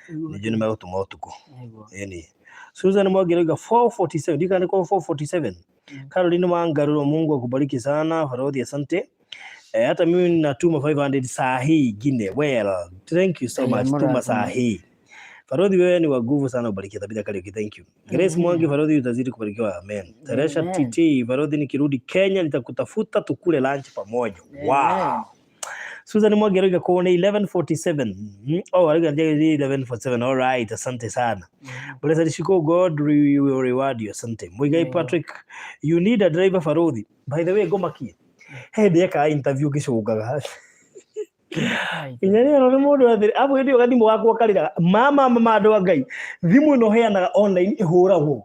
nĩ njũĩ nĩ megũtũma ũtukũ. Ĩni Susan Mwangi arauga 447, ndika nĩ 447. Caroline Wangaruro, Mungu akubariki sana Farodhi, asante. Hata mimi natuma 500 saa hii ingine. Well, thank you so much. Tuma saa hii. Farodhi, wewe ni wa nguvu sana, ubarikiwe. Tabitha Kariuki, thank you. Grace Mwangi, Farodhi utazidi kubarikiwa. Amen. Teresha Amen. TT, Farodhi nikirudi Kenya nitakutafuta tukule lunch pamoja. Wow. Amen. Susan Mwangi arauga kuona 1147. Oh, arauga 1147. All right, asante sana. Blessed Shiko, God will reward you. Asante. Muigai Patrick, you need a driver Farodhi. By the way, ngomakie. He hĩndĩ ekaga interview ngĩcũngaga. Nginya rĩrĩ nĩ mũndũ athĩ abu hĩndĩ ĩyo gathimũ gakwa karĩraga mama mama. Andũ a Ngai, thimũ ĩno heanaga online ĩhũragwo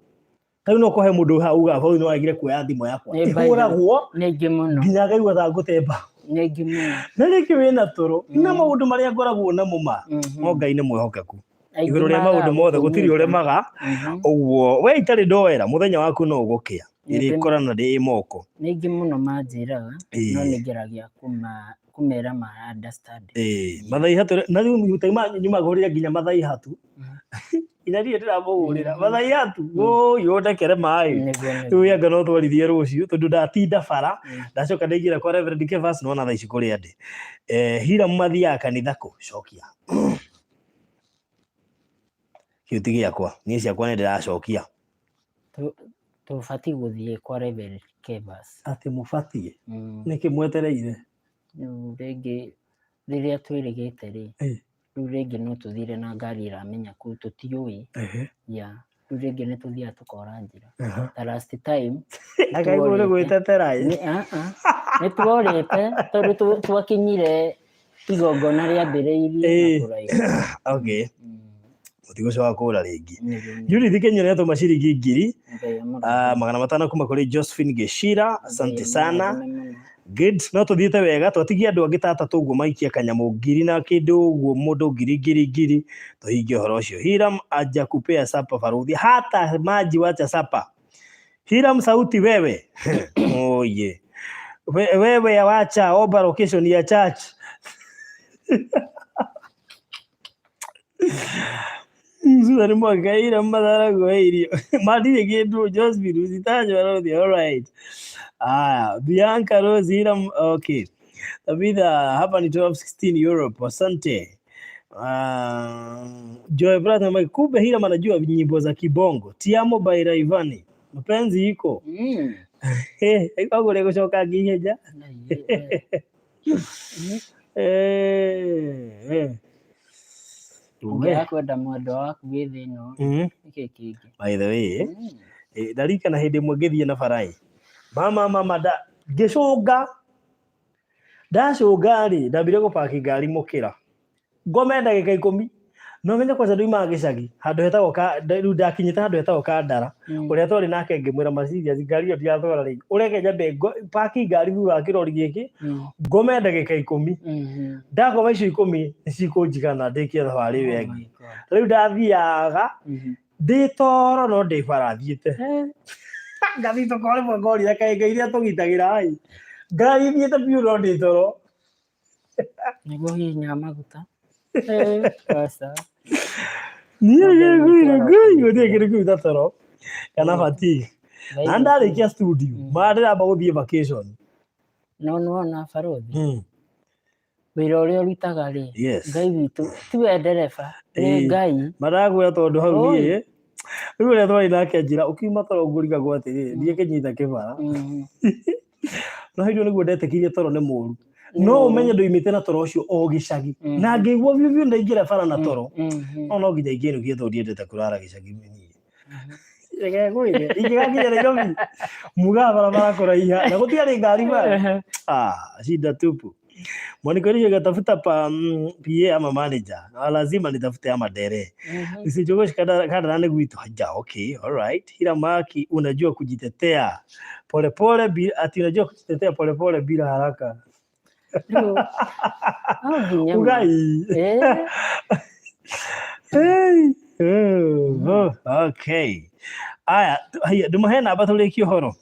ta rĩu no kũhe mũndũ hau uga bau no agire kuoya thimũ yakwa. Nĩ by the way. Ĩhũragwo Nĩ aingĩ mũno. Nginya ngaigua ta ngũtemba. Nĩ aingĩ mũno. Na rĩngĩ wĩna toro na maũndũ marĩa ngoragwo namo ma no Ngai nĩ mwĩhokeku. Aingĩ Igũrũ rĩa magaga maũndũ mothe gũtirĩ gũkũnyita. ũremaga. Ũguo we itarĩ ndoera mũthenya waku no ũgũkĩa. Ĩrĩkorana ndĩ moko. Nĩ aingĩ mũno manjĩraga, no nĩ ngeragia kũmera ma understand. Ĩĩ, Mathai Hatu na rĩu taima nyuma ngũrĩre nginya Mathai Hatu. Nginya niĩ ndĩramũgũrĩra Mathai Hatu. Wũi ũndekere maĩ. Nĩguo Rĩu nĩguo. anga no twarithie rũciũ tondũ ndatinda bara ndacoka ndaingĩra kwa Reverend Kevas nona thaa ici kũrĩa ndĩ. Hiram mathiaga kanitha kũ? Cokia. Kĩu ti gĩakwa, niĩ ciakwa nĩ ndĩracokia. Tũbatiĩ gũthiĩ kwa Reverend Kevas. Atĩ mũbatiĩ? Nĩkĩ mwetereire? Rĩu rĩngĩ rĩrĩa twĩrĩgĩte rĩ, rĩu rĩngĩ no tũthire na ngari ĩramenya kũu tũtiũĩ. Yeah. Rĩu rĩngĩ nĩ tũthiaga tũkora njĩra. Ta last time Akaigua nĩ gwĩtetera ĩ. Nĩ tuorĩte tondũ twakinyire igongona rĩambĩrĩirie na kũraihu. Okay. Mũtigũcoka kũra rĩngĩ. Judith Kenya nĩatũma ciringi ngiri 500 kuma kũrĩ Josephine Gĩcira. Asante sana. Good. No tũthiĩte wega twatigia andũ angĩ ta atatũ ũguo maikie kanyamũ ngiri na kĩndũ ũguo mũndũ ngiri ngiri ngiri tũhingie ũhoro ũcio. Hiram aja kupea sapa baruthi hata maji wacha sapa. Hiram sauti wewe. Oye. Wewe wacha omba location ya church. Susan Mwaka Hiram matharagu irio. Matirĩ kĩndũ Josephine usitaje baruthi. All right. Aya, Bianca Rose Hiram okay. Tabitha hapa ni 1216 Europe. Asante. Joy Brother Mike, kumbe Hiram anajua nyimbo za kibongo. Tiamo by Rayvanny. Mapenzi iko. Eh, iko kule gucoka ngiheja. Eh. Ũngĩaga kwenda mwendwa waku wĩ thĩna rĩ, nĩkĩ kĩngĩ? By the way, ndarikana hĩndĩ ĩmwe ngĩthiĩ na barai. Mama mama da ngĩcũnga. Ndacũnga rĩ, ndambire gũpaki ngari mũkĩra. Ngome ndagĩka 10. No menye kwanja ndoimaga gĩcagi handũ hetagwo ka rĩu ndakinyĩte handũ hetagwo Kandara. Ũrĩa twarĩ nake ngĩmwĩra Mercedes ngari ĩyo ndiratwara rĩngĩ. Ũreke nyambe paki ngari thutha wa kĩrori gĩkĩ ngome ndagĩka 10. Ndakoma icio 10 nĩ cikũnjigana ndĩkie thabarĩ ĩyo ĩngĩ. Rĩu ndathiaga ndĩ toro no ndĩ bara thiĩte. Ngathiĩ tũkorwo rĩmwe ngorire kaĩ ngai iria tũgitagĩra ĩ. Ngari thiĩte biũ no ndĩ toro. Nĩguo hihinya maguta. Aca. Niĩ ngĩiguire ngui gũtirĩ kĩndũ kĩu ta toro kana fatigue. Na ndarĩkia studio ma ndĩramba gũthiĩ vacation. No nĩwona barothi wĩra ũrĩa ũrutaga rĩ, Ngai witũ tiwe ndereba nĩ Ngai. Marakwĩra tondũ hau niĩ rĩu ũrĩa twarĩ nake njĩra ũkiuma toro ngũrigagwo atĩrĩrĩ ndiĩ kĩnyita kĩbara. No hĩndĩ ĩyo nĩguo ndetĩkirie toro nĩ mũru. No ũmenye ndoimĩte na toro ũcio o gĩcagi. Na ngĩigua biũ biũ ndaingĩra bara na toro. No no nginya ingĩinũkire tondũ ndiendete kũrara gĩcagi niĩ. Reke ngwĩre, ingĩgakinya Nairobi, mugaga barabara kũraiha na gũtiarĩ ngari bara. Shida tupu. Monica Orisha tafuta pa PA ama manager. Na lazima nitafute ama dere. Usichogoshi kadara ni gwitũ. Haja, okay, all right. Hiramaki unajua kujitetea. Pole pole bila ati unajua kujitetea pole pole bila haraka. Ugai. Hey. Oh, okay. Aya, haya ndumuhe namba tũrĩkie ũhoro.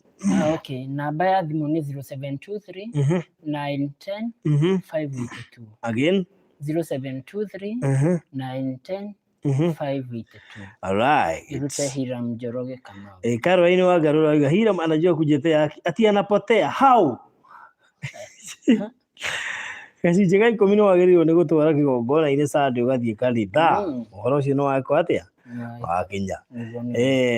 Okay, namba ya thimũ nĩ 0723 910 582. Again? 0723 910 582. All right. Irute Hiram Njoroge Kamau. Caroline Wagarura auga Hiram anajua kujitetea ati anapotea how? Gacunjĩ ga 10 nĩ wagĩrĩirwo nĩ gũtwara kĩgongona-inĩ Sunday ũgathiĩ kanitha. Ũhoro ũcio nĩ wako atĩa? Wakinya.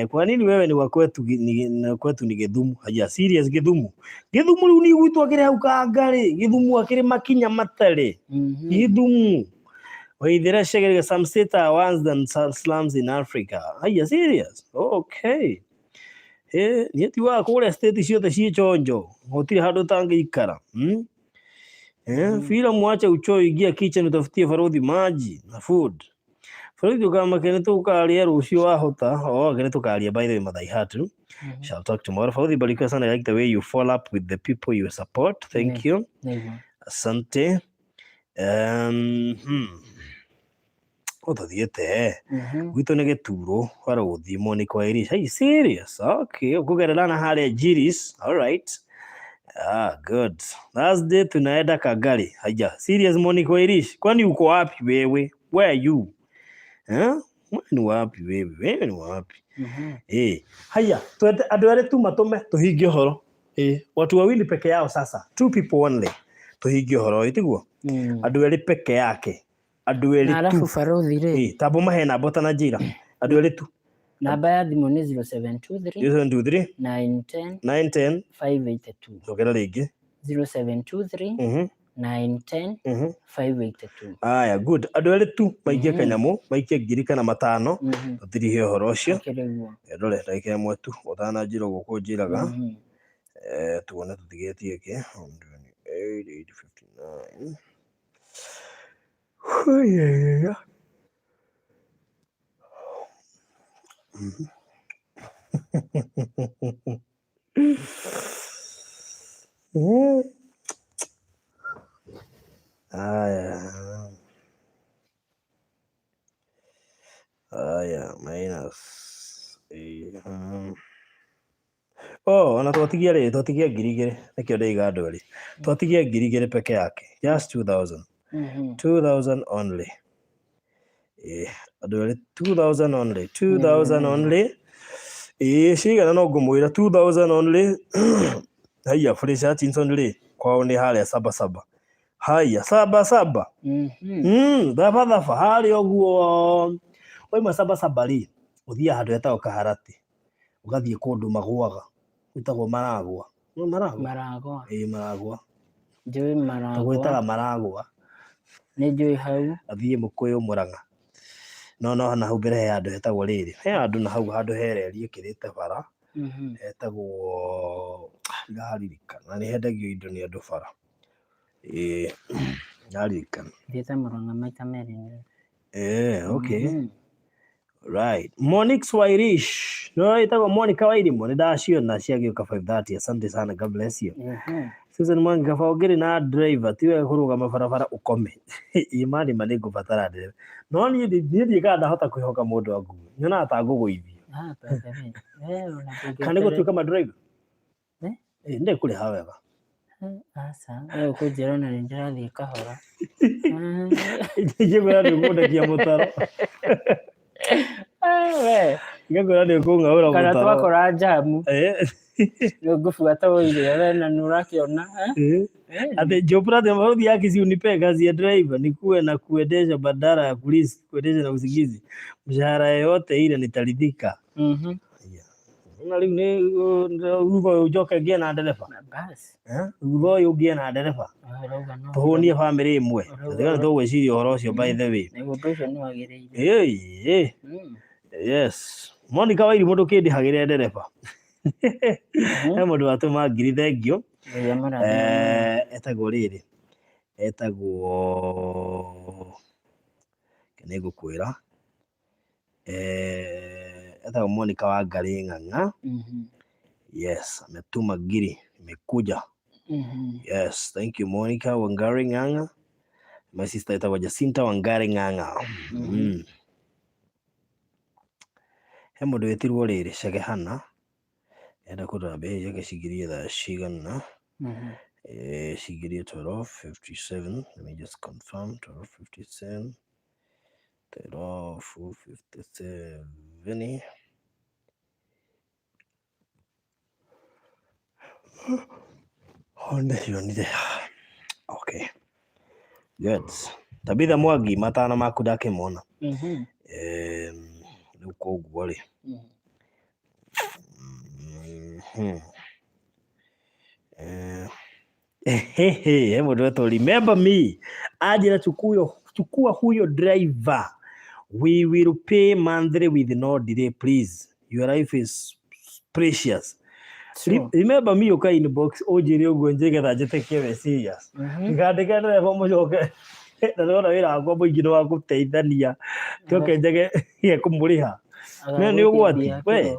Kwa nini wewe ni wa kwetu ni kwetu ni Gĩthumu? Haya serious Gĩthumu. Gĩthumu rĩu nĩ gwitũ akĩrĩ hau Kanga-rĩ. Gĩthumu akĩrĩ makinya matarĩ. Gĩthumu. Waithera Shegerega, some states are worse than slums in Africa. Haya serious. Okay. Niĩ tiwaga kũrĩa state ciothe ciĩ chonjo. Gũtirĩ handũ ũtangĩikara. Fila mwache uchoyo, ingia kitchen utafutie baruthi maji na food. Baruthi ukamake nĩ tũkaria rũciũ wahota. Oh, nĩ tũkaria by the way Mathai Hatu. Shall talk tomorrow. Baruthi barikiwa sana. I like the way you follow up with the people you support. Thank you. Asante. Tũthiĩte gwitũ nĩ gĩturũ barũthi Monica Wairish. Are you serious? Okay, ũkũgerera na harĩa Jiris. All right. Ah, good. Thursday tunaenda Kagari. Haya, serious Monica Wairish. Kwani uko wapi wewe? Where are you? Eh? Wewe ni wapi wewe? Wewe ni wapi? Eh, haya, twende andũ erĩ tu matũme tũhingie ũhoro. Eh, watu wawili peke yao sasa. Two people only. Tũhingie ũhoro ũyũ tiguo? Andũ erĩ peke yake. Andũ Na erĩ arabu tu. barothi rĩ, Eh, tambo mahe namba ũtananjĩra. Andũ erĩ tu. Namba ya thimũ nĩ 0723 0723 910 910 582. cokera rĩngĩ. 0723 910 582. Aya, good. Andũ erĩ tu maikie kanyamũ, maikie ngiri kana matano, tũtirihe ũhoro ũcio. Akĩrĩ guo. Ndore ndagĩka ĩmwe tu ũtananjĩra ũguo kũnjĩraga. Tuone tũtigĩtie kĩ. 128, 859. Haiya. Aya. Aya, minus. Oh, ona twatigia rĩ, twatigia 2000, nĩkĩo ndaiga andũ erĩ. Twatigia 2000 peke yake. Just 2000. 2000 only. Andũ erĩ 2000 only. 2000 only. Cigana no ngũmwĩra 2000 only. Haiya, Felicia Hutchinson rĩ, kwao nĩ harĩa saba saba. Haiya, saba saba. Thaba thaba, harĩa ũguo. Waima saba saba rĩ, ũthiaga handũ hetagwo Kaharati. Ũgathiĩ kũndũ magũaga. Gwĩtagwo Maragwa. Nĩ Maragwa? Maragwa. Ĩĩ, Maragwa. Njũĩ Maragwa. Tũgwĩtaga Maragwa. Nĩ njũĩ hau. Athiĩ Mũkũyũ Mũrang'a. No no na hau mbere he handũ hetagwo rĩrĩ. He handũ na hau handũ he reri ĩkĩrĩte bara. Hetagwo ndaririkana. Nĩ hendagio indo nĩ andũ bara. Ĩĩ, ndaririkana. Thiĩte Mũrang'a maita merĩ. Okay. Right. Monique Wairish. No ĩtagwo Monica Wairimu. Nĩ ndaciona ciagĩũka 5:30. Asante sana. God bless you. Susan Mwangi kaba ũngĩrĩ na driver ti wega kũrũgama barabara ũkome. Imani ma nĩ ngũbatara ndereba. No niĩ ndiĩ ndahota kwĩhoka mũndũ angue. Nyonaga ta ngũgũithio. Kana nĩ gũtuĩka ma driver? Ndĩkũrĩha wega. Aca, we ũkũnjĩra na nĩ ndĩrathiĩ kahora. Ingĩkwĩra nĩ ũkũndekia mũtaro. We. Ingĩkwĩra nĩ ũkũng'aũra Kana mũtaro. twakora njamu. Rĩu ngũbuata ũire we na nĩ ũrakĩona. Ati Joprate maudhi yake si unipe kazi ya driver nikuwe na kuendesha badala ya polisi kuendesha na usingizi. Mshahara yoyote ile nitaridhika. Na rĩu nĩ thutha ũyũ njoke ngĩe na ndereba. Basi. Thutha ũyũ ngĩe na ndereba. Tũhũnie bamĩrĩ ĩmwe. Tũtiga nĩ tũgwĩciria ũhoro ũcio by the way. Nĩguo ũndũ ũcio nĩ wagĩrĩire. Yes. Monica Wairimu ndũkĩndĩhagĩre ndereba. He mũndũ watũma ngiri thengio. Etagwo rĩrĩ. Etagwo nĩ ngũkwĩra. Etagwo Monica Wangari Ng'ang'a. Yes, ametuma ngiri imekuja. Yes, thank you Monica Wangari Ng'ang'a. My sister etagwo Jacinta Wangari Ng'ang'a. He mũndũ wĩtirwo rĩrĩ Cegehana. Enda kũrora mbeca ciake cingĩrie thaa cigana. Cingĩrie 12:57. Let me just confirm 12:57. 12:57. Oh, ndĩcionire. Okay. Good. Tabitha Mwangi matano maku ndakĩmona. Rĩu koguo rĩ. He mũndũ wetwo remember me. Anjĩra chukua huyo driver. We will pay monthly with no delay please. Your life is precious. Remember me ũka inbox ũnjĩre ũguo nĩgetha njĩtĩkie we serious. Ngandĩke ndereba mũcoke na ndĩrona wĩra wakwa mũingĩ nĩ wa gũteithania. Njoke njage kũmũrĩha. No nĩ ũgwati we.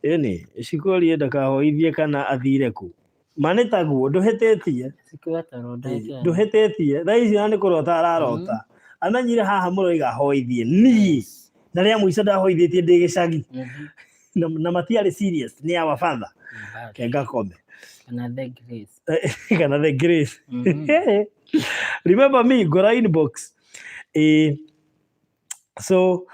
Ĩni, Shikori ndakahoithie kana athire kũ. Ma nĩ taguo ndũhĩtĩtie. Ndũhĩtĩtie. Thaa ici ona nĩ kũrota ararota. Amenyire haha mũroiga hoithie niĩ na rĩa mũico ndahoithĩtie ndĩ gĩcagi. Na matiarĩ serious nĩ our father. Kenga kome. Kana the grace. Kana the grace. Remember me, ngora inbox. So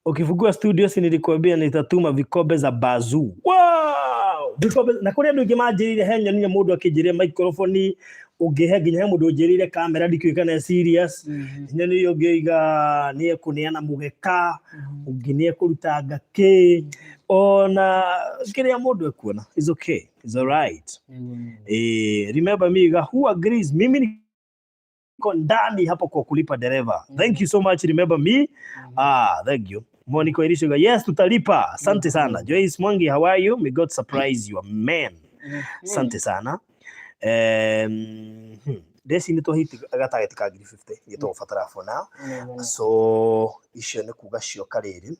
ukifungua studio si nilikwambia nitatuma vikombe za bazoo. Wow! Vikombe na kũrĩ andũ aingĩ manjĩrĩire, he nyonire mũndũ akĩnjĩrĩra microphone, ũngĩhe nginya he mũndũ ũnjĩrĩire kamera, ndikĩũĩ kana ĩ serious. Nyonire ũngĩ oiga nĩ ekũneana mũgeka, ũngĩ nĩ ekũrutanga kĩ, ona kĩrĩa mũndũ ekuona is okay, is alright. Remember me, who agrees, mimi niko ndani hapo kwa kulipa dereva. Thank you so much, remember me. Ah, thank you. Monica Irishoga, yes, tutalipa. Asante sana. Joyce Mwangi, how are you? May God surprise you. Amen. Asante sana. Ndeci nĩ twahiti gatageti ka ngiri 50 nĩ tũgũbatara for now. So icio nĩ kuga cioka rĩrĩ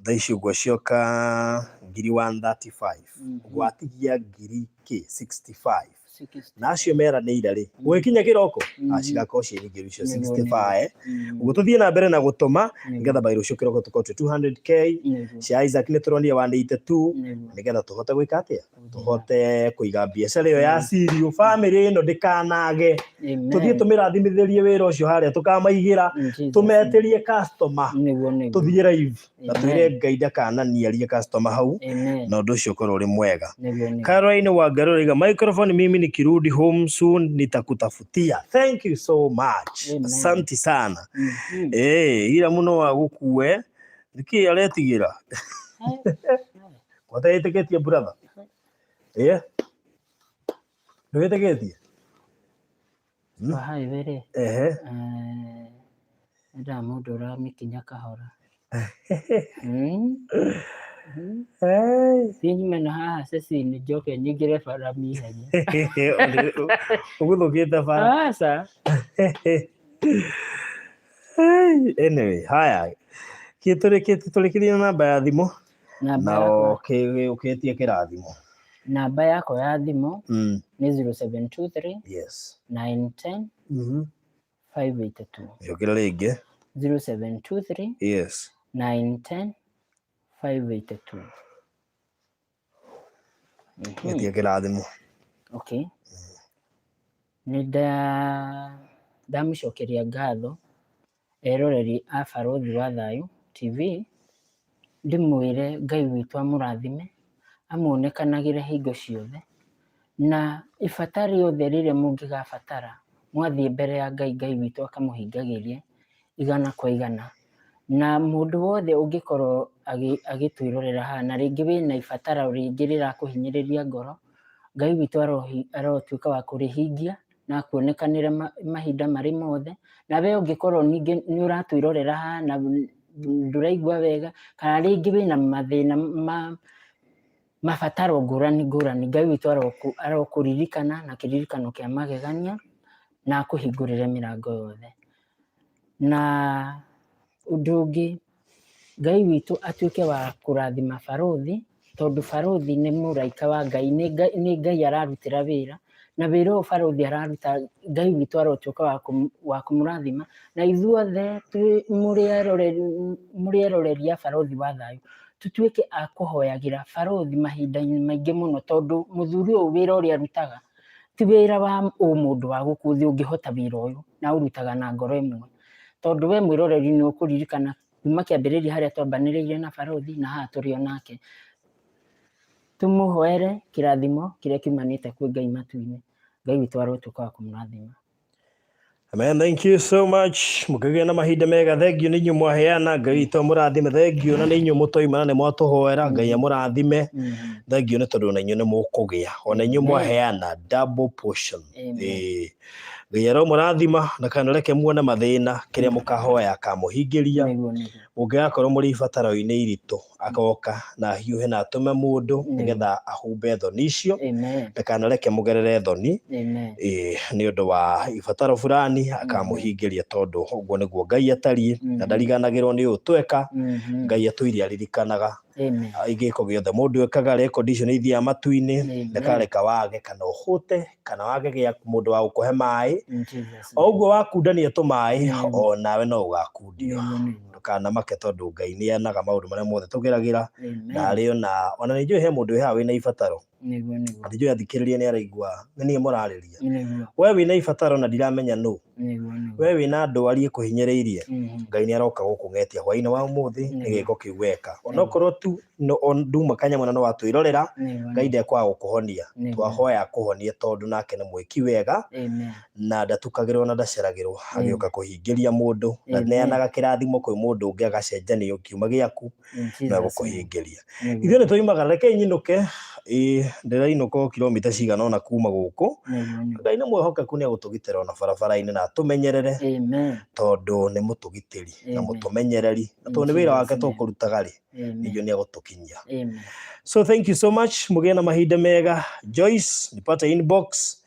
thaa ici ũguo cioka ngiri 135, ũguo watigia ngiri kĩ 65 na acio meranĩire rĩ gũgĩkinya kĩroko cigakorwo ciĩ nyingĩ icio 65. Ũguo tũthiĩ na mbere na gũtũma nĩgetha by rũciũ kĩroko tũkorwo twĩ 200K. Cia Isaac nĩ tũronire 182, nĩgetha tũhote gwĩka atĩa, tũhote kũiga biacara ĩyo ya cirio, family ĩno ndĩkanage, tũthiĩ tũmĩrathimithĩrie wĩra ũcio harĩa tũkamaigĩra, tũmetĩrie customer, tũthiĩ live na twĩre Ngai ndakananiarie customer hau na ũndũ ũcio ũkorwo ũrĩ mwega. Caroline Wangarũ, microphone, mimi nikirudi home soon nitakutafutia. Thank you so much. Asante sana. Ira muno wa gũkue nĩkĩ aretigĩra wateĩtĩkĩtie, brother? Ndũgĩtĩkĩtie? Kwa highway rĩ, endaga mũndũ ũramĩkinya kahora. Thiĩ nyume na haha cecini njoke nyingĩre bara mihenya. Ũgũthũkĩte bara. Aca. Anyway, haya, tũrĩkĩrie na namba ya thimũ Namba na yakwa, ũkĩtie kĩrathimo. Namba yakwa ya thimũ nĩ 0723 910 582. Cokera rĩngĩ. 0723 910 582. Gĩtie kĩrathimo. Okay. Nĩ ndamũcokeria ngatho eroreri a Barũthi wa Thayũ TV, ndĩmwĩre Ngai witũ amũrathime, amuonekanagĩre hingo ciothe, na ibata rĩothe rĩrĩa mũngĩgabatara mwathiĩ mbere ya Ngai, Ngai witũ akamũhingagĩria igana kwa igana. Na mũndũ wothe ũngĩkorwo agĩtwĩrorera haha na rĩngĩ wĩna ibatara rĩngĩ rĩrakũhinyĩrĩria ngoro, Ngai witũ arotuĩka wa kũrĩhingia na akuonekanĩre mahinda marĩ mothe. Na we ũngĩkorwo ningĩ nĩ ũratwĩrorera haha na ndũraigua wega, kana rĩngĩ wĩna mathĩna ma mabataro ngũrani ngũrani, Ngai witũ arokũririkana na kĩririkano kĩa magegania na akũhingũrĩre mĩrango yothe. Na ũndũ ũngĩ, Ngai witũ atuĩke wa kũrathima barũthi, tondũ barũthi nĩ mũraika wa Ngai, nĩ Ngai ararutĩra wĩra, na wĩra ũyũ barũthi araruta, Ngai witũ arotuĩka wa kũmũrathima. Na ithuothe twĩ mũrĩ eroreri a Barũthi wa Thayũ, tũtuĩke a kũhoyagĩra barũthi mahinda-inĩ maingĩ mũno, tondũ mũthuri ũyũ wĩra ũrĩa arutaga ti wĩra wa ũmũndũ wa gũkũ thĩ ũngĩhota wĩra ũyũ, na aũrutaga na ngoro ĩmwe. Tondũ we mwĩroreri nĩ ũkũririkana kuma kĩambĩrĩria harĩa twambanĩrĩire na barũthi na haha tũrĩ o nake. Tũmũhoere kĩrathimo kĩrĩa kiumanĩte kwĩ Ngai matu-inĩ. Ngai witũ arotuĩka wa kũmũrathima. Amen. Thank you so much. Mũkĩgĩa na mahinda mega. Thank you nĩ inyuĩ mwaheana. Ngai witũ amũrathime. Thank you na nĩ inyuĩ mũtoima na nĩ mwatũhoera. Ngai amũrathime. Thank you nĩ tondũ na inyuĩ nĩ mũkũgĩa. Ona inyuĩ mwaheana double portion. Amen. Ngai aromũrathima na kana reke muone mathĩna, kĩrĩa mũkahoya akamũhingĩria. Nĩguo nĩguo. Mũngĩgakorwo mũrĩ ibataro-inĩ iritũ, Agoka na ahiũhe na atũme mũndũ nĩgetha ahumbe thoni icio. Amen. Ndakanareke mũgerere thoni. Amen. Ĩĩ, nĩ ũndũ wa ibataro fulani akamũhingĩria, tondũ ũguo nĩguo Ngai atariĩ na ndariganagĩrwo nĩ ũũ tweka. Ngai atũire aririkanaga Amen. Gĩko gĩothe mũndũ ekaga, rekondi icio nĩ ithiaga matu-inĩ. Amen. Ndakareka wage kana ũhũte kana wage gĩa mũndũ wa gũkũhe maĩ. In Jesus' O ũguo wakundania tũmaĩ, Amen. o nawe no ũgakundio. Nĩguo, nĩguo. Ndũkanamake, tondũ Ngai nĩ anaga maũndũ marĩa mothe tũgeragĩra. Amen. Na arĩ ona nĩ njũĩ he mũndũ wĩ haha wĩna ibataro. Nĩguo, nĩguo. Nĩ njũĩ athikĩrĩria nĩ araigua nĩ niĩ mũrarĩria. Nĩguo. We wĩna ibataro na ndiramenya nũ. Nĩguo, nĩguo. We wĩna ndwari ĩkũhinyĩrĩirie, Ngai nĩ aroka gũkũng'etia hwaĩ-inĩ wa ũmũthĩ nĩ gĩko kĩu weka, onokorwo tu nduma kanyamũ na no watwĩrorera. Nĩguo. Ngai ndekwaga gũkũhonia. Nĩguo. Twahoya akũhonie, tondũ nake nĩ mwĩki wega Amen. na ndatukagĩrwo na ndaceragĩrwo agĩũka kũhingĩria mũndũ. Amen. Ndaneanaga kĩrathimo kwĩ mũndũ ũngĩ agacenjanio kiuma gĩaku In na Jesus' name. gũkũhingĩria. Nĩguo. Ithuĩ nĩ tũimaga, rekei nyinũke. Ĩĩ, ndĩrainũka o kilomita cigana ũna kuma gũkũ. Nĩguo, nĩguo. Ngai nĩ mwĩhokeku, nĩ egũtũgitĩra ona barabara-inĩ na atũmenyerere, Amen. tondũ nĩ mũtũgitĩri na Amen. mũtũmenyereri, na In tondũ nĩ wĩra Jesus' wake name. tũkũrutaga rĩ, Amen. nĩguo nĩ egũtũkinyia. Amen. So thank you so much, mũgĩe na mahinda mega. Joyce, nipate inbox,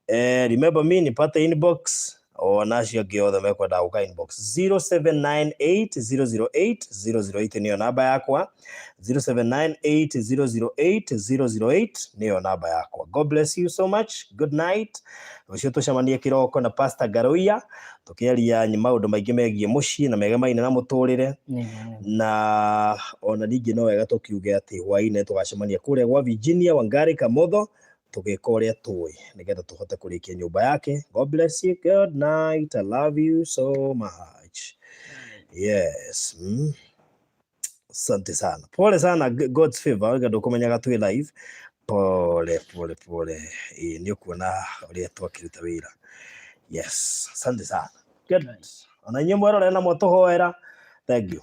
remember me, nipate inbox, ona acio angĩ othe mekwenda gũka inbox. 0798008008 nĩyo namba yakwa, 0798008008 nĩyo namba yakwa. God bless you so much, good night. Rũciũ tũcemanie kĩroko na Pastor Garoia tũkĩaria maũndũ maingĩ megiĩ mũciĩ na megemaine na mũtũrĩre. Nĩguo, nĩguo. Na ona ningĩ no wega tũkiuge atĩ hwaĩ-inĩ tũgacemania kũrĩa gwa Virginia Wangari Kamotho tũgĩka ũrĩa tũĩ nĩgetha tũhote kũrĩkia nyũmba yake. God bless you, good night, I love you so much. Yes. Asante sana, pole sana. God's favor, nga ndũkũmenyaga twĩ live. Pole pole pole. Ĩĩ, nĩ ũkuona ũrĩa twakĩruta wĩra. Yes, asante sana, good. Ona inyuĩ mwerore na mwatũhoera, thank you.